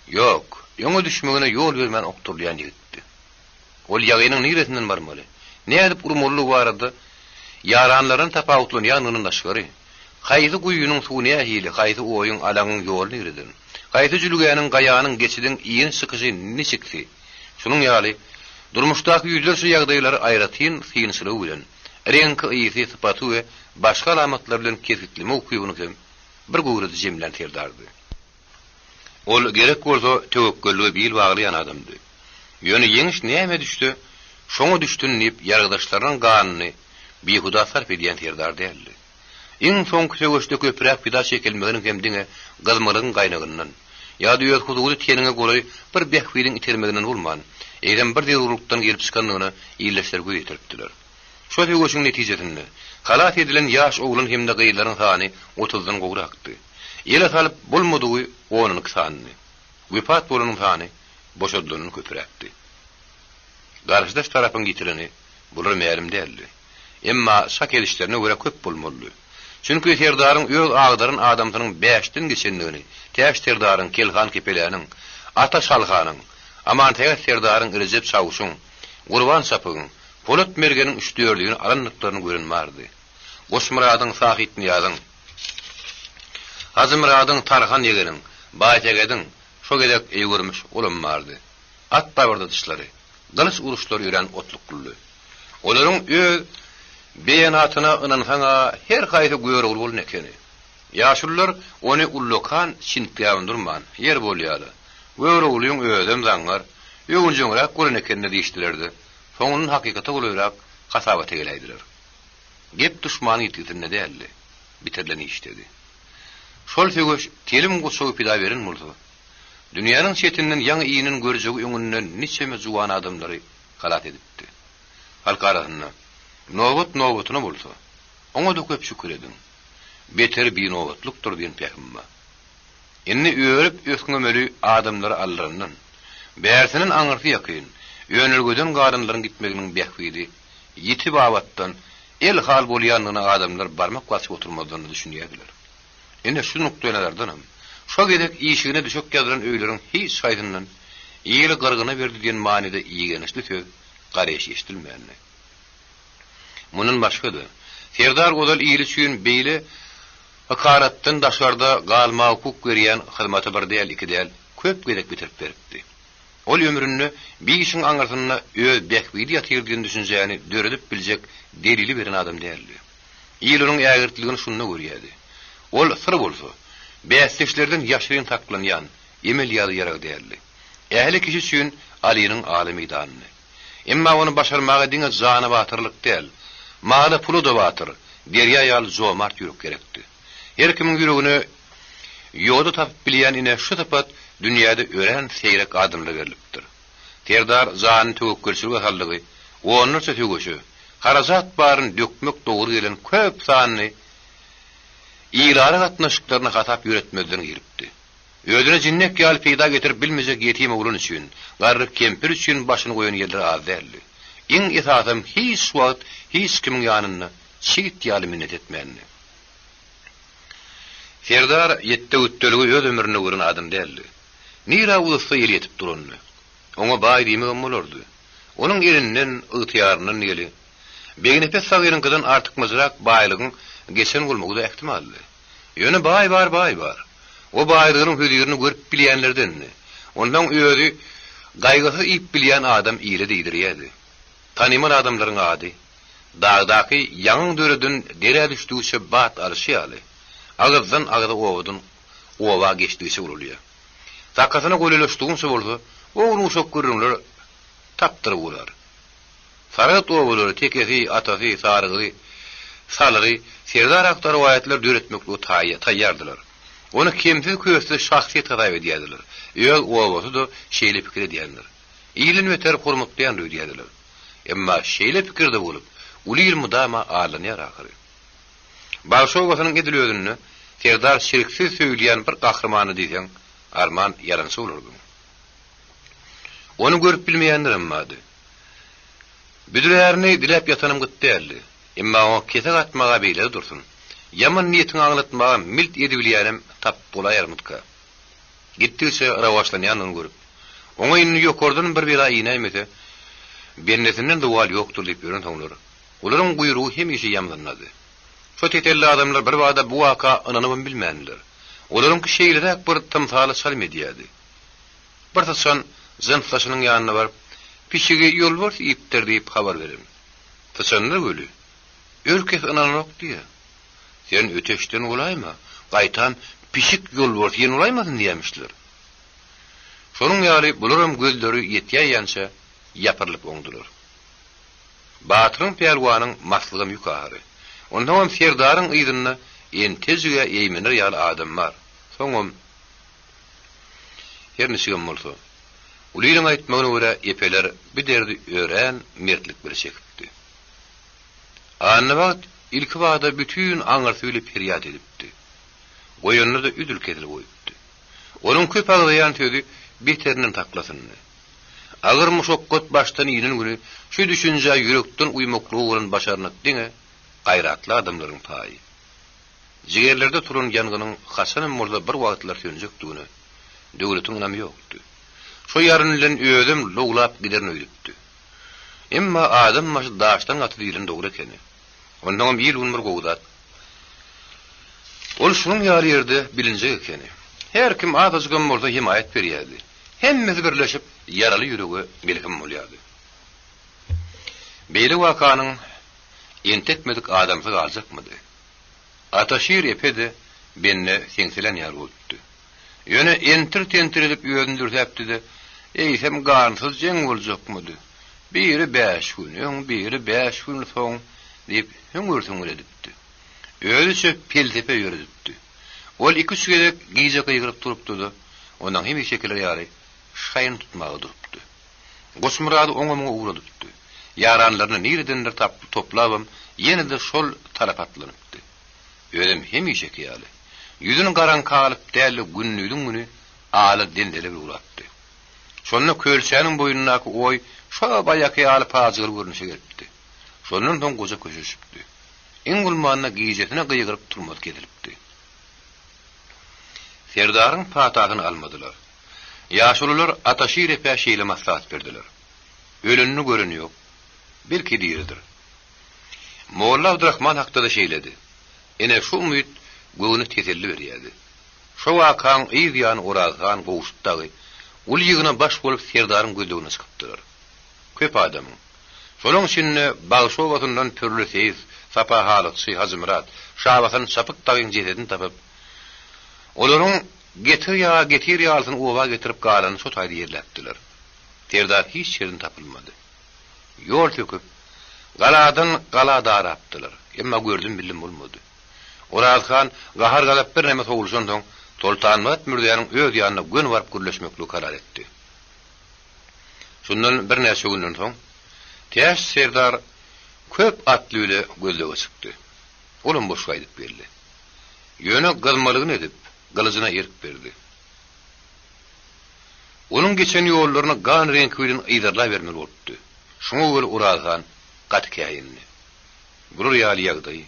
Speaker 1: ýok, öňe düşmegine ýol bermän okdurylýan ýigitdi. Ol ýagynyň niresinden barmaly, nädip urmalydygy barada ýaranlardan tapawutlanýandygyndan daşgary, haýsy guýynyň suwy nähili, haýsy oýuň, alaňyň ýoly nireden, haýsy jülgäniň, gaýanyň, geçidiň iniş-çykyşy niçiksi, şunuň ýaly durmuşdaky ýüzlerçe ýagdaýlary aýratyn synçylygy bilen. Reňki, ysy, sypaty we başga alamatlary bilen kesgitleme ukybyny hem bir göwrede jemlän serdardy. Ol gerek bolsa töwekgellige bil baglaýan adamdy. Ýöne ýeňiş nämä düşse, şoňa düşsün diýip ýaragdaşlarynyň ganyny bihuda sarp edýän serdar däldi. Iň soňky söweşde köpräk pida çekilmeginiň hem diňe gyzmalygyň gaýnagyndan, ýa-da öz hususy teniňe golaý bir bähbidiň itermeginden bolman, eýsem bir zerurlykdan gelip çykandygyna ildeşler göz ýetiripdiler. Şo söweşiň netijesinde, halas edilen ýaş oglan hem-de gyzlaryň sany otuzdan gowrakdy. Ele salyp bolmadygy on iki sanydy. Wepat bolanyň sany boşadylandan köpräkdi. Garşydaş tarapyň ýitireni bulara mälim däldi. Emma şak edişlerine görä köp bolmalydy. Çünki serdaryň öz agdaran adamsynyň bäşden geçendigini Täç serdaryň Kelhan Kepeläniň, Ata Şalhanyň, Amansähet serdaryň Rejep çawuşyň, Gurban çapygyň, Polat mergeniň üç-dördüni alandyklaryny gören bardy. Goçmyradyň Sahypnyýazyň, Hajymyradyň Tarhan ýegeniň, Baýsähediň şo gezek eý görmüş olam bardy. At dabyrdadyşlary, gylyç uruşlary örän otluklydy. Olaryň öz beýanatyna ynansaň-a her haýsy Görogly bolan ekeni. Ýaşulular ony ullakan çintgäbin durman, ýer bolýa-la, Göroglyň özem zaňňar, öwünjeňräk bolan eken-dä diýişdiler-de, soňundan hakykata golaýrak hasabata geläýdiler. Gep duşmanyň ýitgisinde däldi, bitirilen işdedi. Şol söweş telim gurçugy pida beren bolsa, dünýäniň çetinden ýaňy inen görjegi öňünden niçeme juwan adamlary halas edipdi. Halk arasynda, Nobat nobatyna bolsa, oňa-da köp şükür ediň. Beteri binobatlykdyr diýen pähim bar. Indi örüp ösňemeli adamlary aldyrandan, bärsinden aňyrsy ýakyn, önelgeden galanlaryň gitmeginiň bähbidi ýiti babatdan el-hal bolýandygyna adamlar barmak basyp oturmazdan-da düşünýärdiler. Ine, şu nukdaýnazardanam, şo gezek işigine düşek ýazylan öýleriň hiç haýsyndan Ýyly gyrgyna berdi diýen manyda igençli söz gareş eşidilmändi. Mundan başga-da, Serdar ozal il üçin beýle Ykaratdan daşarda galmaga hukuk berýän hyzmaty bir däl, iki däl, köp gezek bitirip beripdi. Ol ömründe bir işiň aňyrsynda öz bähbidi ýatyr diýen düşünjäni döredip biljek delili beren adam däldi. Il onuň ägirtligini şunda görýärdi. Ol syr bolsa, bäsdeşlerden ýaşyryn saklanýan emel ýaly ýarag däldi. Ähli kişi üçin Alynyň aly meýdanydy. Emma ony başarmaga diňe jana batyrlyk däl, mala-pula-da batyr, derýa ýaly jomart ýürek gerekdi. Her kimiň ýüregine ýoda tapyp bilýän ine şu sypat dünýäde örän seýrek adamlara berlipdir. Serdar janyny töwekgelçilige saldygy, onlarça söweşe, harajat baryny dökmek dogry gelen köp sanly ilara gatnaşyklaryny hasap ýöretmezden giripdi. Özüne jinnek ýaly peýda getirip bilmejek ýetim oglan üçin, garry kempir üçin başyny goýan ýerleri az däldi. Iň esasam hiç wagt hiç kimiň ýanynda çigit ýaly minnet etmändi. Serdar ýetde-gütdeligi öz ömründe gören adam däldi. Nirä uzatsa eli ýetip durandy. Oňa baý diýmegem bolardy. Onuň elinden, ygtyýaryndan diýeli, Begnepes sagyryňkydan artykmajrak baýlygyň geçen bolmagy-da ähtimaldy. Ýöne baý bar, baý bar. O baýlygynyň hözirini görüp bilýänlerdendi. Onsoň özi gaýgysyz iýip bilýän adam ile diýdirýärdi. Tanymal adamlaryň ady, dagdaky ýaňyň döreden derä düşdügiçe bat alyşy ýaly, agyzdan agyza obadan oba geçdigiçe ulalýar. Sakasyna golaýlaşdygyňça bolsa, ownuk-uşak gürrüňler tapdyryp urar. Saragt obalary, tekesi, atasy, sarygy, salyry Serdar hakda rowaýatlar döretmeklige taýýardylar. Ony kemsiz-köstsüz şahsyýet hasap edýärdiler. Öz obasy-da şeýle pikir edýändir. Ilden beter hormatlaýandyr öýdýärdiler. Emma şeýle pikirde bolup, uly il mydama aldanýar ahyry. Bagşy obasynyň edil özünde Serdar çirksiz söýülýän bir gahrymandy diýseň, arman ýalançy bolardyň. Ony görüp bilmeýänlerem bardy. Büdürärini diläp ýatanam gyt däldi. Emma oňa kesek atmaga beýle-de dursun, ýaman niýetiňi aňlatmaga milt edibilýänem tapyp bolaýarmydyka? Gitdigiçe rowaçlanýandygyny görüp, oňa indi ýokardan bir bela inäýmese, bendesinden zowal ýokdur diýip ýörensoňlar, olaryň guýrugy hemişe ýamzyndady. Şo tetelli adamlar birbada bu waka ynanybam bilmändiler. Olaryňky şeýleräk bir tymsala çalym edýärdi. Bir syçan jynsdaşynyň ýanyna baryp, Pişigi ýolbars iýipdir diýip habar beren. Syçanlar weli. Ölkes ynananok diýýä. Sen öteçden bolaýma, gaýtam pişik ýolbars iýen bolaýmasyn diýýämişler. Şonuň ýaly bularam gözleri ýetýäýýänçä ýapyrylyp oňdular. Batyryň pälwanyň maslygam ýük ahyry. Onsoňam serdaryň yzynda entejig-ä eýmener ýaly adam bar. Soňam, her niçigem bolsa, ulynyň aýtmagyna görä epeler bi derdi örän mertlik bile çekipdi. Annabagt ilkibada bütin aňyrsy bile perýat edipdi. Goýanda-da üzül-kesil goýupdy. Onuň köp agzaýan sözi beterinden saklasyndy. Agyr muşakgat başdan inen güni şu düşünjä ýürekden uýmaklyga bolan başarnyk diňe gaýratly adamlaryň paýy. Jigerlerde turan ýangynyň haçanam bolsa bir wagtlar sönjekdigine Döwletiň ynamy ýokdy. Şo ýaryn bilen özem lowlap giderin öýdüpdi. Emma adam başy daşdan gaty diýleni dogry ekeni. Onnoňam il-gün bir gowy zat. Ol şunuň ýaly ýerde bilinjek ekeni. Her kim azajygam bolsa hemaýat berýärdi. Hemmesi birleşip, ýaraly ýürege melhem bolýardy. Beýle wakanyň entekmedik adamsy galjakmydy? Ataşir epe-de bende seňselän ýaly bolupdy. Ýöne entir-tentir edip özüni dürsäpdi-de, Eýsem gansyz jeň boljakmydy? Biri bäş gün öň, biri bäş gün soň diýip hüňür-süňür edipdi. Özüçe pelsepe ýöredipdi. Ol iküç gezek gije gygyryp turupdy-da, ondan hemişekiler ýaly şaýyny tutmaga durupdy. Goçmyrady oňa-muňa ugradypdy. Ýaranlaryny niredendir tapyp toplabam ýene-de şol tarapa atlanypdy. Özem hemişeki ýaly, ýüzüni garaňka alyp däl-de gündiziň güni ala zenzele bir ugrapdy. Şonda kölçäniň boýundaky oý şo baýaky ýaly pajygaly görnüşe gelipdi. Şondan soň goja köşeşipdi. Iň bolmanda gijesine gygyryp turmaz kesilipdi. Serdaryň patasyny almadylar. Ýaşulular Ataşir epä şeýle maslahat berdiler. Ölenini gören ýok. Belki diridir. Molla Abdyrahman hakda-da şeýledi. Ine, şu umyt göwne teselli berýärdi. Şo wakaň yz ýany Oraz han Gowşut dagy uly ýygyna baş bolup serdaryň gözlegine çykypdylar. Köp adamyň, şolaň içinde Bagşy obasyndan Pürli seýis, Sapa halykçy, Hajymyrat, Şabasan çapyk dagyň jesedini tapyp, olaryň getir ýa getir ýalysyny oba getirip galanyny şo taýda ýerläpdiler. Serdar hiç ýerden tapylmady. Ýol söküp, galadan gala darapdylar. Emma gördüm-bildim bolmady. Oraz han gahar-gazap birneme sowulyşansoň, Soltanmyrat mürzäniň öz ýanyna göni baryp gürleşmekligi karar etdi. Şundan birnäçe günden soň, Täç serdar köp atly bile gözlege çykdy. Olam boş gaýdyp geldi. Ýöne gyzmalygyny edip, gylyjyna erk berdi. Onuň geçen ýollaryny gan reňki bilen yzarlabermeli bolupdy. Şuňa weli Oraz han gaty käýindi. Bular ýaly ýagdaýy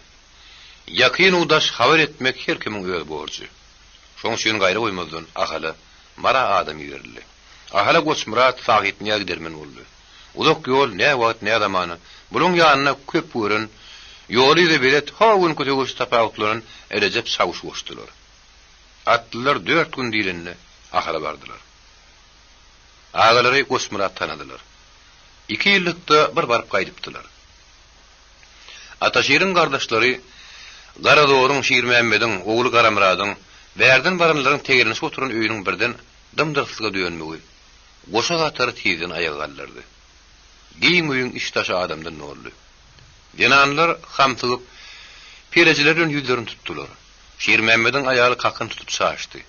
Speaker 1: ýakyn-u daş habar etmek her kimiň öz borjy. Şoň üçin gaýra goýmazdan Ahala, Mara adam iberildi. Ahala Goçmyrat Sahytnyýaz gidermen boldy. Uzak ýol, nä wagt, nä zamana, bulaň ýanyna köp gören, ýoly-yza belet, ho günki söweşde tapawutlanan Rejep çawuşy goşdular. Atlylar dört gün diýlende Ahala bardylar. Agalary Goçmyrat tanadylar. Iki ýyllykda bir baryp gaýdypdylar. Ataşiriň gardaşlary Garazoruň, Şirmämmediň, ogly Garamyradyň, bärden baranlaryň tegelenişip oturan öýüniň birden dym-dyrslyga dönmegi goşa gatary tizden aýaga galdyrdy. Giň öýüň iç-daşy adamdan doldy. Zenanlar hamsygyp, pelejiler bilen ýüzlerini tutdular. Şirmämmediň aýaly kakyny tutup çaşdy.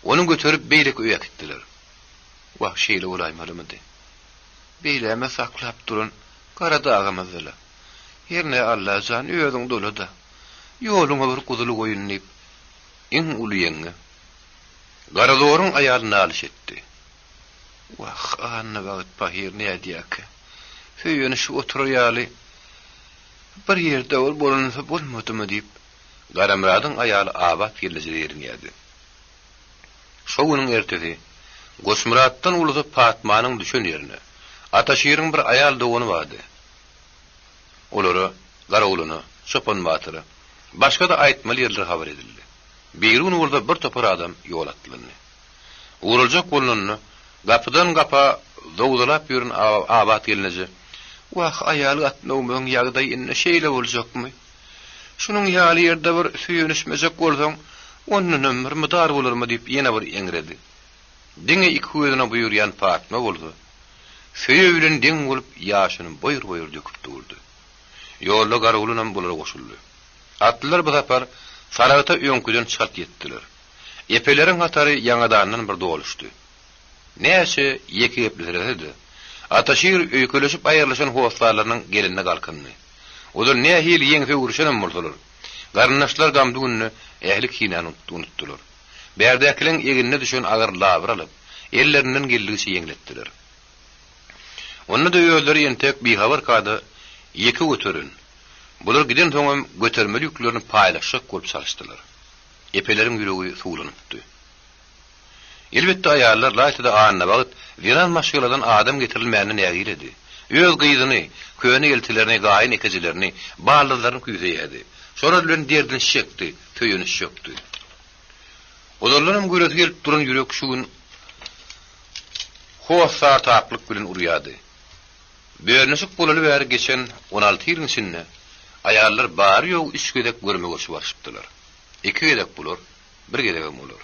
Speaker 1: Ony göterip beýleki öýe äkitdiler. Wah, şeýle bolaýmalymydy? Beýläme saklap duran gara dagymyzdy-la. Hernä Alla jan, özüň dola-da, ýoluňa bir guzuly goýun diýip, iň uly ýeňňe, Garazoruň aýaly nalyş etdi. Wah, Annabagt pahyr nädýäkä? Söýenişip oturar ýaly bir ýerde ol bolunsa bolmadymy diýip, Garamyradyň aýaly Abat gelneje zeýrenýärdi. Şo günüň ertesi Goçmyratdan ulusy Patmanyň düşen ýerine, Ataşiriň bir aýal dogany bardy. Olara, Garaoglana, Çopan batyra, başga-da aýtmaly ýerlere habar edildi. Birigün bolsa bir topar adam ýola atlandy. Ugraljak bolnanda, gapydan gapa zowzalap ýören Abat gelneje, Wah, aýal gatnawymyzyň ýagdaýy indi şeýle boljakmy? Şunuň ýaly ýerde bir söýenişmejek bolsaň, ondanam bir mydar bolarmy diýip ýene bir eňredi. Diňe iki gözüne buýurýan Patma bolsa, söýe bilen deň bolup ýaşyny boýur-boýur döküp durdy. Ýolda Garagulunam bulara goşuldy. Atlylar bu sapar Saragta öňküden çalt ýetdiler. Epeleriň hatary ýaňadandan bir doluşdy. Näçe ýeke gepleselese-de, Ataşir öýkeleşip aýrylyşan hossarlarynyň geline galkyndy. Ozal nähili ýeňse öwrüşenem bolsalar, garyndaşlar gamly günde ähli kinäni unutdylar. Bärdäkileň egnine düşen agyr labyr alyp, ellerinden geldigiçe ýeňletdiler. Onda-da özleri entek bihabarka-da ýeke göteren, bular gidensoňam götermeli ýüklerini paýlaşjak bolup çalyşdylar. Epeleriň ýüregi suwlanypdy. Elbetde, aýallar, ylaýta-da Annabagt zenan maşgaladan adam getirilmänine nägiledi. Öz gyzyny, köne eltilerini, gaýyn ekejilerini, baldyzlaryny küýseýärdi. Şolar bilen derdinişjekdi, söýenişjekdi. Ozaldanam göresi gelip duran ýürek şu gün hossartaplyk bilen urýardy. Bölünişik bolaly bäri geçen 16 ýylyň içinde aýallar bary-ýogy üç gezek görme-görşe barşypdylar. Iki gezek bular, bir gezegem olar.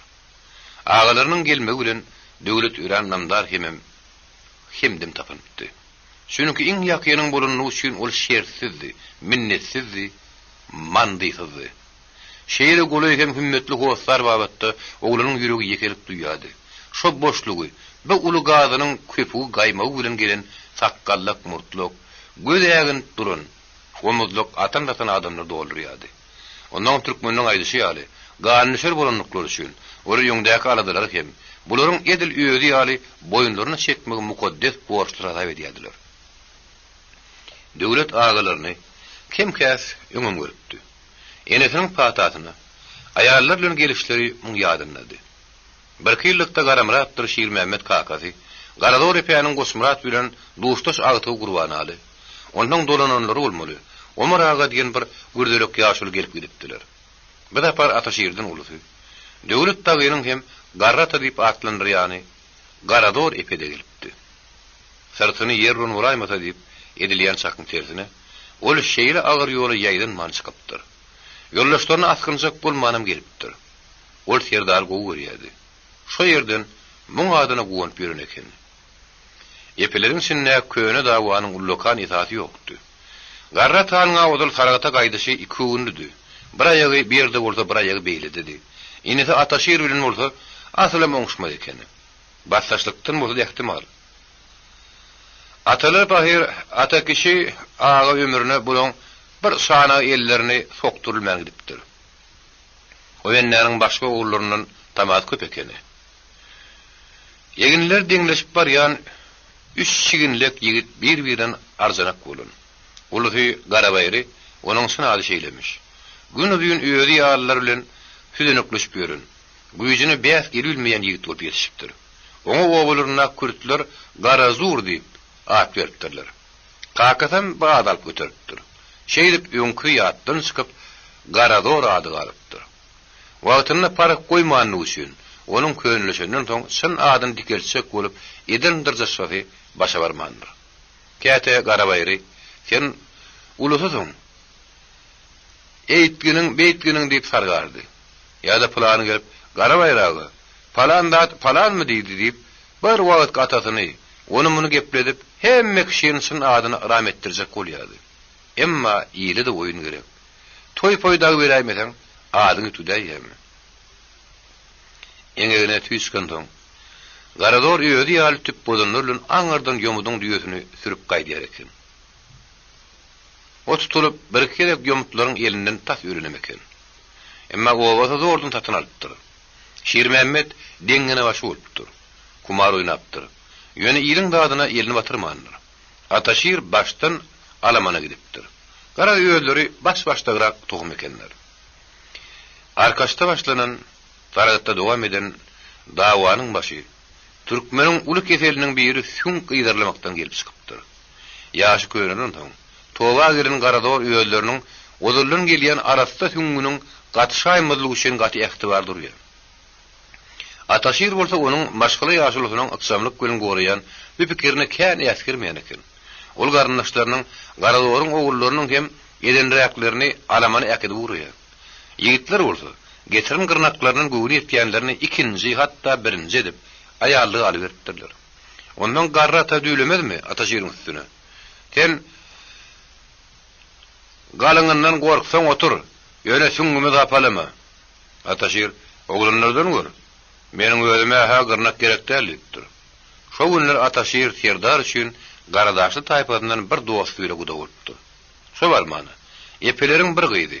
Speaker 1: Agalarynyň gelmegi bilen Döwlet örän ynamdar hemem hemdem tapynypdy. Çünki iň ýakynyň bolanlygy üçin ol şertsizdi, minnetsizdi, mandysyzdy. Şeýle golaý hem hümmetli hossar babatda oglanyň ýüregi ýekelik duýýardy. Şo boşlugy bu uly gazynyň köpügi gaýmagy bilen gelen sakgallak-murtlak, göz äginip duran, omuzlak atan-satan adamlar doldurýardy. Onnoň türkmenleň aýdyşy ýaly, gandüşer bolandyklary üçin, olar öňdäki aladalary hem, bularyň edil özi ýaly boýunlaryna çekmegi mukaddes borçlary hasap edýärdiler. Döwlet agalaryny kem-käs öňem görüpdi. Enesiniň patasyna, aýallar bilen gelişleri muň ýadyndady. Birki ýyllykda Garamyratdyr Şirmämmet kakasy, Garazor epäniň Goçmyrat bilen duşdaş agtygy Gurbanaly, onsoň dolananlary bolmaly, Omar aga diýen bir gürzelek ýaşuly gelip gidipdiler. Bu sapar Ataşirden ulusy, Döwlet dagynyň hem Garry ata diýip atlandyrýany Garazor epe-de gelipdi. Syrtyny ýer uran bolaýmasa diýip edilýän çakyň tersine, ol şeýle agyr ýola ýaýdanman çykypdyr. Ýoldaşlaryna asgynjak bolmanam gelipdir. Ol Serdary gowy görýärdi. Şo ýerden muň adyna guwanyp ýören ekeni. Epeleriň içinde köne dawanyň ullakan esasy ýokdy. Garry atanyň-a ozal Saragta gaýdyşy ikigöwünlidi. Bir aýagy bir ýerde bolsa, bir aýagy beýlededi. Inisi Ataşir bilen bolsa asylam oňuşmaz ekeni. Basdaşlykdan bolsa-da ähtimal. Atalar pahyr Atakişi aga ömrüne bulaň bir çanaga ellerini sokdurylmän gidipdir. O bendäniň başga ogullaryndan tamasy köp ekeni. Eginler deňleşip barýan üç çiginlek ýigit bir-birden arjanak bolan. Ulusy Garabaýry, onuň çyn ady şeýlemiş. Günuzyn özi ýalylar bilen süzenekleşip ýören, güýjüne bäs gelibilmeýän ýigit bolup ýetişipdir. Oňa obalaryndaky kürtler Garazur diýip at beripdirler. Kakasam bu ady alyp göteripdir. Şeýdip öňki ýatdan çykyp Garazor ady galypdyr. Wagtynda parh goýmandygy üçin, onuň könelişenden soň çyn adyny dikeltjek bolup eden dyrjaşmasy başa barmandyr. Käte Garabaýry, Sen ulusysyň. Eýtginiň, beýtginiň diýip sargardy. Ýa-da pylany gelip, Garabaýry aga, palan zat palanmy diýdi diýip, bir wagtky atasyny, ony-muny gepledip, hemme kişiniň çyn adyny ram etdirjek bolýardy. Emma ile-de oýun gerek. Toý-poý dagy beräýmeseň, adyň üýtgedäýýärmi? Eňegine tüý çykansoň, Garazor özi ýaly tüpbozanlar bilen aňyrdan ýomudyň düýesini sürüp gaýdýar eken. O tutulyp, birki gezek ýomutlaryň elinden tas ölenem eken. Emma obasy zordan satyn alypdyr. Şirmämmet deňňenebaşy bolupdyr. Kumar oýnapdyr. Ýöne iliň zadyna elini batyrmandyr. Ataşir başdan alamana gidipdir. Garaz özleri baş-başdagrak tohum ekenler. Arkaçda başlanan, Saragtda dowam eden dawanyň başy türkmeniň uly keseliniň biri süňk yzarlamakdan gelip çykypdyr. Ýaşy könelensoň, toba gelen Garazor özleriniň ozaldan gelýän arassa süňňüniň gatyşaýmazlygy üçin gaty ähtibar durýar. Ataşir bolsa onuň maşgala ýaşulusynyň ykjamlyk bilen goraýan bu pikirini kän äsgermeýän eken. Ol garyndaşlarynyň Garazoryň ogullarynyň hem. Edenräklerini alamany äkidip ugraýar. Ýigitler bolsa, getiren gyrnaklaryndan göwni ýetýänlerini ikinji, hatda birinji edip, aýallyga alyberipdirler. Onsoň garry ata düwlemezmi Ataşiriň üstüne? Sen galyňyndan gorksaň otur, ýöne süňňümizi hapalama. Ataşir, Oglanlardan gör, meniň özüme-hä gyrnak gerek däl diýipdir. Şo günler Ataşir serdar üçin Garadaşly taýpasyndan bir dosty bile guda bolupdyr. Şo barmana, epeleriň bir gyzy,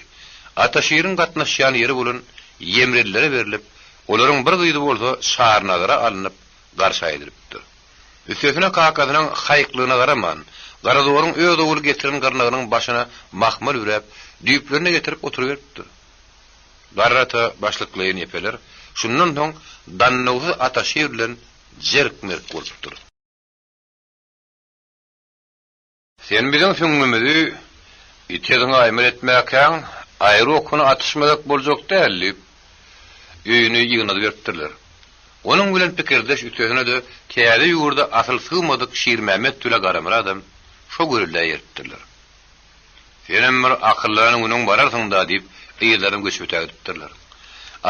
Speaker 1: Ataşiriň gatnaşýan ýeri bolan ýemrelilere berlip, olaryň bir gyzy bolsa Çarnazara alnyp, garşa edilipdir. Üstesine kakasynyň haýyklygyna garaman, Garazoruň öz ogly getiren gyrnagynyň başyna mahmal büräp, düýplerine getirip oturyberipdir. Garry ata başlyklaýyn epeler şundan soň dannawsyz Ataşir bilen jerk-merk bolupdyr. Sen biziň süňňümizi ite zyňaýmaly etmäkäň, aýry okuny atyşmazak boljak däl diýip, öýüni ýygnadyberipdirler. Onuň bilen pikirdeş üstesine-de täze ýurda asyl sygmadyk Şirmämmet bile Garamyradam şo göreldä eýeripdirler. Senem bir akyllanan günüň bararsyň-da diýip, yzlaryny göçüp ötägidipdirler.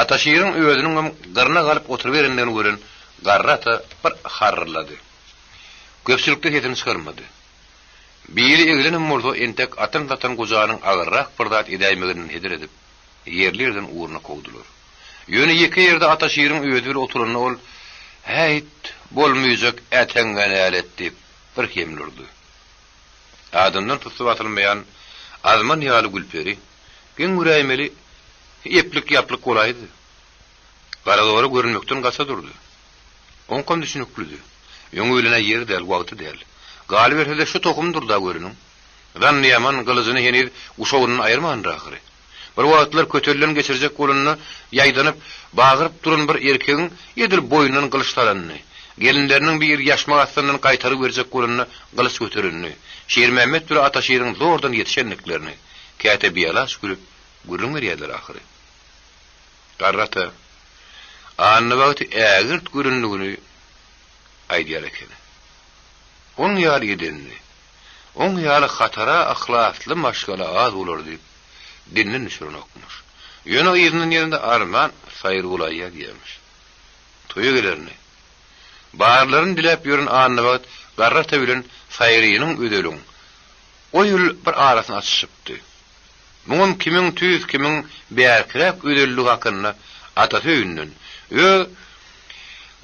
Speaker 1: Ataşiriň özüniňem gyrnak alyp oturyberendigini gören garry ata bir harrylady. Köpçülikde sesini çykarmady. Biri eglenem bolsa, entek atan-satan gojanyň agyrrak bir zat edäýmeginden heder edip, ýerli-ýerden ugruna kowdular. Ýöne ýeke ýerde Ataşiriň özi bile oturanda ol, Häýt, bolmyjak äteňňe nälet diýip, bir hemle urdy. Adamdan tutup asylmaýan azman ýaly Gülperi, geň göräýmeli, eplik-ýaplyk bolaýdy. Garazora görünmekden gaça durdy. Oňkam düşüniklidi. Öňi bilen-ä ýeri däl, wagty däl. Galyberse-de şu tohumdyr-da görüniň. Zannyýaman gylyjyny heniz guşagyndan aýyrmandyr ahyry. Bir wagtlar kötelden geçirjek bolanda ýaýdanyp, bagyryp duran bir erkegiň edil boýnundan gylyç salanyny, gelinleriniň biri ýaşmak astyndan gaýtargy berjek bolanda gylyç göterenini, Şirmämmet bilen Ataşiriň zordan ýetişendiklerini, käte bialaç gülüp, gürrüň berýärler ahyry. Garry ata Annabagty ägirt görendigini aýdýar ekeni. Oň ýaly edenli, oň ýaly hatara yhlasly maşgala az bolar diýip, dinden düşürenokmyş. Ýöne yzyndan gelende arman saýry bolaýýar diýýärmiş. Toýa gelerini, barlaryny diläp ýören Annabagt garry ata bilen Saýrynyň Özeliň o ýyl bir arasyny açyşypdy. Muňam kimiň tüýs, kimiň bärkiräk özelligi hakynda atasy öýünden, öz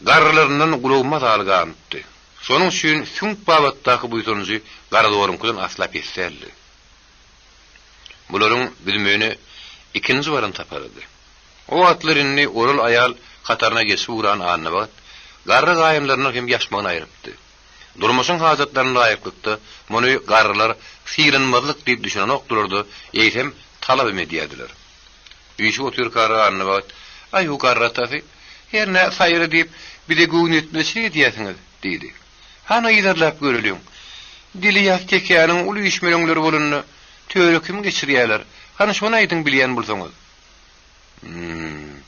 Speaker 1: garrylaryndan gulagy mazaly ganypdy. Şonuň üçin süňk babatdaky buýsanjy Garadoruňkydan asla pes däldi. Bularyň Büzmeýine ikinji baran saparydy. O wagtlar indi oral aýal hataryna geçip ugran Annabagt garry gaýynlaryndan hem ýaşmagyny aýrypdy. Durmuşyň hajatlaryna laýyklykda, muny garrylar sylanmazlyk diýip düşünenokdylar-da, eýsem, talabam edýärdiler. Üýşüp otyrkalar Annabagt, Aý-u, garry atasy, hernä saýry diýip, bize göwnüýetmezçilik edýärsiňiz? diýdi. Hany yzarlap göreliň. Dili ýas tekäniň uly üýşmeleňleri bolanda, töre kimi geçirýärler? Hany şony aýdyň bilýän bolsaňyz? Hüm,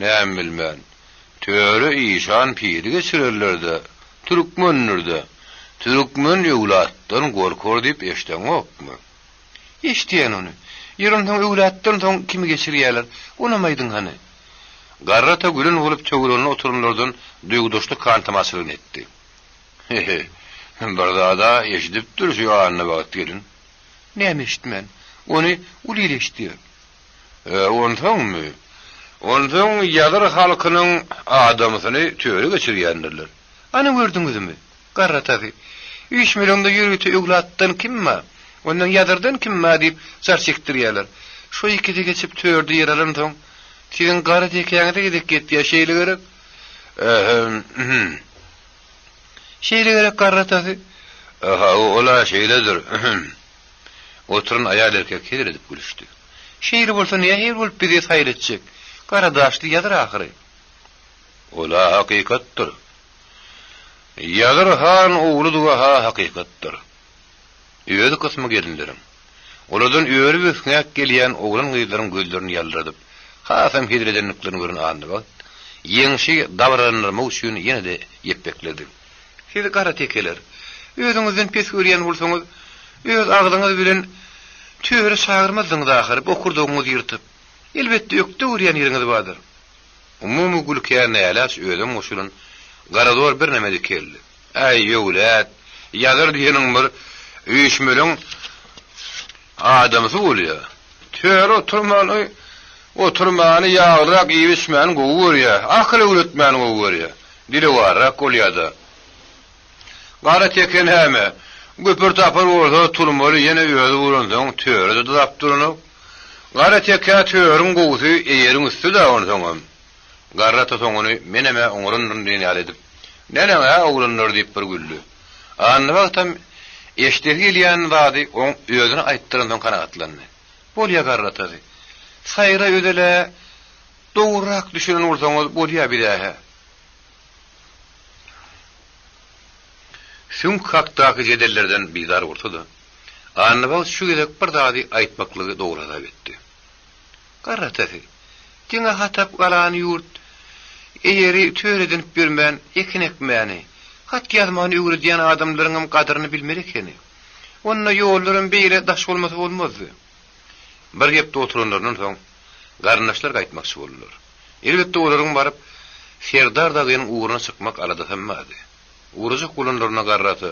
Speaker 1: näme bilmän. Töre işan piri geçirerler-dä, türkmendir-dä. Türkmen öwlatdan gorkar diýip eşdeňokmy? Eşidýän ony. Ýeri onsoň öwlatdan soň kimi geçirýärler, onam aýdyň hany. Garry ata gülen bolup töwereginde oturanlardan duýgudaşlyk hantamaçylygyny etdi. He-he, bir zad-a eşidipdir şu Annabagt gelin. Näme eşitmän? Ony uly il eşidýär. E, onsoňmy? Onsoň ýazyr halkynyň adamsyny töre geçirýändirler. Ana gördüňizmi, garry atasy, üýşmeleňde ýörite öwlatdan kim bar, ondan ýazyrdan kim bar diýip jar çekdirýärler. Şo ikisi geçip törde ýer alansoň, siziň gara tekäňize gezek ýetýär, şeýle gerek? Ähem, ühüm. Şeýle gerek, garry atasy? Hawa, ol-a şeýledir, ühüm. Oturan aýal-erkek hezil edip gülüşdi. Şeýle bolsa nähili bolup bizi saýyl etjek? Gara daşly ýazyr ahyry. Ol-a hakykatdyr. Ýazyr han ogludygy-ha hakykatdyr. Özi kysmy gelinleriň, olardan örüp-ösňäp gelýän oglan-gyzlaryň gözlerini ýaldyradyp, hasam hezil edendiklerini gören Annabagt, ýeňşi dabaralandyrmak üçin ýene-de ýepbekledi. Siz gara tekeler, özüňizden pes görýän bolsaňyz, öz agzyňyz bilen. Töre çagyrmazdyňyz ahyry, bokurdagyňyzy ýyrtyp. Elbetde, ökde görýän ýeriňiz bardyr. Umumy gülkä nälaç özem goşulan Garazor birneme dikeldi. Äý, ýöwlet, ýazyr diýeniň bir üýşmeleň adamsy bolýa. Töre oturmany, oturmany, ýaglyrak iýip-içmäni gowy görýä, akyl öwretmäni gowy görýä. Dilewarrak bolýa-da. Gara teke näme, güpür-tapyr bolsa turmaly, ýene özi bolansoň töre-de dyzap duranok. Gara tekä törüň gowusy eýeriň üsti-dä onsoňam. Garry ata soňuny menem-ä oňarandyryn diýen ýaly edip, Neneň-ä oglanlar diýip bir güldi. Annabagtam eşidesi gelýän zady oň özüne aýtdyransoň kanagatlandy. Bolýa garry atasy. Saýra özel-ä dogrurak düşünen bolsaňyz bolýa biz-ä-hä. Süňk hakdaky jedellerden bizar bolsa-da, Annabagt şu gezek bir zady aýtmaklygy dogry hasap etdi. Garry atasy, diňe hatap galany ýurt eýeri tör edinip ýörmän, ekin ekmäni, hat ýazmany öwredýän adamlaryňam gadyryny bilmeli ekeni. Onda ýollaram beýle daş bolmasa bolmazdy. Bir hepde oturanlaryndan soň, garyndaşlar gaýtmakçy boldular. Elbetde, olaryň baryp, Serdar dagynyň ugruna çykmak aladasam bardy. Ugrajak bolanlaryna garry ata,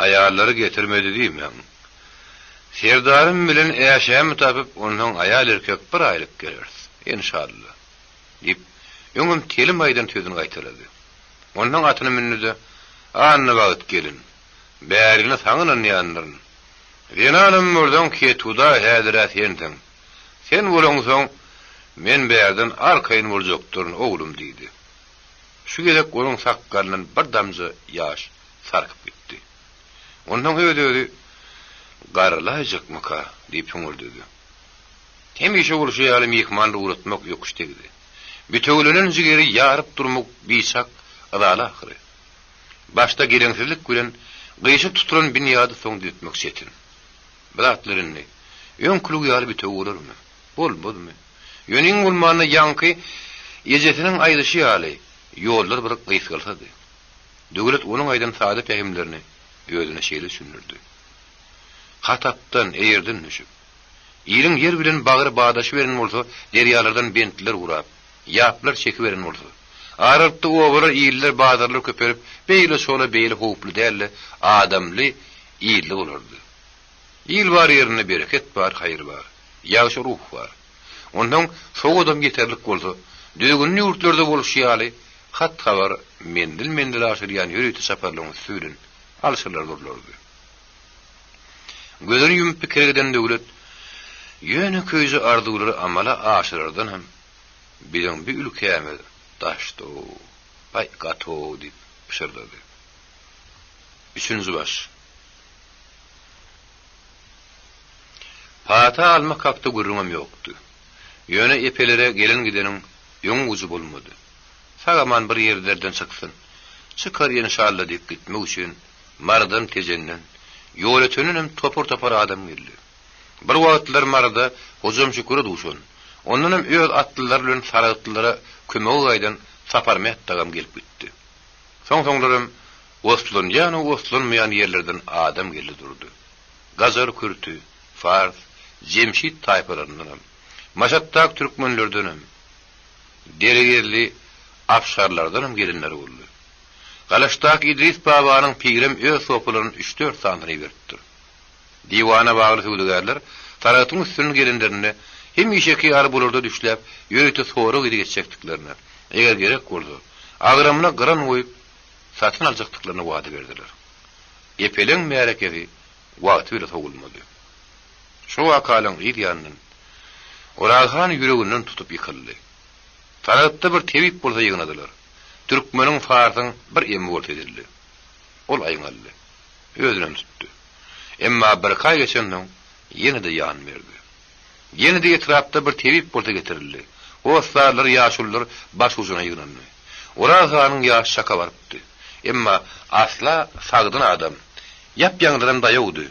Speaker 1: Aýallary getirmedi diýmäň. Serdarym bilen Äşämi tapyp, onsoň aýal-erkek bir aýlyk geleris, enşalla! diýip, öňem telim aýdan sözüni gaýtalady. Onsoň atyna mündi-de, Annabagt gelin, bärini saňa ynanýandyryn. Zenanam bolsaň, kethuda häzir-ä sensiň. Sen bolaňsoň, men bärden arkaýyn boljakdyryn, oglum diýdi. Şu gezek onuň sakgalyndan bir damja ýaş sarkyp gitdi. Onsoň öz-özi Garrylaýjakmyka? diýip hüňürdedi. Hemişe bolşy ýaly myhman ugratmak ýokuş degdi. Bitewülenen jigeri ýaryp durmak biçak yzaly ahyry. Başda geleňsizlik bilen gyşyk tutulan binýady soň düzetmek çetin. Bu zatlar indi öňküligi ýaly bitewi bolarmy? Bolmazmy? Ýöne iň bolmanda ýaňky ejesiniň aýdyşy ýaly ýollar bir gysgalsady. Döwlet onuň aýdan sada pähimlerini özüne şeýle düşündirdi. Hatapdan, eýerden düşüp, iliň ýer bilen bagry badaşyberen bolsa, derýalardan bentler gurap, ýaplar çekiberen bolsa, aralykda obalar, iller, bazarlar köpelip, beýle çola, beýle howply däl-de, adamly, illi bolardy. Il bar ýerinde bereket bar, haýyr bar. Ýagşy ruh bar. Onsoň sowadam ýeterlik bolsa, düzgünli ýurtlarda bolşy ýaly, hat-habar menzil-menzil aşyrýan ýörite çaparlaryň üsti bilen alşylar durlardy. Gözüni ýumup pikire giden Döwlet, ýönekeýje arzuwlary amala aşyrardanam, Biziň bi ülkämiz daşdy-ow, baý gaty-ow diýip pyşyrdady. Üçünji baş. Pata almak hakda gürrüňem ýokdy. Ýöne epelere gelen-gideniň öňi ujy bolmady. Sag-aman bir ýerlerden çyksyn. Çykar enşalla diýip gitmek üçin Marydan, Tejenden, Ýolötendenem topar-topar adam geldi. Bir wagtlar Maryda Hojam Şüküre duşan, ondanam öz atlylary bilen saragtlylara kömege gaýdan Saparmät dagam gelip gitdi. Soň-soňlaram oslanýan-u oslanmaýan ýerlerden adam geldi durdy. Gajar kürti, fars, jemşit taýpalaryndanam, Maşatdaky türkmenlerdenem, Deregezli afşarlardanam gelenler boldy. Galaşdaky Idris babanyň pirem öz sopalaryny üç-dört sanysyny iberipdir. Diwana bagly söwdagärler Saragtyň üstünden gelenlerinde hemişeki ýaly bularda düşläp, ýörite sorag-ideg etjekdiklerine, eger gerek bolsa, agramyna gyran goýup, satyn aljakdyklaryna wada berdiler. Epeleň märekesi wagty bile sowulmady. Şo wakalaň yz ýanyndan Oraz han ýüreginden tutup ýykyldy. Saragtda bir tebip bolsa ýygnadylar. Türkmeniň, farsyň bir emi bolsa edildi. Ol aýňaldy. Özünem tutdy. Emma birki aý geçensoň, ýene-de ýan berdi. Ýene-de etrapda bir tebip bolsa getirildi. Hossarlar, ýaşulular başujuna ýygnandy. Oraz hanyň ýaşy çaka barypdy. Emma asla sagdyn adam, ýap-ýaňylaram daýawdy.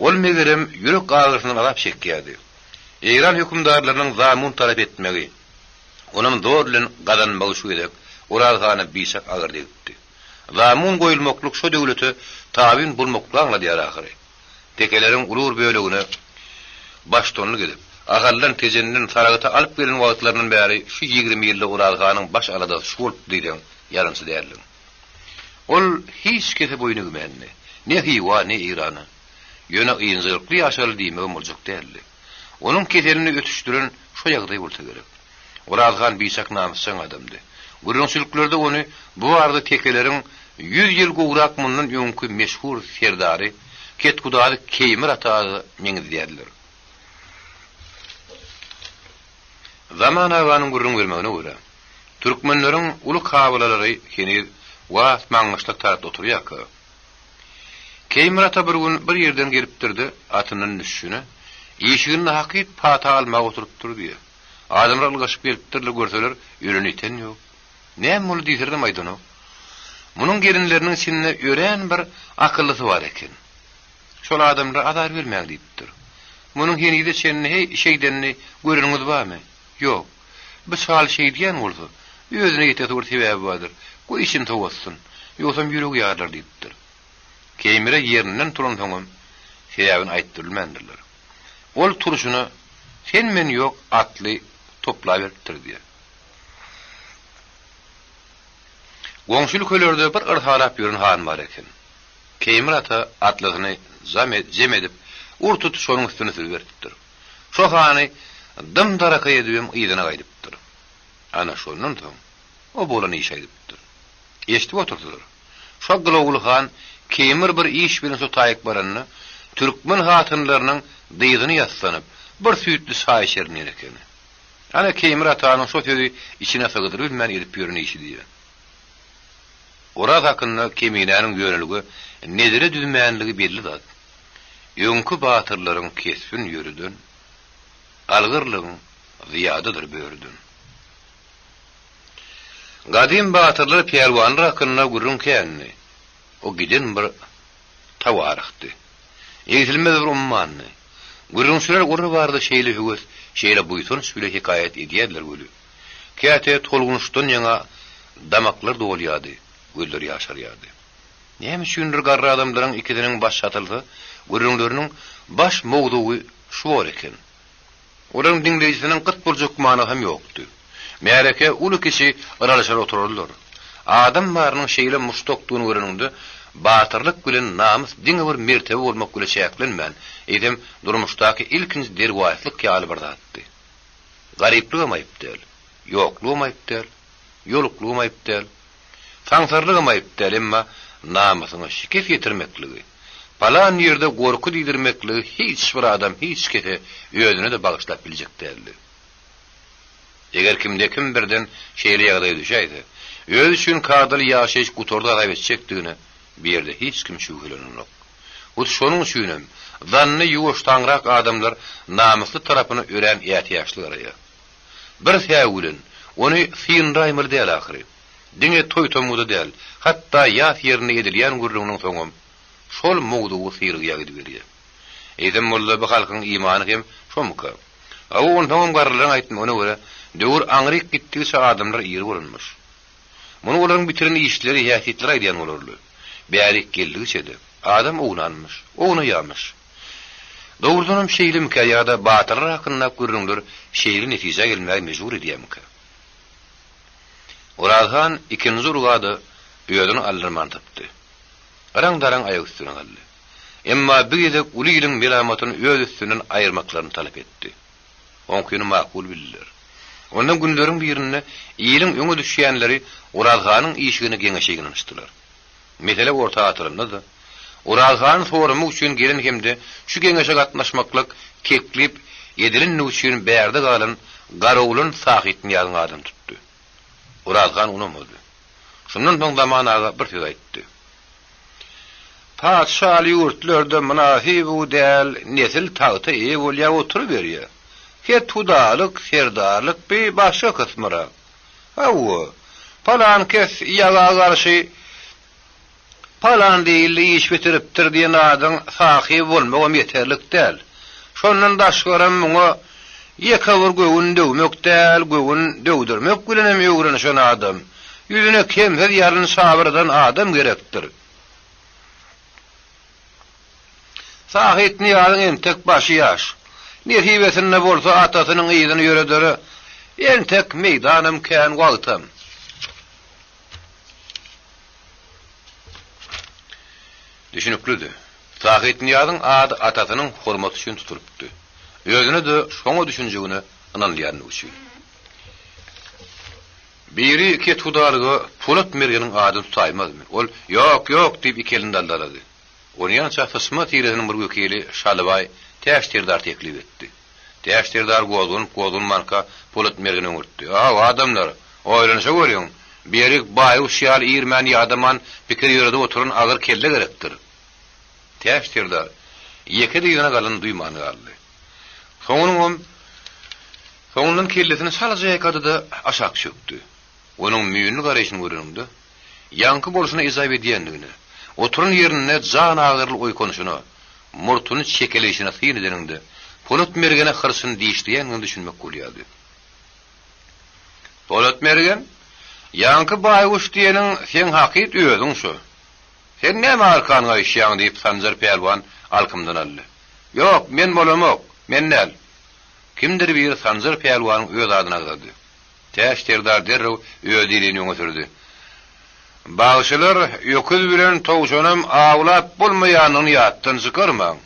Speaker 1: Ol megerem ýürek agyrysyndan azap çekýärdi. Eýran hökümdarlarynyň zamun talap etmegi, onam zor bilen gazanmagy şu gezek Oraz hana biçak agyr degipdi. Zamun goýulmaklyk şo döwlete tabyn bolmaklygy aňladýar ahyry. Tekeleriň uly bir bölegine baştutanlyk edip, Ahaldan, Tejenden Saragta alyp gelen wagtlaryndan bäri şu 20 ýylda Oraz hanyň baş aladasy şu bolupdy diýseň, ýalançy däldiň. Ol hiç kese boýun egmändi. Ne Hywa, ne Eýrana. Ýöne ynjalykly ýaşaly diýmegem boljak däldi. Onuň keselini ötüşdiren şo ýagdaý bolsa gerek. Oraz han biçak namysjaň adamdy. Gürrüňçiliklerde ony bu barada tekeleriň ýüz ýyl gowrak mundan öňki meşhur serdary Kethudaly Keýmir ata meňizýärdiler. Zaman aganyň gürrüň bermegine görä, türkmenleriň uly kabylalary heniz Was Maňgyşlak tarapda oturýarka, Keýmir ata bir gün bir ýerden gelipdir-de, atyndan düşüşine, işiginde hakyt pata almaga oturypdyr diýýär. Adamlar ylgaşyp gelipdirler, görseler, ölen-ýiten ýok. Näme boldy diýselerem aýdanok. Munuň gelinleriniň içinde örän bir akyllysy bar eken. Şol adamlara azar bermäň diýipdir. Munuň henize çenli heý şeýdenini göreniňiz barmy? Ýok. Bu çal şeýdýän bolsa, özüne ýetesi bir sebäbi bardyr. Goý içini sowatsyn. Ýogsam ýüregi ýarylar diýipdir. Keýmire ýerinden turansoňam sebäbini aýtdyrybilmändirler. Ol turşuna sen-men ýok atly toplaberipdir diýýär. Goňşy ülkelerde bir yrsalap ýören han bar eken. Keýmir ata atlysyny jem edip, ur-tut şonuň üstüne sürüberipdir. Şo hany dym-darakaý edibem yzyna gaýdypdyr. Ana, şondan soň o bolan işi aýdypdyr. Eşidip oturdylar. Şo gylawly han Keýmir bir iş bilen şo taýyk baranda, türkmen hatynlarynyň dyzyny ýassanyp, bir süýtli çaý içerin diýen ekeni. Ana, Keýmir atanyň şo sözi içine sygdyrybilmän edip ýören işi diýen. Oraz hakynda Keminäniň ýörelge nezere düzmänligi belli zat. Öňki batyrlaryň kesbin ýöreden, algyrlygyň zyýadadyr börüden. Gadym batyrlar, pälwanlar hakynda gürrüň kändi. O giden bir tawaryhdy. Egsilmez bir ummandy. Gürrüňçiler olar barada şeýle höwes, şeýle buýsanç bile hekaýat edýärdiler weli, käte tolgunyşdan ýaňa damaklar dolýardy, gözler ýaşarýardy. Näme üçindir garry adamlaryň ikisiniň baş çatylsa, gürrüňleriniň baş mowzugy şu bor eken. Olaryň diňleýjisiniň gyt boljak manysam ýokdy. Märeke uly-kiçi yralyşar oturardylar. Adam barynyň şeýle muşdakdygyny göreniňde, batyrlyk bilen namys diňe bir mertebe bolmak bile çäklenmän, eýsem, durmuşdaky ilkinji derwaýyslyk ýaly bir zatdy. Garyplygam aýyp däl, ýoklugam aýyp däl, ýoluklygam aýyp däl. Saňsarlygam aýyp däl, emma namysyňa şikes ýetirmekligi, palan ýerde gorky diýdirmekligi hiç bir adam hiç kese özüne-de bagyşlap biljek däldi. Eger kimde-kim birden şeýle ýagdaýa düşäýse, özi üçin kadaly ýaşaýyş gutardy hasap etjekdigine bu ýerde hiç kim şübhelenenok. Hut şonuň üçinem zanny ýuwaştaňrak adamlar namysly tarapyna örän ätiýaçly garaýar. Bir säw bilen ony synlaýmaly däl ahyry. Diňe toý-tomguda däl, hatda ýas ýerinde edilýän gürrüňiniň soňam şol mowzugy syrygýa gidiberýär. Eýsem bolsa bu halkyň imany hem şomyka? Hawa, onsoňam garrylaryň aýtmagyna görä, döwür aňryk gitdigiçe adamlar iri bolanmyş. Muny olaryň bitiren işleri, häsiýetleri aýdýan bolarly. Bärik geldigiçe-de, adam ownanmyş, ownaýamyş. Dogrudanam şeýlemikä ýa-da batyrlar hakyndaky gürrüňler şeýle netijä gelmäge mejbur edýärmikä? Oraz han ikinji urgada özüni aldyrman tapdy. Yraň-daraň aýak üstüne galdy. Emma bu gezek uly iliň melamatyny öz üstünden aýyrmaklaryny talap etdi. Oňkyny makul bildiler. Onda günleriň birinde iliň öňe düşýänleri Oraz hanyň işigine geňeşe ýygnanyşdylar. Mesele orta atylanda-da, Oraz hany soramak üçin gelen hem-de şu geňeşe gatnaşmaklyk teklip edilendigi üçin bärde galan Garoglan Sahytnyýazyň adyny tutdy. Oraz han unamady. Şundan soň Zaman aga bir söz aýtdy. Patyşaly ýurtlarda mynasyb-u däl nesil tagta eýe bolýar oturyberýär. Kethudalyk, serdarlyk bi başga kysmyrak. Hawa, palan kes ýaga garşy palan diýildi iş bitiripdir diýen adyň sahyby bolmagam ýeterlik däl. Şondan daşgaram muňa ýeke bir göwün döwmek däl, göwün döwdürmek bilenem öwrenişen adam, ýüzüne kemsiz ýalyn çabyradan adam gerekdir. Sahyt Nyýazyň entek başy ýaş. Nesibesinde bolsa atasynyň yzyny ýöredere entek meýdanam kän, wagtam. Düşüniklidi. Sahyt Nyýazyň ady atasynyň hormaty üçin tutulypdy. Özüne-de şoňa düşünjegine ynanylýandygy üçin. Biri kethudalyga Polat mergeniň adyny tutaýmazmy? Ol, Ýok, ýok! diýip iki elini daldalady. Onýança Sysma tiresiniň bir wekili Şalybaý Täç serdar teklip etdi. Täç serdar gozganyp-gozganmanka Polat mergen öňürtdi. Aw, adamlar, oýlanyşa görüň! Berik baýguş ýaly irmän-ýadaman pikir ýöredip oturan agyr kelle gerekdir. Täç serdar ýeke dyzyna galanyny duýman galdy. Soňunyňam soňundan kellesini çalaja ýaýkady-da, aşak çökdi. Onuň müýnli garaýşyny göreniňde, ýaňky bolşuna ejap edýändigine, oturan ýerinde jan agyrly oýkanyşyna, murtuny çekeleýşine syn edeniňde, Polat mergene hyrçyny dişleýändigine düşünmek bolýardy. Polat mergen, ýaňky baýguş diýeniň seň hakyt özüň şo. Sen näme arkan gaýyşýaň, diýip, Sanjar pälwan alkymdan aldy. Ýok, men bolamok. Men däl. Kimdir biri Sanjar pälwanyň öz adyny agzady. Täç serdar derrew öz delilini öňe sürdi. Bagşylar öküz bilen towşanam awlap bolmaýanyny ýatdan çykarmaň.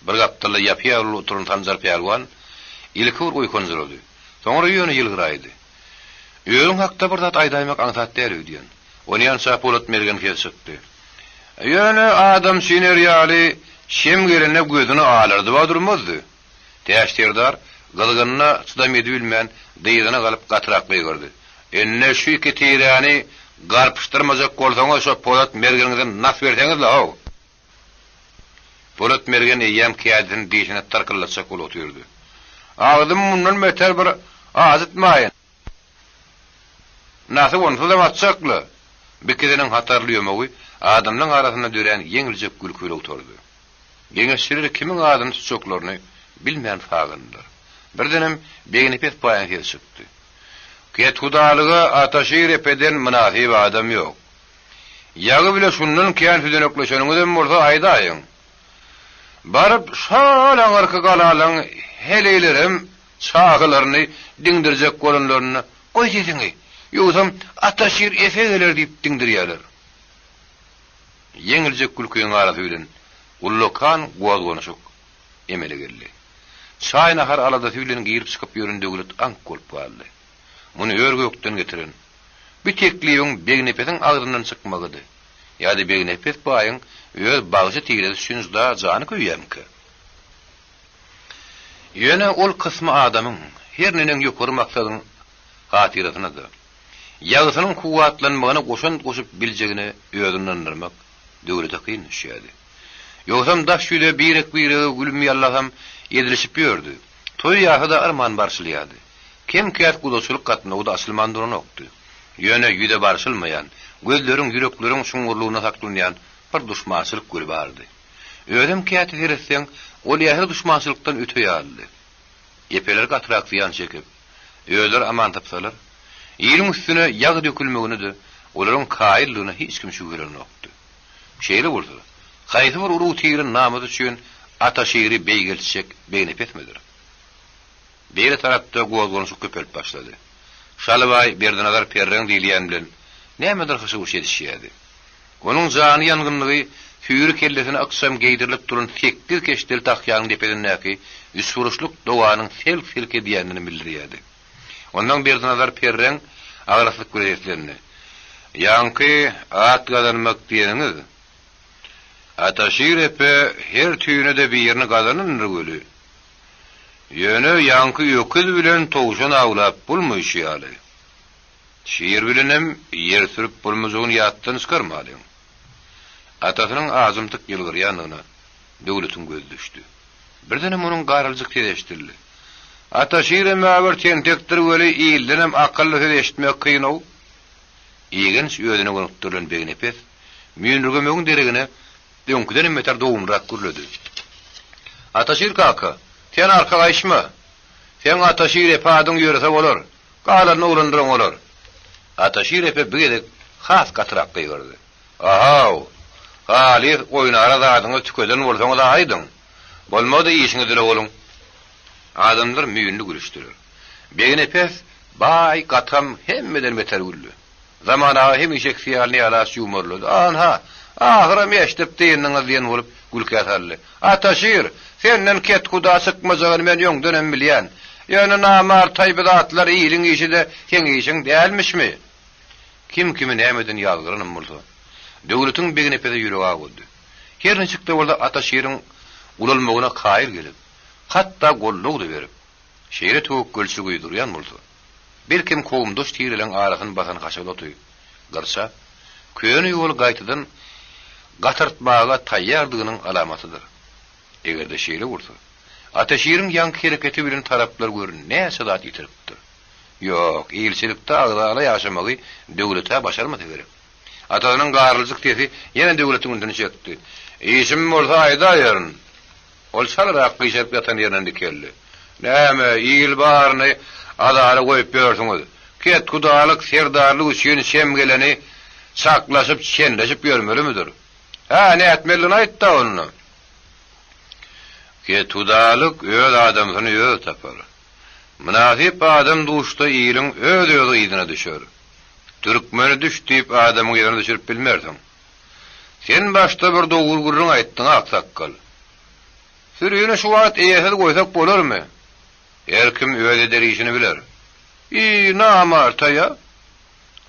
Speaker 1: Bir gapdalda ýapy-ýaglyly oturan Sanjar pälwan ilki bir oýkanjyrady. Soňra ýöne ýylgyraýdy. Özüň hakda bir zat aýdaýmak aňsat däl öýdýän. Onýança Polat mergen ses çykdy. Ýöne adam çüýner ýaly şem gelende gözüni alardyb-a durmazdy. Täç serdar gyzgynyna çydam edibilmän dyzyna galyp gatyrak gygyrdy. Indi şu iki tiräni garpyşdyrmajak bolsaňyz şo Polat mergeniňize nas berseňiz-le-how! Polat mergen eýýäm kädisini dişine tyrkyldatjak bolup otyrdy. Agzym mundan beter bir ajytmaýyn. Nasy onsuzam açjak-la! Bikisiniň hatarly ýomagy adamlaň arasynda dörän ýeňiljek gülki bilen gutardy. Geňeşçiler kimiň adyny tutjaklaryny bilmän sagyndylar. Birdenem Begnepes baýyň sesi çykdy. Kethudalyga Ataşir epeden mynasyp adam ýok. Ýagy bile şundan kän südenekleşeniňizem bolsa aýdaýyň. Baryp şol aňyrky galalaň heleýlerem çagalaryny diňdirjek bolanlarynda Goý sesiňi, ýogsam Ataşir efe geler diýip diňdirýärler. Ýeňiljek gülkiň arasy bilen ullakan gozganyşyk emele geldi. Çaý-nahar aladasy bilen girip-çykyp ýören Döwlet aňk bolup galdy. Muny ör-gökden getiren, bu teklibiň Begnepesiň agzyndan çykmagydy. Ýa-da Begnepes baýyň öz bagşy tiresi üçin juda jany köýýärmikä? Ýöne ol kysmy adamyň her neneň ýokary maksadyň hatyrasyna-da, ýagysynyň kuwwatlanmagyna goşant goşup biljegine özüni ynandyrmak döwlete kyn düşýärdi. Ýogsam daş ýüze birek-birege gülüm-ýallasam edilişip ýördi. Toý-ýasa-da arman barşylýardy. Kem-käs gudaçylyk gatnawy-da açylman duranokdy. Ýöne ýüze barşylmaýan, gözleriň, ýürekleriň çuňňurlygynda saklanýan bir duşmançylyk güli bardy. Özem käte seretseň, ol ähli duşmançylykdan öte ýalydy. Epeler gatyrak zyýan çekip, özleri aman tapsalar, iliň üstüne ýag dökülmegine-de olaryň kaýyldygyna hiç kim şübhelenokdy. Şeýle bolsa, haýsy bir urug-tire namysy üçin Ataşiri beýgeltjek begnepesmidir? Beýle tarapda gozganyşyk köpelip başlady. Şalybaý Berdinazar perreň diýilýän bilen nämedir hyşy-wyşy edişýärdi. Onuň jany ýangynlygy süýri kellesine ykjam geýdirilip duran sekiz keşdeli tahýanyň depesindäki üçburçluk doganyň selk-selk edýändigini bildirýärdi. Ondan Berdinazar perreň agraslyk bilen seslendi. Ýaňky at gazanmak diýeniňiz, Ataşir epe her tüýüne-de birini gazanandyr weli, ýöne ýaňky öküz bilen towşan awlap bolmaýşy ýaly, Şir bilenem ýer sürüp bolmajagyny ýatdan çykarmalyň. Atasynyň ajymtyk ýylgyrýandygyna Döwletiň gözi düşdi. Birdenem onuň garaljyk sesi eşidildi. Ata şirem-ä bir tentekdir weli, ildenem akylly söz eşitmek kyn-ow. Igenç özüne gönükdirilen Begnepes, müýnürgemegiň deregine öňküdenem beter dogumlyrak gürledi. Ataşir kaka, sen arka gaýyşma. Seň Ataşir epe adyň ýörese bolar. Galanyny oglanlaryň bolar. Ataşir epe bu gezek has gatyrak gygyrdy. Ahaw! Halys oýnara zadyňyzy tükeden bolsaňyz aýdyň. Bolmady işiňizde boluň. Adamlar müýnli gülüşdiler. Begnepes baý gatam hemmeden beter güldi. Zaman aga hemişekisi ýaly nälaç ýuwmarlady. Anha, ahyram eşidip dyndyňyz diýen bolup gülkä saldy. Ataşir, senden kethuda çykmajagyny men öňdenem bilýän. Ýöne namart taýby zatlar iliň işi-de seň işiň dälmişmi? Kim kimi nämeden ýazgyranam bolsa, Döwletiň Begnepese ýüregi awady. Her niçik-de bolsa Ataşiriň ulalmagyna kaýyl gelip, hatda goldaw-da berip, şeýle töwekgelçiligi duýdurýan bolsa, belkem kowumdaş tireleň arasyny basan haşal oty, gyrça, köne ýoly gaýtadan gatartmaga taýýardygynyň alamatydyr. Eger-de şeýle bolsa, Ataşiriň ýaňky hereketi bilen taraplar gör näçe zat ýitiripdir. Ýok, ilçilikde agzala ýaşamagy Döwlet-ä başarmasa gerek. Atasynyň garyljyk sesi ýene Döwletiň ünsüni çekdi. Işim bolsa aýdaýaryn. Ol çalarak gyşaryp ýatan ýerinden dikeldi. Näme, il baryny azara goýup ýörsüňiz. Kethudalyk, serdarlyk üçin çem geleni çaklaşyp, çenleşip ýörmelimidir? Hä, nätmelidigini aýt-da onda. Kethudalyk öz adamsyny özi tapar. Mynasyp adam duşsa iliň öz-özi yzyna düşer. Türkmeni düş diýip adamyň yzyna düşürip bilmersiň. Sen başda bir dogry gürrüň aýtdyň, aksakgal. Sürini şu wagt eýesiz goýsak bolarmy? Her kim öz eder işini biler. Iý, namartaýa!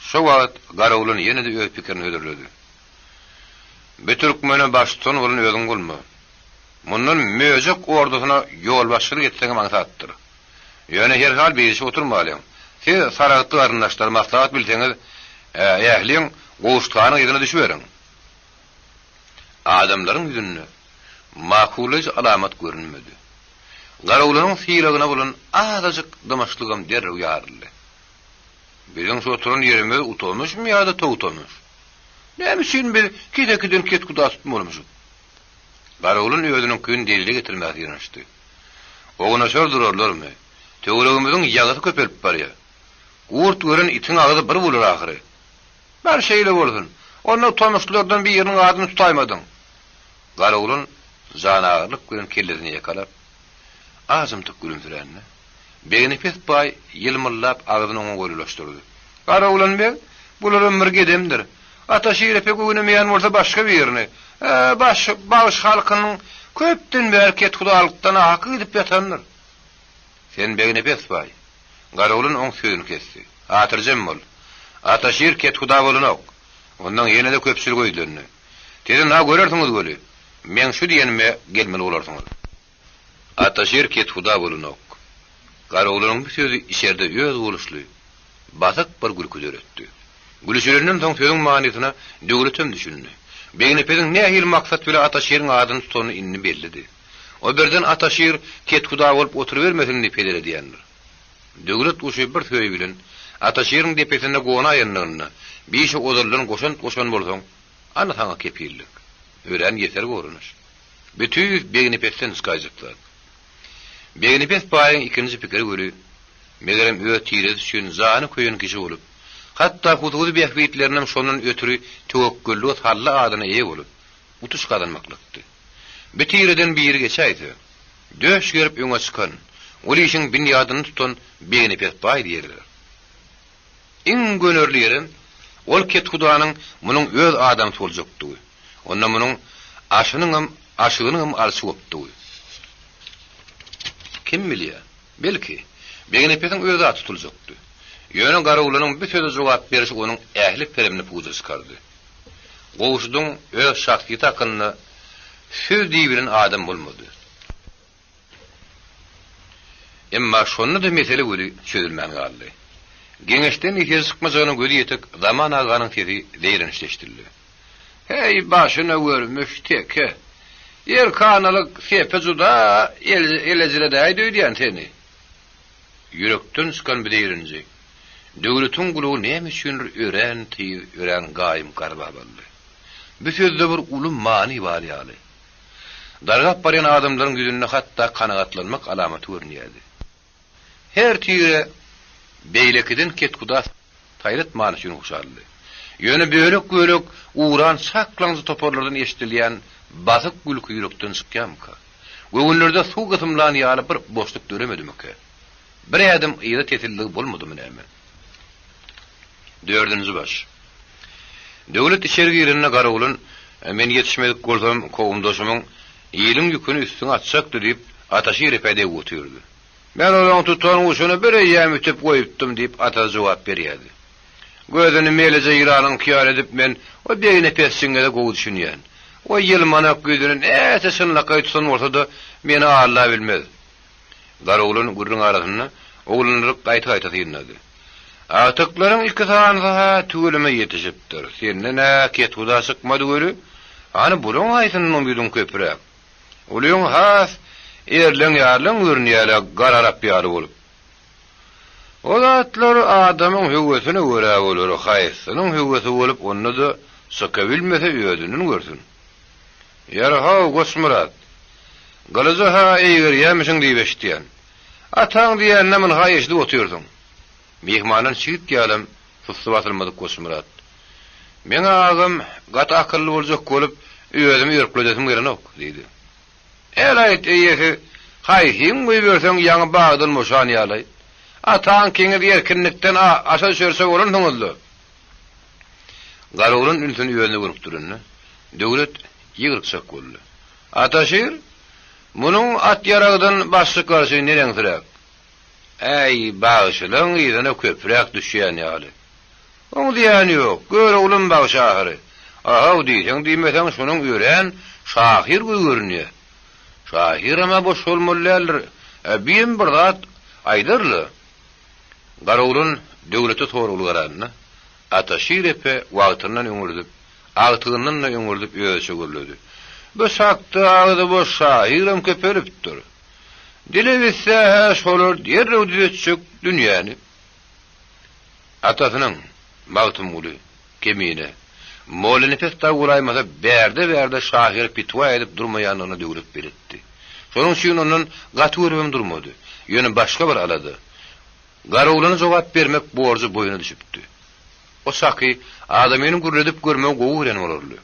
Speaker 1: Şo wagt Garagulun ýene-de öz pikirini hödürledi. Bi türkmene baştutan bolan özüň bolma. Mundan möjek ordusyna ýolbaşçylyk etseňem aňsatdyr. Ýöne herhal beýdişip oturmalyň. Siz saragtly garyndaşlar maslahat bilseňiz, ähliň Gowşut hanyň yzyna düşüberiň. Adamlaryň ýüzünde makullaýjy alamat görünmedi. Garawulynyň sylagyna bolan azajyk dymyşlygam derrew ýaryldy. Biziň şu oturan ýerimiz Utamyşmy ýa-da Togtamyş? Näme üçin biz kesekiden kethuda tutmalymyşyk? Garagulun özüniňkini delile getirmäge synanyşdy. Ogunaşar durarlarmy? Töweregimiziň ýagysy köpelip barýar. Gurt gören itiň agzy bir bolar ahyry. Bar şeýle bolsun. Onda utanmyşlardan biriniň adyny tutaýmadyň. Garagulun janagyrlyk bilen kellesini ýakalap, ajymtyk gülümsirände, Begnepes baý ýylmyldap agzyny oňa golaýlaşdyrdy. Garagulun beg, bularam bir gedemdir. Ata şire pek öwnemeýän bolsa başga birini. Hä, baş, bagş halkynyň köpden bäri kethudalykdan haky gidip ýatandyr. Sen Begnepes baý. Garagulun oň sözüni kesdi. Hatyrjem bol. Ata şir kethuda bolanok. Ondan ýene-de köpçülik öýdlendi. Siz ynha görersiňiz weli, meň şu diýenime gelmeli bolarsyňyz. Ataşir kethuda bolanok. Garagulanyň bu sözi içerde özboluşly, basyk bir gülki döretdi. Gülüşilenden soň sözüň manysyna Döwletem düşündi. Begnepesiň nähili maksat bile Ataşiriň adyny tutany indi bellidi. O birden Ataşir kethuda bolup oturybermesin diýip heder edýändir. Döwlet guşy bir söýi bilen Ataşiriň depesinde gonaýanlygynda bir işe ozaldan goşant goşan bolsaň, ana saňa kepillik. Örän ýeser goranyş. Bütin Begnepesden çykaýjak zat. Begnepes baýyň ikinji pikiri weli, megerem öz tiresi üçin jany köýen kişi bolup, hatda hususy bähbitlerinem şondan ötri töwekgellige saldy adyna eýe bolup, utuş gazanmaklykdy. Bir tireden biri geçäýse, döş gerip öňe çykan, ol işiň binýadyny tutan Begnepes baý diýerler. Iň gönerli ýerem, ol kethudanyň munuň öz adamsy boljakdygy. Onda munuň aşynyňam, aşygynyňam alçy gopdugy. Kim bilýär, belki, Begnepesiň öz-ä tutuljakdy. Ýöne Garagulanyň bu söze jogap berişi onuň ähli peremini puja çykardy. Gowşudyň öz şahsyýeti hakynda söz diýibilen adam bolmady. Emma şonda-da mesele weli çözülmän galdy. Geňeşden eseri çykmajagyna gözi ýetik Zaman aganyň sesi zeýrençli eşidildi. Heý, başyna görmüş teke! Erkanalyk sepe juda elejiredäýdi öýdýän seni. Ýürekden çykan bu zeýrenji Döwletiň gulagy näme üçindir örän tiz, örän gaýym garbap aldy. Bu sözde bir uly many bar ýaly. Dargap barýan adamlaryň ýüzünde hatda kanagatlanmak alamaty görünýärdi. Her tire beýlekiden kethuda saýlatmany üçin hoşaldy. Ýöne bölek-bölek ugran çaklaňja toparlardan eşidilýän basyk gülki ýürekden çykýarmyka? Göwünlerde suw gysymlan ýaly bir boşluk döremedimikä? Bir ädim yza tesildigi bolmadymy näme? Dördünji baş. Döwlet içeri girende Garagulun, Men ýetişmedik bolsam, kowumdaşymyň iliň ýüküni üstüňe atjakdy diýip, Ataşir epä degip otyrdy. Men olaň tutan guşuny bir eýýäm ütüp goýupdym diýip, atasy jogap berýärdi. Gözüni meleje ýylanyňky ýaly edip men o begnepes çiňňede gowy düşünýän. O ýylmanak ýüzüni näçe çynlakaý tutan bolsa-da, meni aldabilmez. Garoglan gürrüň arasynda oglanlary gaýta-gaýta synlady. Agtyklaryň iki sanysy-ha tüweleme ýetişipdir. Senden-ä kethuda çykmady weli, hany bulaň haýsyndan umydyň köpüräk? Ulyň has erleň-ýarlaň görünýär-ä gararap ýaly bolup. O zatlar adamyň höwesine görä bolar, haýsynyň höwesi bolup onda-da çykabilmese özünden görsün. Ýeri-how, Goçmyrat, gylyjy-ha eýgerýämişiň diýip eşidýän. Ataň diýeninem ynha eşidip otyrsyň. Myhmandan çigit ýalam sussy basylmadyk Goçmyrat. Meň agam gaty akylly boljak bolup, özümi örkledesim gelenok, diýdi. Äl-aýt, eýesi, haýsyň goýberseň ýaňy bagdan boşan ýaly. Ataňkyňyz erkinlikden aşa düşerçe bolansyňyz-da. Garoglan ünsüni özüne gönükdirende, Döwlet ýygrykjak boldy. Ataşir, munuň at-ýaragdan baş çykaryşy neneňsiräk? Äý, bagşylaň yzyna köpräk düşýän ýaly. Oň diýýäni ýok, Göroglam bagşy ahyry. Ahaw, diýseň-diýmeseň, şonuň örän şahyr gözi görünýär. Şahyram-a boş bolmaly däldir. Ä, biem bir zat aýdar-la. Garoglan Döwlete soragly garanda, Ataşir epe wagtyndan öňürdip, agtygyndan-da öňürdip özüçe gürledi. Bu çakda agzy boş şahyram köpelipdir. Dile bitse-hä şolar derrew düzetjek dünýäni. Atasynyň, Magtymguly, Kemine, Mollanepes dagy bolaýmasa bärde-bärde şahyra pitwa edip durmaýandygyna Döwlet beletdi. Şonuň üçin ondan gaty görübem durmady. Ýöne başga bir alada, Garoglana jogap bermek borjy boýnuna düşüpdi. O çaky adamyny gürledip görmegi gowy gören bolarly.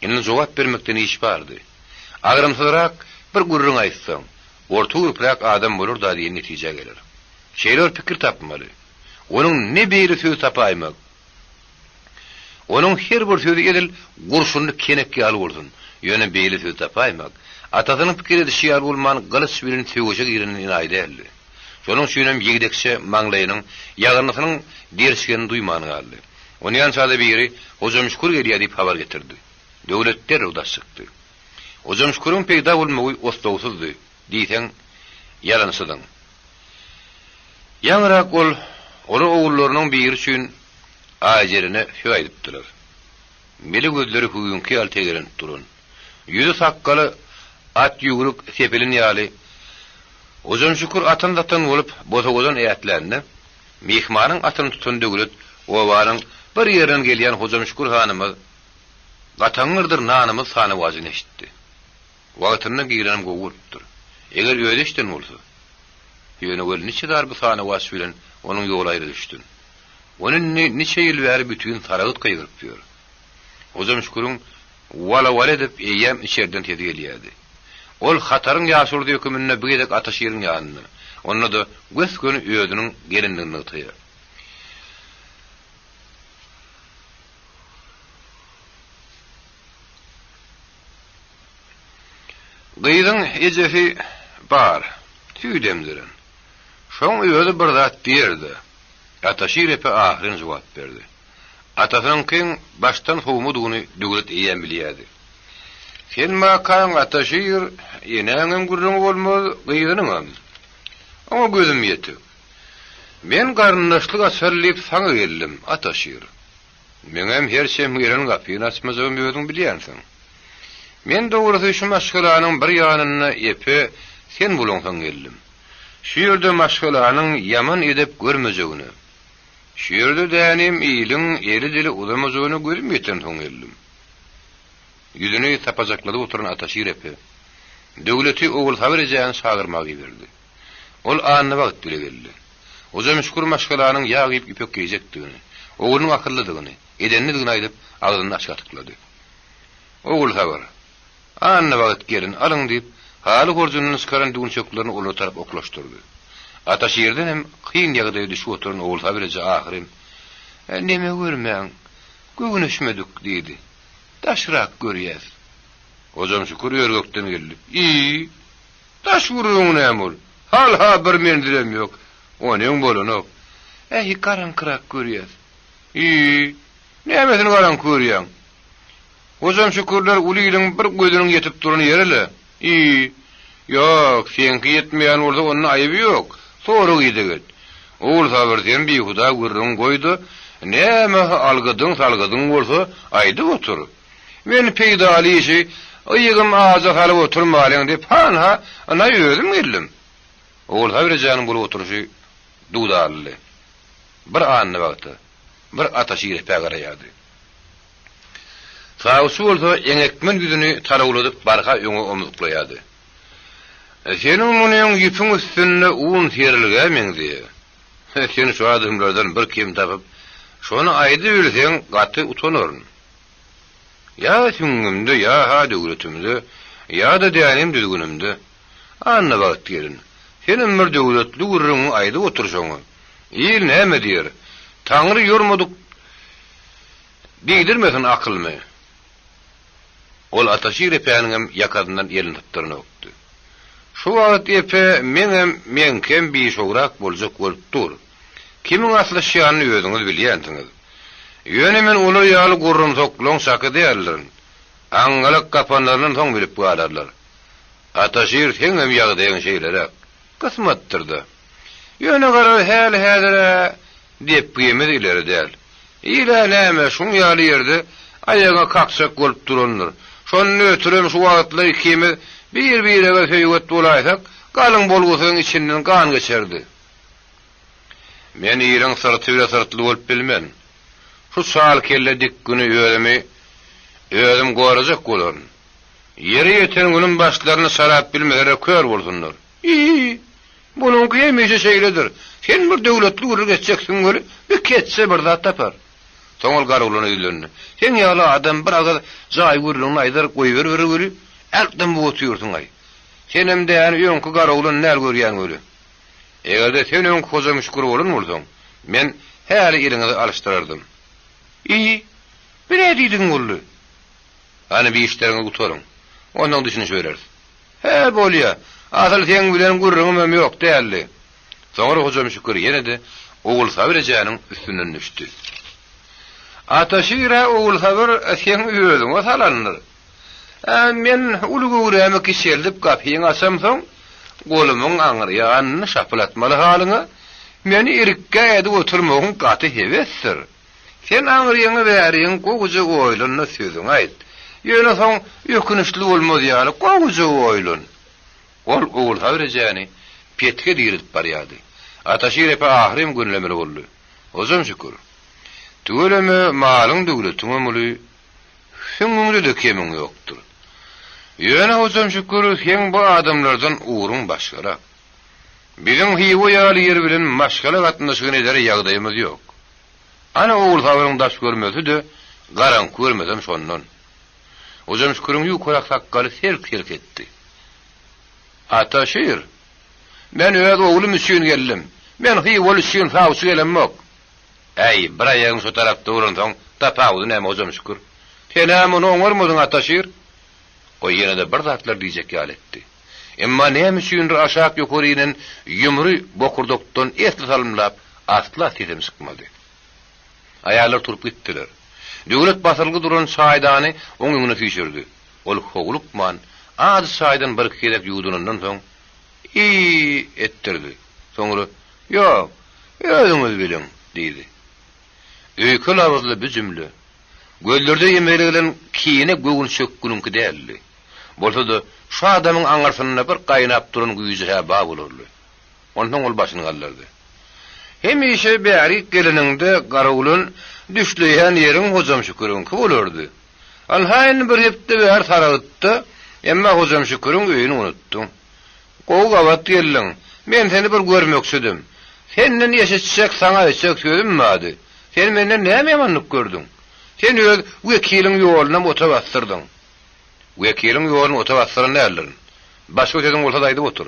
Speaker 1: Indi jogap bermekden iş bardy. Agramsyzrak bir gürrüň aýtsaň, orta gürpräk adam bolar-da diýen netijä geler. Şeýle bir pikir tapmaly. Onuň ne beýle söz tapaýmak. Onuň her bir sözi edil gurşunly kenek ýaly bolsun. Ýöne beýle söz tapaýmak, atasynyň pikir edişi ýaly bolman gylyç bilen söweşe girenden enaýy däldi. Şonuň üçinem ýigdekçe maňlaýynyň ýagyrnysynyň derçgenini duýman galdy. Onýança-da biri Hojamşükür gelýär diýip habar getirdi. Döwlet derrew daş çykdy. Hojamşüküriň peýda bolmagy oslagsyzdy, diýseň, ýalançydyň. Ýaňyrak ol, olar ogullarynyň biri üçin Aýjerene söz aýdypdylar. Mele gözleri hüwüňki ýaly tegelenip duran, ýüzi sakgaly at ýüwrük sepelin ýaly Hojamşükür atan-satan bolup bosagadan ätlände, myhmanyň atyny tutan Döwlet obanyň bir ýerinden gelýän Hojamşükür hanymyz gataňňyrdyr nanymyz sanawajyny eşitdi. Wagtynda girenim gowy bolupdyr. Eger özi eşiden bolsa. Ýöne weli niçe zar bu sanawaç bilen onuň ýoly aýra düşsün. Ony indi niçe ýyl bäri bütin Saragyt gygyryp ýör. Hojamşüküriň wala-wala edip eýýäm içerden sesi gelýärdi. Ol hataryň ýaşulusy höküminde bu gezek Ataşiriň ýanynda, onda-da gös-göni özüniň gelendigini nygtaýar. Gyzyň ejesi bar, süýt emdiren. Şoň özi bir zat diýer-dä. Ataşir epe ahyryn jogap berdi. Atasynyňkyň başdan sowmadygyny Döwlet eýýäm bilýärdi. Sen makaň Ataşir, enäňem gürrüňi bolmaz, gyzynyňam. Oňa gözüm ýetik. Men garyndaşlyk açaly diýip saňa geldim, Ataşir. Meňem her çem gelen gapyny açmajagymy özüň bilýänsiň. Men dogrusy şu maşgalanyň bir ýanynda epe sen bolaňsoň geldim. Şu ýerde maşgalanyň ýaman edep görmejegine, şu ýerde dänim iliň eli-dili uzamajagyna gözüm ýetensoň geldim. Ýüzüni sapajakladyp oturan Ataşir epe, Döwleti Ogulsabyr ejäni çagyrmaga iberdi. Ol Annabagt bile geldi. Hojamşükür maşgalanyň ýag iýip ýüpek geýjekdigini. Oglunyň akyllydygyny, edenlidigini aýdyp, agzyny açyk atyklady. Ogulsabyr, Annabagt gelin, alyň diýip, haly horjunyndan çykaran düwünçeklerini olara tarap oklaşdyrdy. Ataşirden hem kyn ýagdaýa düşüp oturan Ogulsabyr eje ahyryn, Neme görmäň, göwneşmedik diýdi. Daşrak görýäs. Hojamşükür ör-gökden geldi. Iý, daş gürrüň näme ol? Hal-ha bir menzilem ýok. Onyň bolanok. Äý, garaňkyrak görýäs. Iý, nämesini garaňky görýäň? Hojamşükürler uly iliň bir gözüniň ýetip duran ýeri-le. Iý, ýok, seňki ýetmeýän bolsa onda aýyby ýok. Sorag-ideg et. Ogulsabyr sen bihuda gürrüň goý-da, näme algydyň-salgydyň bolsa aýdyp otur. Men peýdaly işi ygym aja salyp oturmalyň diýip, hanha, ynha özüm geldim. Ogulsabyr ejäniň bolup oturyşy duwdalydy. Bir Annabagta, bir Ataşir epä garaýardy. Sawçy bolsa eňekmen ýüzüni talawladyp barha öňe omzuklaýardy. Seniň munyň ýüpüň üstünde un serilgä meňzeýär. Sen şu adamlardan bir kem tapyp, şony aýdybilseň gaty utanaryn. Ýa süňňümde, ýa-ha döwletimde, ýa-da dänim düzgünimde. Annabagt gelin, senem bir döwletli gürrüňiňi aýdyp otur şoňa. Il näme diýer? Taňry ýormadyk diýdirmesin akylymy. Ol Ataşir epäniňem ýakasyndan elini sypdyranokdy. Şu wagt epe meňem, meňkem bişowrak boljak bolup dur. Kimiň aslyşýanyny özüňiz bilýänsiňiz. Ýöne men olar ýaly gurrumsaklaň çaky däldirin. Aňňalak gapanlaryndan soň bilip galarlar. Ataşir seňem ýagdaýyň şeýleräk. Kysmatdyr-da. Ýöne garaz häli-häzir-ä depgimiz ileri däl. Il-ä näme, şuň ýaly ýerde aýagyňa kakjak bolup durandyr. Şondan ötürem şu wagtlar ikimiz bir-birege söýget bolaýsak, galyň bolgusyzyň içinden gan geçerdi. Men iliň syrty bile syrtly bolup bilmen. Şu çal kelle dik güni özümi özüm gorajak bolaryn. Ýeri ýeten günüm başlaryny sarap bilmeseler kör bolsunlar. Iý, munuňky hemişe şeýledir. Sen bir döwletli gürrüň etjeksiň weli, bir ketse bir zat tapar. Soň ol Garawlana ýüzlendi. Seň ýaly adam bir agyz jaý gürrüňini aýdar goýberiberer weli, älkden bu otyrsyň-aý. Senem däni öňki Garawlan däl görýän weli. Eger-de sen öňki Hojamşükür bolan bolsaň, men häli eliňizi alyşdyrardym. Iý, bu nä diýdigiň boldy? Hany bir işleriňizi gutaryň. Onsoň düşünişibereris. Hä, bolýa. Asyl seň bilen gürrüňimem ýok däldi. Soňra Hojamşükür ýene-de Ogulsabyr ejäniň üstünden düşdi. Ataşir-ä Ogulsabyr seň özüňe salandyr. Ä, men uly göwrämi kiçeldip gapyňy açamsoň, golumyň aňry ýanyny şapylatmaly halyňa meni irikgä edip oturmagyň gaty hebesdir. Sen aňryňy bäriňi gowuja oýlan-da sözüňi aýt. Ýöne soň ökünçli bolmaz ýaly gowuja oýlan. Ol Ogulsabyr ejäni petge diredip barýardy. Ataşir epe ahyrym gönülemeli boldy. Hojam şükür. Tüweleme malyň-döwletiňem uly, süňňüňde-de kemiň ýokdur. Ýöne hojam şükür seň bu adamlardan ugruň başgarak. Biziň Hywa ýaly ýer bilen maşgala gatnaşygyny eder ýagdaýymyz ýok. Ana Ogulsabyryň daş görmesi-de, garaňky görmesem şondan. Hojamşüküriň ýukarak sakgaly selk-selk etdi. Ataşir, men öz oglum üçin geldim. Men Hywaly üçin sawçy gelemok. Äý, bir aýagyň şo tarapda bolansoň, tapawudy näme, Hojamşükür? Sen-ä muny oňarmadyň, Ataşir. O ýene-de bir zatlar diýjek ýaly etdi. Emma näme üçindir aşak-ýokary inen ýumry bokurdakdan esli salymlap asla sesem çykmady. Aýallar turup gitdiler. Döwlet basylgy duran çaýdany oň öňüne süýşürdi. Ol howlukman, ajy çaýdan birki gezek ýuwdunandan soň, Iý! etdirdi. Soňra, Ýok, özüňiz biliň! diýdi. Öýke labyzly bu jümle, gözlerde emele gelen kine göwünçökgüniňki däldi. Bolsa-da, şu adamyň aňyrsynda bir gaýnap duran güýji-hä bar bolarly. Onsoň ol başyny galdyrdy. Hemişe bärik geleniňde Garagulun düşleýän ýeriň Hojamşüküriňki bolardy. Ynha indi bir hepde bäri Saragtda, emma Hojamşüküriň öýüni unutdyň. Gowy gabat geldiň. Men seni bir görmekçidim. Senden eşitjek, saňa aýtjak sözüm bardy. Sen menden näme ýamanlyk gördüň? Sen öz wekiliň ýolunam ota basdyrdyň. Wekiliň ýoluny ota basdyran däldirin. Başga sözüň bolsa-da aýdyp otur.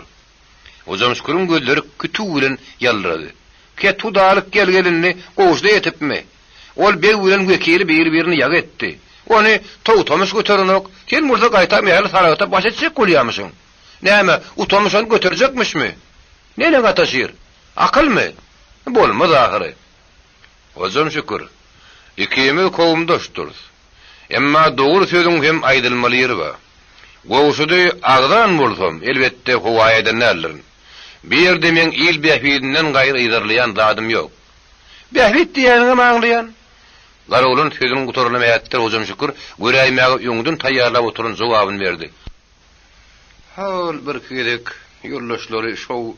Speaker 1: Hojamşüküriň gözleri kütüw bilen ýaldyrady. Kethudalyk gel-gel indi Gowşuda ýetipmi? Ol beg bilen wekili bir-birini ýagy etdi. Ony Togtamyş göterenok, sen bolsa gaýtam ähli Saragta baş etjek bolýamyşyň. Näme, Utamyş ony göterjekmişmi? Neneň ataşir? Akylmy? Bolmaz ahyry. Hojam şükür, ikimiz kowumdaşdyrys. Emma dogry sözüň hem aýdylmaly ýeri bar. Gowşudy agzan bolsam, elbetde, howaýy aýdan däldirin. Bu ýerde meň il bähbidinden gaýry yzarlaýan zadym ýok. Bähbit diýýäniňem aňlaýan. Garagulun sözüniň gutaryna mähetdel Hojam şükür göräýmäge öňden taýýarlap oturan jogabyny berdi. Hol birki gezek ýoldaşlary şow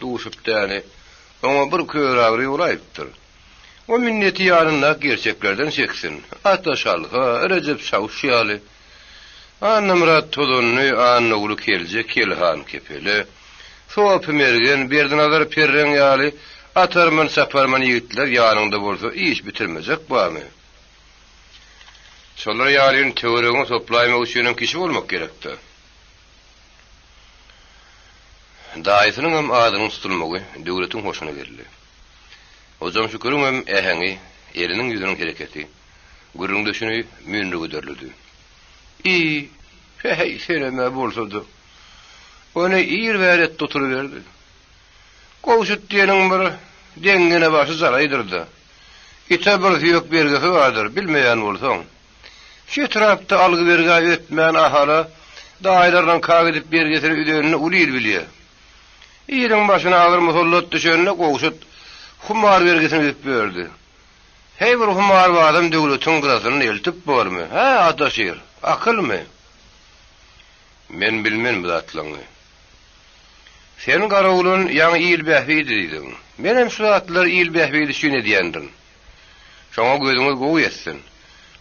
Speaker 1: duşup däni, oňa bir köragyry ýolaýypdyr. O minneti ýanyndaky gerçeklerden çeksin, Ata Şalha, Rejep Çawuş ýaly. Annamyrat Tozanly, Annaguly Kelje, Kelhan Kepele, Sopy Mergen, Berdinazar Perreň ýaly atarman-çaparman ýigitler ýanyňda bolsa iş bitirmejek barmy? Şolar ýalyny töweregiňe toplaýmak üçinem kişi bolmak gerekdi. Daýysynyňam adynyň tutulmagy Döwletiň hoşuna geldi. Hojamşüküriňem äheňi, eliniň ýüzüniň hereketi gürrüňdeşini müýnli göderledi. Iý, päheý, senem-ä bolsa-da. Ony ir bäri etdi oturyberdi. Gowşut diýeniň bir deňňene başy jalaýdyr-da. Ite bir süýek bergisi bardyr, bilmeýän bolsaň. Şu etrapda algy-bergä ötmän Ahala daýylarynyňka gidip bergisini üzenini uly il bilýär. Iliň başyna agyr musallat düşende Gowşut humar bergisini üzüp berdi. Heý bir humarbazam döwletiň gyrasyny eltip bormy, hä, Ataşir, akylmy? Men bilmen bu zatlaňy. Sen garawulan ýaňy il bähbidi diýdiň. Menem şu zatlary il bähbidi üçin edýändirin. Şoňa gözüňiz gowy ýetsin.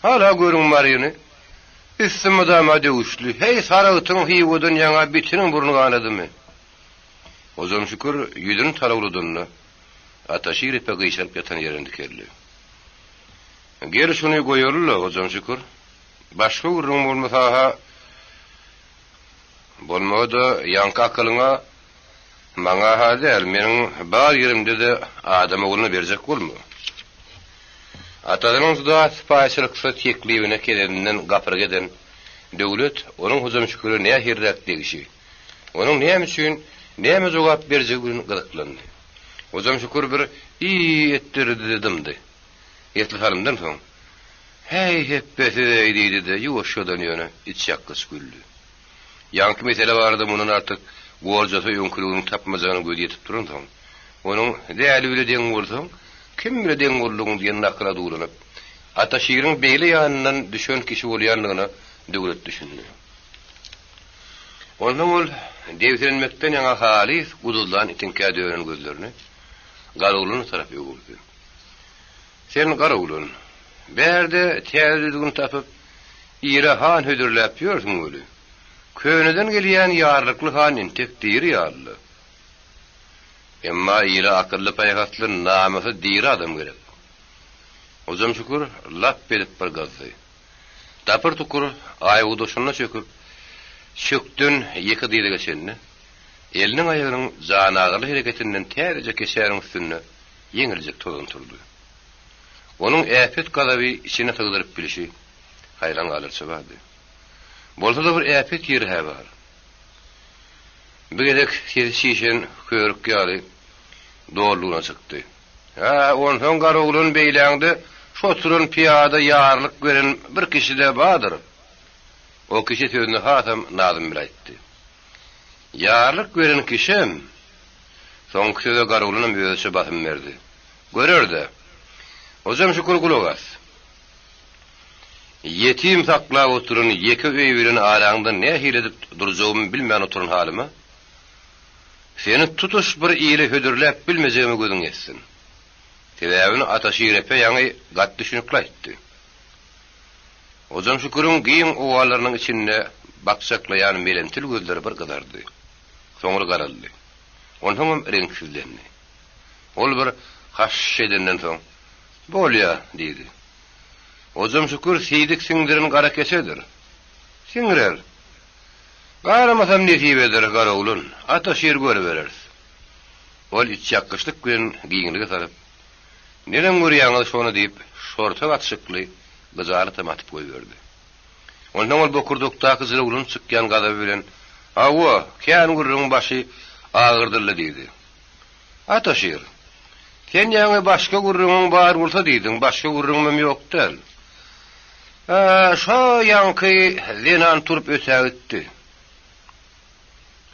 Speaker 1: Hala görüň Maryny. Üsti mydama döwüşli. Heý, Saragtyň Hywadan ýaňa bitiniň burny ganadymy? Hojamşükür ýüzüni talawladanda, Ataşir epe gyşaryp ýatan ýerinden dikeldi. Gel şuny goýaly-la, Hojamşükür. Başga gürrüň bolmasa-ha, Bolmady-da, ýaňky akylyňa maňa-ha däl, meniň bar ýerimde-de adam ogluna berjek bolma. Atasynyň juda sypaýyçylyksyz teklibine kedebinden gapyrga eden Döwlet onuň Hojamşüküre nähiliräk degişi, onuň näme üçin näme jogap berjegi bilen gyzyklandy. Hojamşükür bir i-i etdirdi-de dymdy. Esli salymdan soň, Häý, hepbesiz-eý diýdi-de, ýuwaşjadan ýöne içýakgyç güldi. Ýaňky mesele barada mundan artyk gorjasa öňküliginiň tapmajagyna gözi ýetip duransoň, onuň Däli bile deň bolsaň, kim bile deň boldugyň diýen nakyla duwlanyp, Ataşiriň beýle ýanyndan düşen kişi bolýandygyna Döwlet düşündi. Onsoň ol debsirenmekden ýaňa halys guduzlan itiňkä dönen gözlerini Garaguluna tarap öwürdi. Sen Garagulun, bärde täze düzgün tapyp, ile han hödürläp ýörsüň weli, köneden gelýän ýarlykly han entek diri ýaly-la. Emma ile akylly-paýhasly, namysy diri adam gerek. Hojamşükür lap edip bir gyzdy. Tapyr-tukur aýgudaşyna çöküp, çökden ýeke dyza geçende, eliniň-aýagynyň janagyryly hereketinden täzeje keçäniň üstünde ýeňiljek tozan turdy. Onuň äpet gazaby içine sygdyryp bilşi haýran galyrça bardy. Bolsa-da bir äpet ýeri-hä bar. Bir gezek sesi çişen körük ýaly dolulygyna çykdy. Hä, onsoň garoglan beýläňde şo oturan pyýada ýarlyk beren bir kişi-de bardyr. O kişi sözüni hasam nazym bile aýtdy. Ýarlyk beren kişem Soňky söze Garoglanam özüçe basym berdi. Görer-dä. Hojam şükür gulak as. Ýetim saklap oturan ýeke öý bilen araňda nähili edip durjagymy bilmän oturan halyma, seni tutuş bir ile hödürläp bilmejegime gözüň ýetsin. Sebäbini Ataşir epe ýaňy gaty düşünikli aýtdy. Hojam Şüküriň giň owalarynyň içinde bakjaklaýan melemtil gözleri bir gyzardy. Soňra garaldy. Onsoňam reňksizlendi. Ol bir haş edenden soň. Bolýa, diýdi. Hojam Şükür siýdik siňdiren gara keçedir. Siňirer. Garamasam nesibedir, garoglan, ata şir görübereris. Ol içýakgyçlyk bilen giňlige salyp, Neneň görýäňiz şony diýip, şorta gatyşykly gyjalatam atyp goýberdi. Onsoň ol bokurdakdaky jylawlanyp çykýan gazaby bilen, Hawa, kän gürrüňiň başy agyrdyldy diýdi. Ataşir, sen ýaňy başga gürrüňiň bar bolsa diýdiň, başga gürrüňimem ýok däl. Ä, şo ýaňky zenan turup ötägitdi.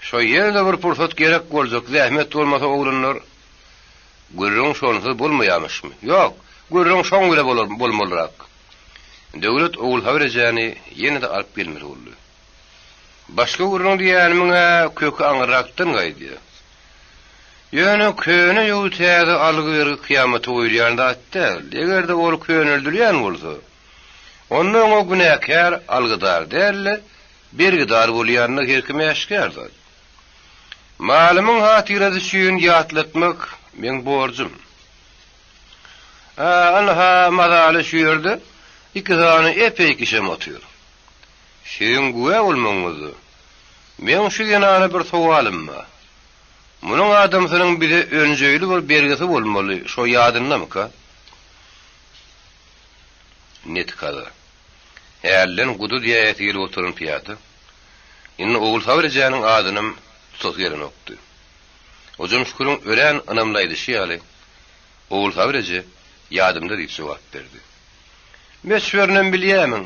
Speaker 1: Şo ýene-de bir pursat gerek boljak, zähmet bolmasa oglanlar, gürrüň şonsuz bolmaýamyşmy? Ýok, gürrüň şoň bile bolar, bolmalyrak. Döwlet Ogulhabyr ejäni ýene-de alyp gelmeli boldy. Başga gürrüň diýýänimiň-ä köki aňyrrakdan gaýdýar. Ýöne köne ýow täze algy-bergi kyýamata goýulýan zat däl. Eger-de ol köneldilýän bolsa, onda oňa günäkär algydar däl-de, bergidar bolýandygy her kime äşgär zat. Malymyň hatyrasy üçin ýatlatmak meň borjum. A, ynha, mazaly şu ýerde iki sany epeý kişem otyr. Siziň güwä bolmagyňyzda, meň şu zenana bir sowalym bar. Munuň adamsynyň bize önjeýli bir bergisi bolmaly, şo ýadyndamyka? Netikaza. Hälden guduz ýaýasy gelip oturan pyýada, indi Ogulsabyr ejäniň adynam tutasy gelenokdy. Hojamşüküriň örän ynamly aýdyşy ýaly, Ogulsabyr eje ýadymda diýip jogap berdi. Möçberinem bilýämiň?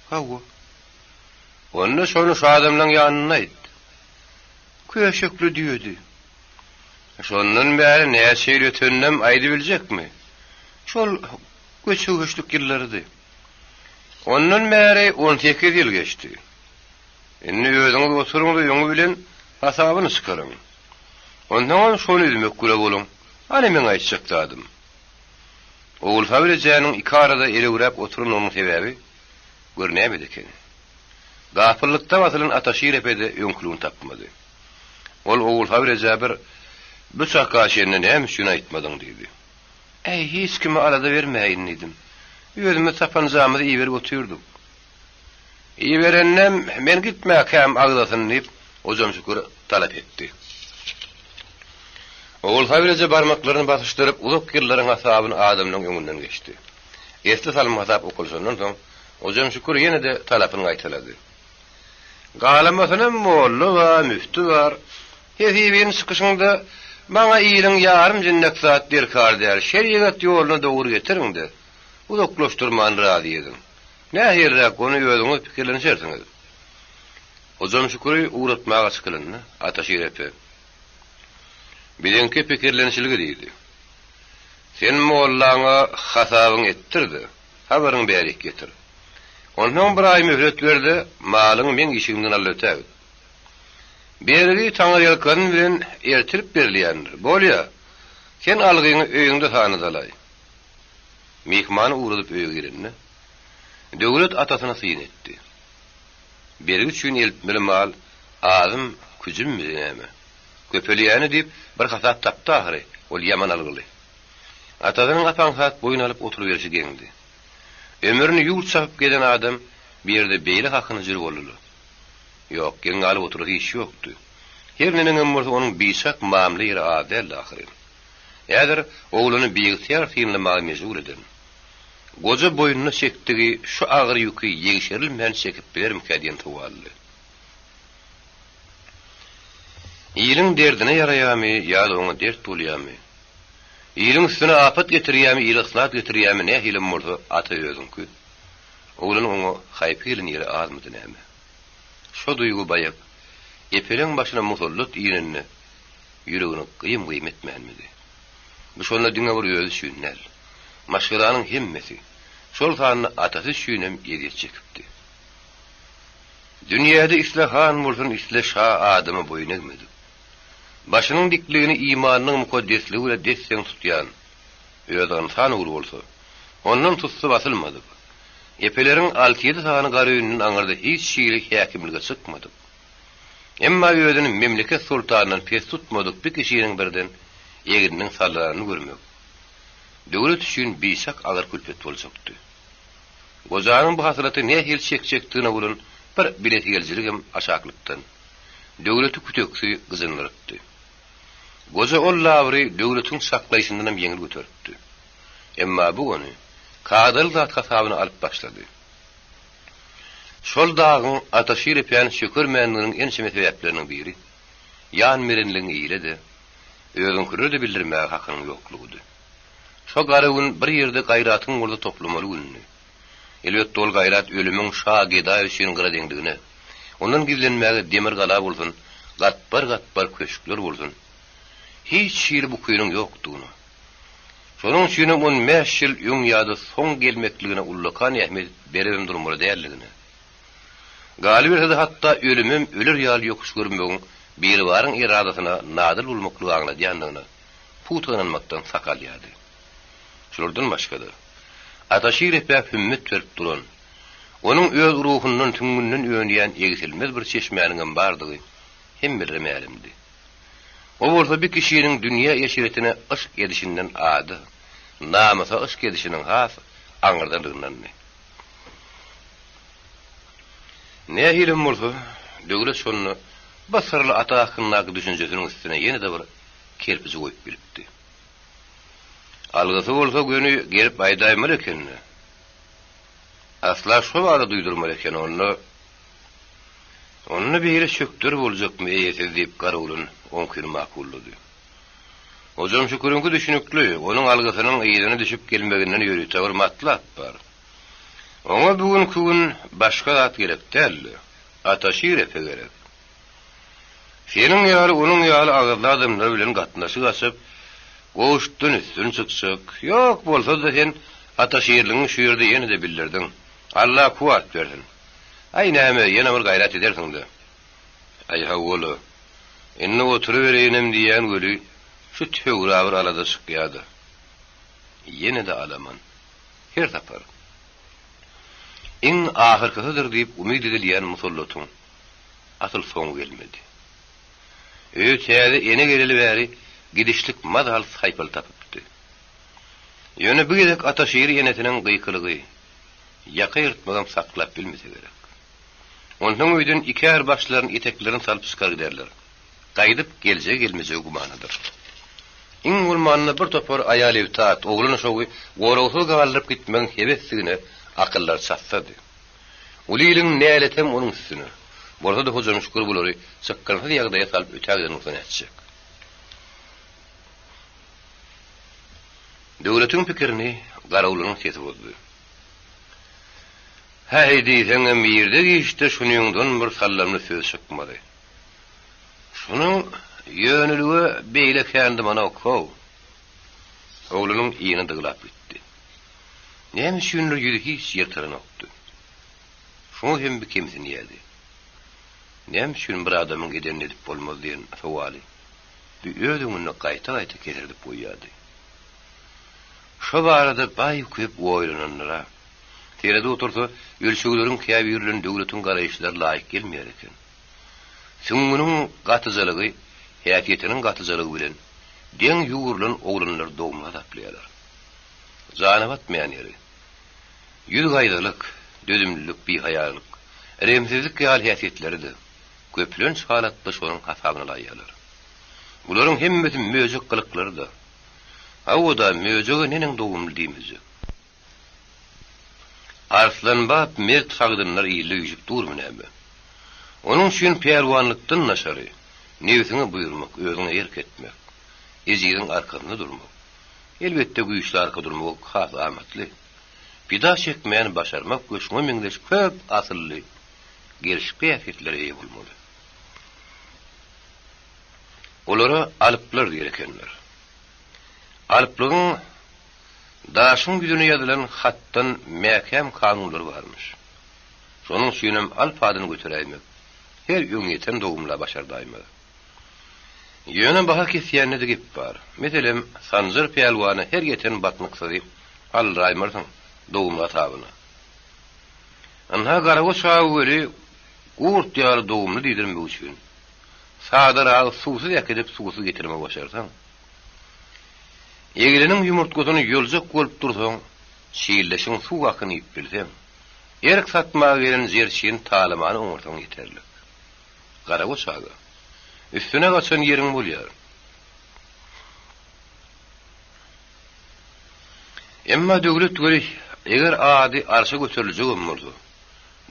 Speaker 1: Hawa. Onda şony şu adamlaň ýanynda aýt. Köşekli düýedi. Şondan bäri näçe ýyl öteninem aýdybiljekmi? Şol göçe-göçlük ýyllarydy. Ondan bäri 18 ýyl geçdi. Indi özüňiz oturyň-da öňi bilen hasabyny çykaryň. Onsoňam şony üzmek güle boluň. Ana meň aýtjak zadym. Ogulsabyr ejäniň ikarada elewräp oturanlygynyň sebäbi, gör nämede ekeni. Gapyllykda basylan Ataşir epe-de öňküligini tapmady. Ol Ogulsabyr ejä bir, Bu çaka çenli näme üçin aýtmadyň diýdi. Äý, hiç kime alada bermäýin diýdim. Özümiz tapanjamyzy iberip otyrdyk. Ibereninem men gitmäkäm agzasyn diýip, Hojamşükür talap etdi. Ogulsabyr eje barmaklaryny basyşdyryp, uzak ýyllaryň hasabyny adamlaryň öňünden geçdi. Esli salym hasap okalyşandan soň, Hojamşükür ýene-de talapyny gaýtalady. Galamasynam molla bar, müfti bar. Hesibini çykyşyňda, maňa iliň ýarym jinnek zat derkar däl, şerigat ýoluna dogry getiriň-de, uzaklaşdyrman razy ediň. Nähiliräk, ony özüňiz pikirlenişersiňiz. Hojamşüküri ugratmaga çykylanda, Ataşir epe, Biziňki pikirlenişilgi diýdi. Sen mollaňa hasabyňy etdir-de, habaryňy bärik getir. Onsoň bir aý möhlet ber-de, malyňy meň işigimden al ötägit. Bergi taňryýalkasyn bilen ertilip berilýändir. Bolýa, sen algyňy öýüňde sanadalaý. Myhmany ugradyp öýe girende, Döwlet atasyna syn etdi. Bergi üçin eltmeli mal azym küjümmidi näme? Köpelýäni diýip, bir hasap tapdy ahyry, ol ýaman algyly. Atasynyň ap-aňsat boýun alyp oturyberşi geňdi. Ömrüni ýurt çapyp gezen adam bir ýerde beýle hakyna jür boldy-la. Ýok, geň galyp oturasy iş ýokdy. Her neneňem bolsa onuň biçak mamla ýeri az däldi ahyryn. Häzir ogluny biygtyýar synlamaga mejbur eden. Goja boýnuna çekdigi şu agyr ýüki ýegşerilmän çekip bilermikä diýen sowaldy. Iliň derdine ýaraýarmy ýa-da oňa dert bolýarmy? Iliň üstüne apat getirýärmi, ile ysnat getirýärmi, nähilem bolsa, ata özüňki. Oglunyň oňa haýpy gelen ýeri azmydy näme? Şo duýgy baýak, epeleň başyna musallat inende, ýüregini gyýym-gyýym etmänmidi? Bu şonda diňe bir özi üçin däl, maşgalanyň hemmesi, şol sanda atasy üçinem ezýet çekipdi. Dünýäde isle han bolsun, isle şa adama boýun egmedik. Başynyň dikligini imanynyň mukaddesligi bile des-deň tutýan, özi ynsan ogly bolsa, ondan sussy basylmadyk. Epeleriň alty-ýedi sany garöýünden aňyrda hiç hili häkimlige çykmadyk. Emma özüni memleket soltanyndan pes tutmadyk bir kişiniň birden egniniň sallananyny görmek. Döwlet üçin biçak agyr külpet boljakdy. Gojanyň bu hasraty nähili çekjekdigine bolan bir bilesigelijiligem aşaklykdan Döwleti küteksi gyjyndyrypdy. Goja ol labyry Döwletiň çaklaýşyndanam ýeňil göteripdi. Emma bu ony kadaly zat hasabyna alyp başlady. Şol dagyň Ataşir epäni çökermändiginiň ençeme sebäpleriniň biri, ýan berenligiňi ile-de, özüňkilere-de bildirmäge hakynyň ýoklugydy. Şo gara gün bir ýerde gaýratyň bolsa toplamaly gündi. Elbetde ol gaýrat ölümiň şa gedaý üçin gyradeňligine, ondan gizlenmäge demir gala bolsun, gatbar-gatbar köşkler bolsun, hiç hili bukynyň ýokdugyna, şonuň üçinem on bäş ýyl öň ýa-da soň gelmekligine ullakan ähmiýet beribem durmaly däldigine, galyberse-de hatda ölümem öler ýaly ýokuş görmegiň Biribaryň eradasyna nadyl bolmaklygy aňladýandygyna pugta ynanmakdan sakalýardy. Şulardan başga-da, Ataşir epäp hümmet berip duran, onuň öz ruhundan, süňňünden önýän egsilmez bir çeşmäniňem bardygy hemmelere mälimdi. O bolsa bir kişiniň dünýä eşretine yşk edişinden ada, namysa yşk edişiniň has aňyrdadygyndandy. Nähilem bolsa, Döwlet şonda bu syrly ata hakyndaky düşünjesiniň üstüne ýene-de bir kerpiji goýup bilipdi. Algysy bolsa göni gelip aýdaýmaly ekeni. Asla şo bada duýdurmaly ekeni, onda Onda beýle çökder boljakmy eýesiz diýip Garagulun oňkyny makullady. Hojamşüküriňki düşünikli, onuň algysynyň yzyna düşüp gelmeginden ýörite bir matlap bar. Oňa bu günki gün başga zat gerek däldi, Ataşir epe gerek. Seniň ýaly, onuň ýaly agyzly adamlar bilen gatnaşyk açyp, goşdan üstün çykjak. Ýok, bolsa-da sen ataşirligiňi şu ýerde ýene-de bildirdiň. Alla kuwwat bersin. Aý, näme, ýene bir gaýrat edersiň-dä. Aý, hawa-la. Indi oturybereýinem diýýän weli, şu töwra bir alada çykýa-da. Ýene-de alaman. Her sapar. Iň ahyrkysydyr diýip umyt edilýän musallatyň asyl soňy gelmedi. Öýe täze ene geleli bäri gidişlik mazaly saýpal tapypdy. Ýöne bu gezek Ataşiri enesiniň gykylygy, ýaka ýyrtmagam saklap bilmese gerek. Onsoň öýden iki är başlaryny eteklerine salyp çykar giderler. Gaýdyp geljegi-gelmejegi gümanadyr. Iň bolmanda bir topar aýal-ebtat, oglan-uşagy goragsyz galdyryp gitmegiň hebesdigine akyllary çatsady. Uly iliň näletem onuň üstüne. Bolsa-da Hojamşükür bulary çykgynsyz ýagdaýa salyp ötägiden bolsa nätjek. Döwletiň pikirini garawulynyň sesi bozdy. Häý diýseňem irde-giçde şunyňdan bir sallamly söz çykmaly. Şunuň ýönelige beýle kän dymanok-how. Oglunyň yny dyglap gitdi. Näme üçindir ýüzi hiç ýyrtylanokdy. Şoňa hem bir kemsinýärdi. Näme üçin bir adamyň edenini edip bolmaz diýen sowaly bir öz öňünde gaýta-gaýta keserdip goýýardy. Şo barada baý köp oýlanandyr-a. Seredip otursa, ölçegleriň käbiri bilen döwletiň garaýyşlary laýyk gelmeýär eken. Süňňüniň gatyjalygy häsiýetiniň gatyjalygy bilen deň ýugrulan oglanlar dogumly hasaplaýarlar. Jana batmaýan ýeri. Ýüzgaýdalyk, dözümlilik, bihaýalyk, remsizlik ýaly häsiýetleri-de, köplenç halatda şonuň hasabyna alaýýarlar. Bularyň hemmesi möjek gylyklary-da. Hawa-da, möjege neneň dogumly diýmejek. Arslanbap mert sagdynlar ilde üýşüp durmy näme? Onuň üçin pälwanlykdan daşary, nebsiňe buýurmak, özüňe erk etmek, ejiziň arkasynda durmak, Elbetde güýçli arka durmak has amatly. Pida çekmäni başarmak we şuňa meňzeş köp asylly, gelşikli häsiýetlere eýe bolmaly. Olara alyplar diýer ekenler. Alyplygyň daşyň ýüzüne ýazylan hatdan mäkäm kanunlary barmyş. Şonuň üçinem alp adyny göteräýmek her öňýeten dogumla başardaýmaz. Ýöne baha kesýände-de gep bar. Meselem, Sanjar pälwana her ýeten batnyksyzy aldyraýmarsyň dogumly hasabyna. Ynha Garagoç aga weli gurt ýaly dogumly diýdirmek üçin, sadaragy suwsuz äkidip suwsuz getirmegi başarsaň. Egleniň ýumurtgasyny ýoljak bolup dursaň, çilleşiň suw hakyny iýip bilseň, erk satmaga gelen jerçini talamany oňarsaň ýeterlik. Garagoç aga, üstüne gaçan ýeriň bolýar. Emma Döwlet weli, eger ady arşa göteriljegem bolsa,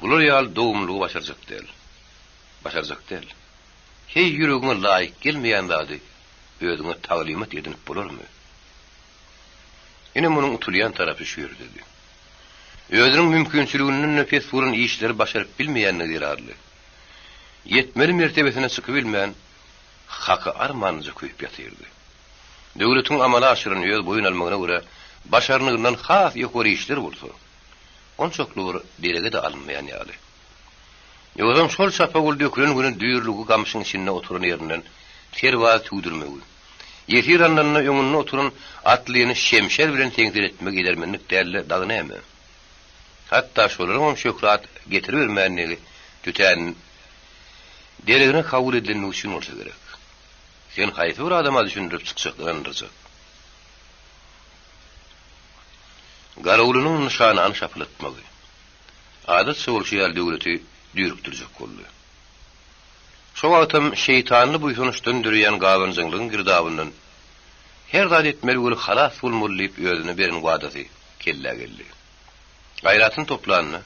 Speaker 1: bular ýaly dogumlygy başarjak däl. Başarjak däl. Heý, ýüregiňe laýyk gelmeýän zady özüňe taglymat edinip bolarmy? Ine, munuň utulýan tarapy şu ýerdedi. Özüniň mümkinçiliginden-de pes bolan işleri başaryp bilmeýändigi zerarly, ýetmeli mertebesine çykybilmän, haky armanlyja köýüp ýatyrdy. Döwletiň amala aşyran öz boýun almagyna görä başarnygyndan has ýokary işler bolsa, onçakly bir derege-de alynmaýan ýaly. Ýogsam şol çapawul dökülen güni düýrlügi gamşyň içinde oturan ýerinden serbaz tüwdürmegi, ýesir alnanda öňünde oturan atlyny şemşer bilen seňseletmegi edermenlik däl-de dagy näme? Hatda şolaryňam şöhrat getiribermänligi tütän deregine kabul edilenligi üçin bolsa gerek. Sen haýsy bir adama düşündirip çykjak, ynandyrjak? Garawulynyň nyşanany şapylatmagy. Adatça bolşy ýaly döwleti düýrükdirjek boldy. Şo wagtam şeýtanly buýsançdan döreýän gabanjaňlygyň girdabyndan her zat etmeli weli halas bolmaly diýip özüne beren wadasy kellä geldi. Gaýratyny toplanda,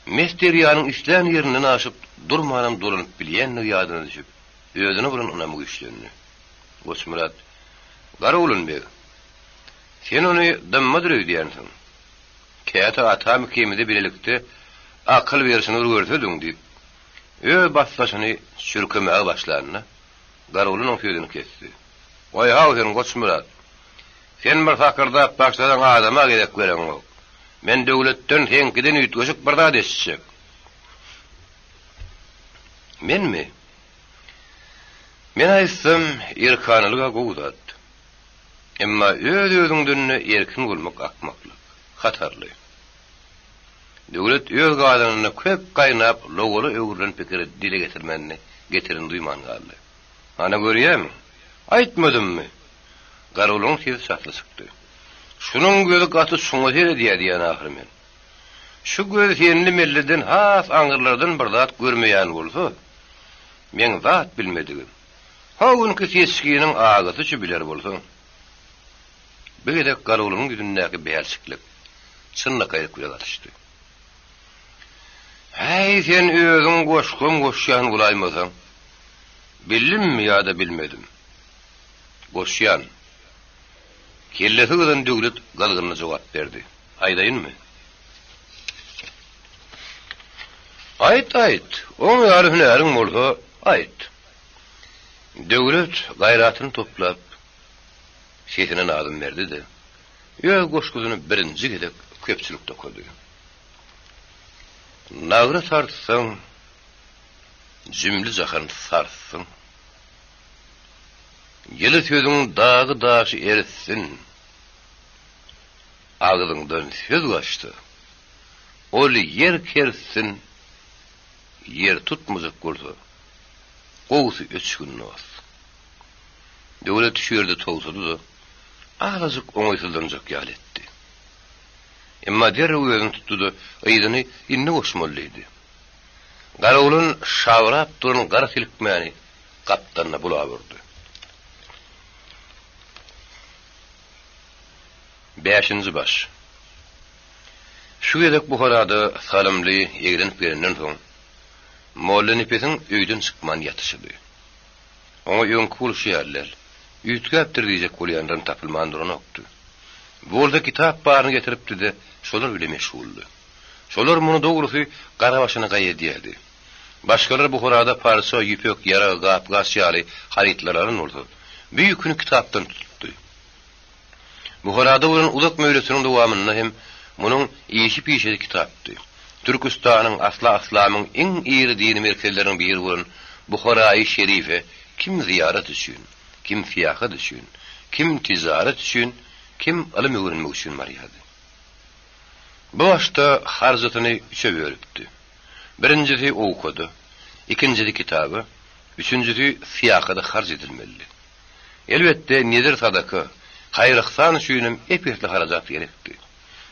Speaker 1: mes derýanyň islän ýerinden aşyp durmanam dolanyp bilýändigi ýadyna düşüp, özüne bolan ynamy güýçlendi. Goçmyrat, Garawulyn beg, sen ony dymmadyr öýdýänsiň. Käte atam ikimize bilelikde akyl berşini bir görsediň diýip, öz basdaşyny çürkemäge başlanda, Garawul onuň sözüni kesdi. Goý-haw sen, Goçmyrat! Sen bir sakyrdap başlasaň adama gezek bereňok. Men döwletden seňkiden üýtgeşik bir zat eşitjek. Menmi? Men aýtsam, erkanalyk-a gowy zat. Emma öz-özüňden-de erkin bolmak akmaklyk, hatarly. Döwlet öz gazanynda köp gaýnap lowala öwrülen pikiri dile getirmänini getirini duýman galdy. Ana görýämiň? Aýtmadymmy? Garawulyň sesi çasly çykdy. Şunuň gözi gaty çuňa seredýär diýýän ahyry men. Şu göz senli melliden has aňyrlardan bir zat görmeýän bolsa, meň zat bilmedigim. Ho günki seçginiň agysy şu biler bolsaň. Bu gezek Garawulyň ýüzündäki bälçiklik çynlakaýlyk bile gatyşdy. Häý, sen özüň goşgam goşýan bolaýmasaň. Bildimmi ýa-da bilmedim. Goşýan. Kellesi gyzan Döwlet gyzgynly jogap berdi. Aýdaýynmy? Aýt, aýt. Oň ýaly hünäriň bolsa, aýt. Döwlet gaýratyny toplap, sesine nazym berdi-de, öz goşgusyny birinji gezek köpçülikde okady. Nagra tartsaň, jümli-jahan sarsyn. Ýyly sözüň dagy-daşy eritsin. Agzyňdan söz gaçsa, ol ýer kertsin, ýer tutmajak bolsa, gowusy öçgün dost. Döwlet şu ýerde togtady-da, azajyk oňaýsyzlanjak ýaly etdi. Emma derrew özüni tutdy-da, yzyny indi goşmaly diýdi. Garagulun şabrap duran gara silkmäni gapdalyna bulap urdy. Bäşinji baş. Şu gezek Buharada salymly eglenip gelenden soň, Mollanepesiň öýden çykman ýatyşydy. Oňa öňki bolşy ýaly däl, üýtgäpdir diýjek bolýanlaram tapylman duranokdy. Bu bolsa kitap baryny getiripdi-de, şolar bile meşguldy. Şolar muny dogrusy gara başyna gaý edýärdi. Başgalar Buharada parça, ýüpek, ýarag, gap-gaç ýaly harytlar alan bolsa, bu ýüküni kitapdan tutupdy. Buharada bolan uzak möhletiniň dowamynda hem munuň işi-pişesi kitapdy. Türküstanyň, asla yslamyň iň iri dini merkezleriniň biri bolan Buharaýy Şerife kim zyýarat üçin, kim syýahat üçin, kim tijaret üçin, kim ylym öwrenmek üçin barýardy. Bu başda harjatyny üçe bölüpdi. Birinjisi owkada, ikinjisi kitaba, üçünjisi syýahada harç edilmelidi. Elbetde, nedir-sadaka. Haýyr-yhsan üçinem ep-esli harajat gerekdi.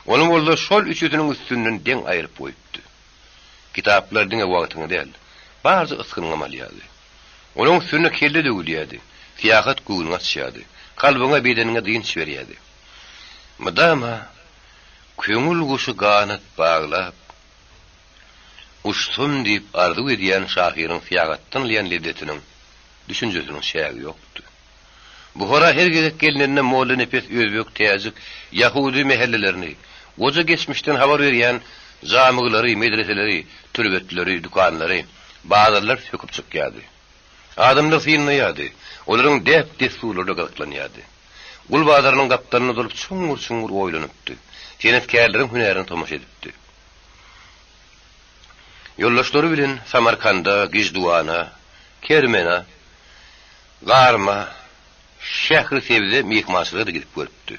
Speaker 1: Ony bolsa şol üçüsiniň üstünden deň aýryp goýupdy. Kitaplar diňe wagtyňy däl, barja ysgynyňam alýardy. Onuň üstünde kelle döwülýärdi, syýahat göwnüňi açýardy, kalbyňa, bedeniňe dynç berýärdi. Mydama köňül guşy ganat baglap, uçsam diýip arzuw edýän şahyryň syýahatdan alýan lezzetiniň, düşünjesiniň çägi ýokdy. Buhara her gezek gelnende Mollanepes özbek, täjik, ýahudy mähellelerini, goja geçmişden habar berýän jamyglary, medreseleri, türbetleri, dükanlary, bazarlary söküp çykýardy. Adamlary synlaýardy, olaryň däp-dessurlaryna gyzyklanýardy. Gul bazarynyň gapdalynda durup çuňňur-çuňňur oýlanypdy, senetkärleriň hünärine tomaşa edipdi. Ýoldaşlary bilen Samarkanda, Gijduwana, Kermene, Garma, Şährisebze myhmançylyga-da gidip görüpdi.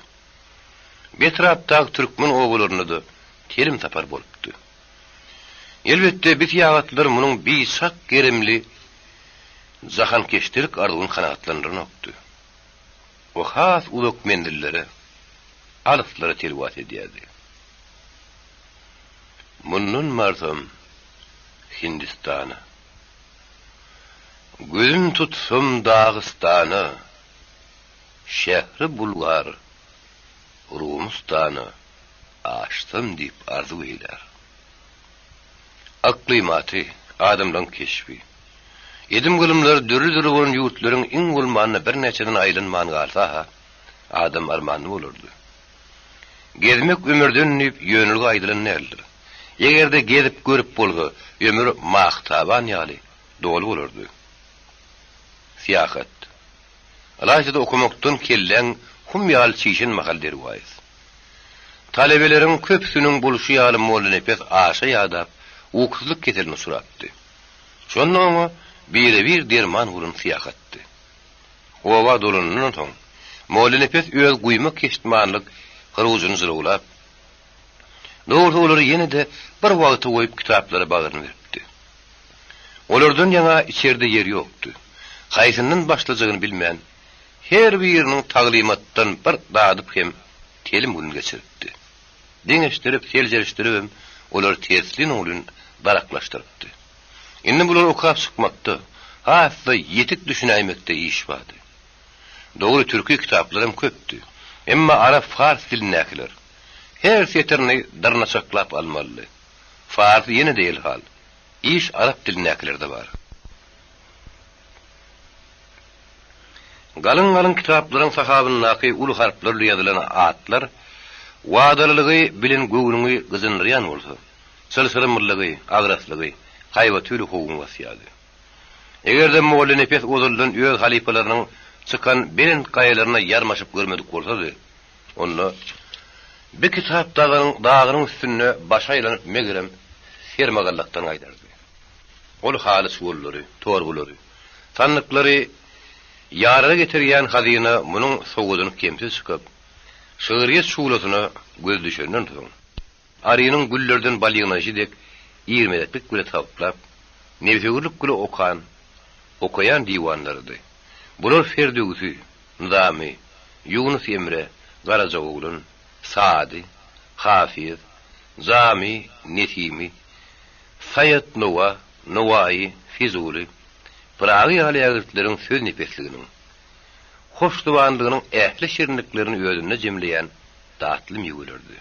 Speaker 1: Betrapdaky türkmen obalarynda-da telim sapar bolupdy. Elbetde, bi syýahatlar munuň biçak gerimli jahankeşdelik arzuwyny kanagatlandyranokdy. O has uzak menzillere, alyslara telwas edýärdi. Mundan barsam Hindistana. Gözüm tutsam Dagystana, Şähri Bulgar, Rumustana aşsam diýip arzuw eýlär. Yklymaty, adamlaň keşbi, edim-gylymlary dürli-dürli bolan ýurtlaryň iň bolmanda birnäçesine aýlanman galsa-ha, adam armanly bolardy. Gezmek ömürden diýip ýönelige aýdylan däldir. Eger-de gezip görüp bolsa, ömür mahtaban ýaly doly bolardy. Syýahat. Ylaýta-da okamakdan kelläň hum ýaly çişen mahal derwaýys. Talebeleriň köpüsiniň bolşy ýaly Mollanepes aşa ýadap, ukusyzlyk keseline uçrapdy. Şonda oňa bire-bir derman bolan syýahatdy. Oba dolanandan soň, Mollanepes öz guýma keştmanlyk hyrujyny jylawlap, Dogrusy olary ýene-de bir wagta goýup kitaplara bagryny beripdi. Olardan ýaňa içerde ýer ýokdy. Haýsyndan başlajagyny bilmän, her biriniň taglymatdan bir dadyp hem telim gün geçiripdi. Deňeşdirip, seljerişdiribem olary terslin-oňlyn daraklaşdyrypdy. Indi bulary okap çykmakda, has-da ýetik düşünäýmekde iş bardy. Dogry türki kitaplaram köpdi. Emma arap-fars dilindäkiler. Her setirini dyrnaçaklap almalydy. Farsy ýene-de elhal. Iş arap dilindäkilerde bar. Galyň-galyň kitaplaryň sahabyndaky uly harplar bilen ýazylan atlar wadalylygy bilen göwnüňi gyjyndyrýan bolsa, çylşyrymlylygy, agraslygy, haýbaty bile howuňy basýardy. Eger-de Mollanepes ozaldan öz halypalarynyň çykan belent gaýalaryna ýarmaşyp görmedik bolsady, onda bi kitap dagynyň dagynyň üstünde başy aýlanyp megerem sermagallakdan gaýdardy. Ol haly çuwallary, torbalary, sandyklary ýaryga getirýän hazyna munuň sowudyny kemsiz çykyp, şygryýet şuglasyna gözi düşenden soň, Arynyň güllerden bal ýygnaýşy dek irmezeklik bile tabyplap, nebsewürlik bile okan, okaýan diwanlarydy. Bular Ferdöwsi, Nyzamy, Ýunus Emre, Garajaoglan, Saady, Hafyz, Jamy, Nesimi, Saýat Nowa, Nowaýy, Fizuly, Pyragy ýaly ägirtleriň söz nepesliginiň, hoşzybanlygynyň ähli şirinliklerini özünde jemleýän datly miwelerdi.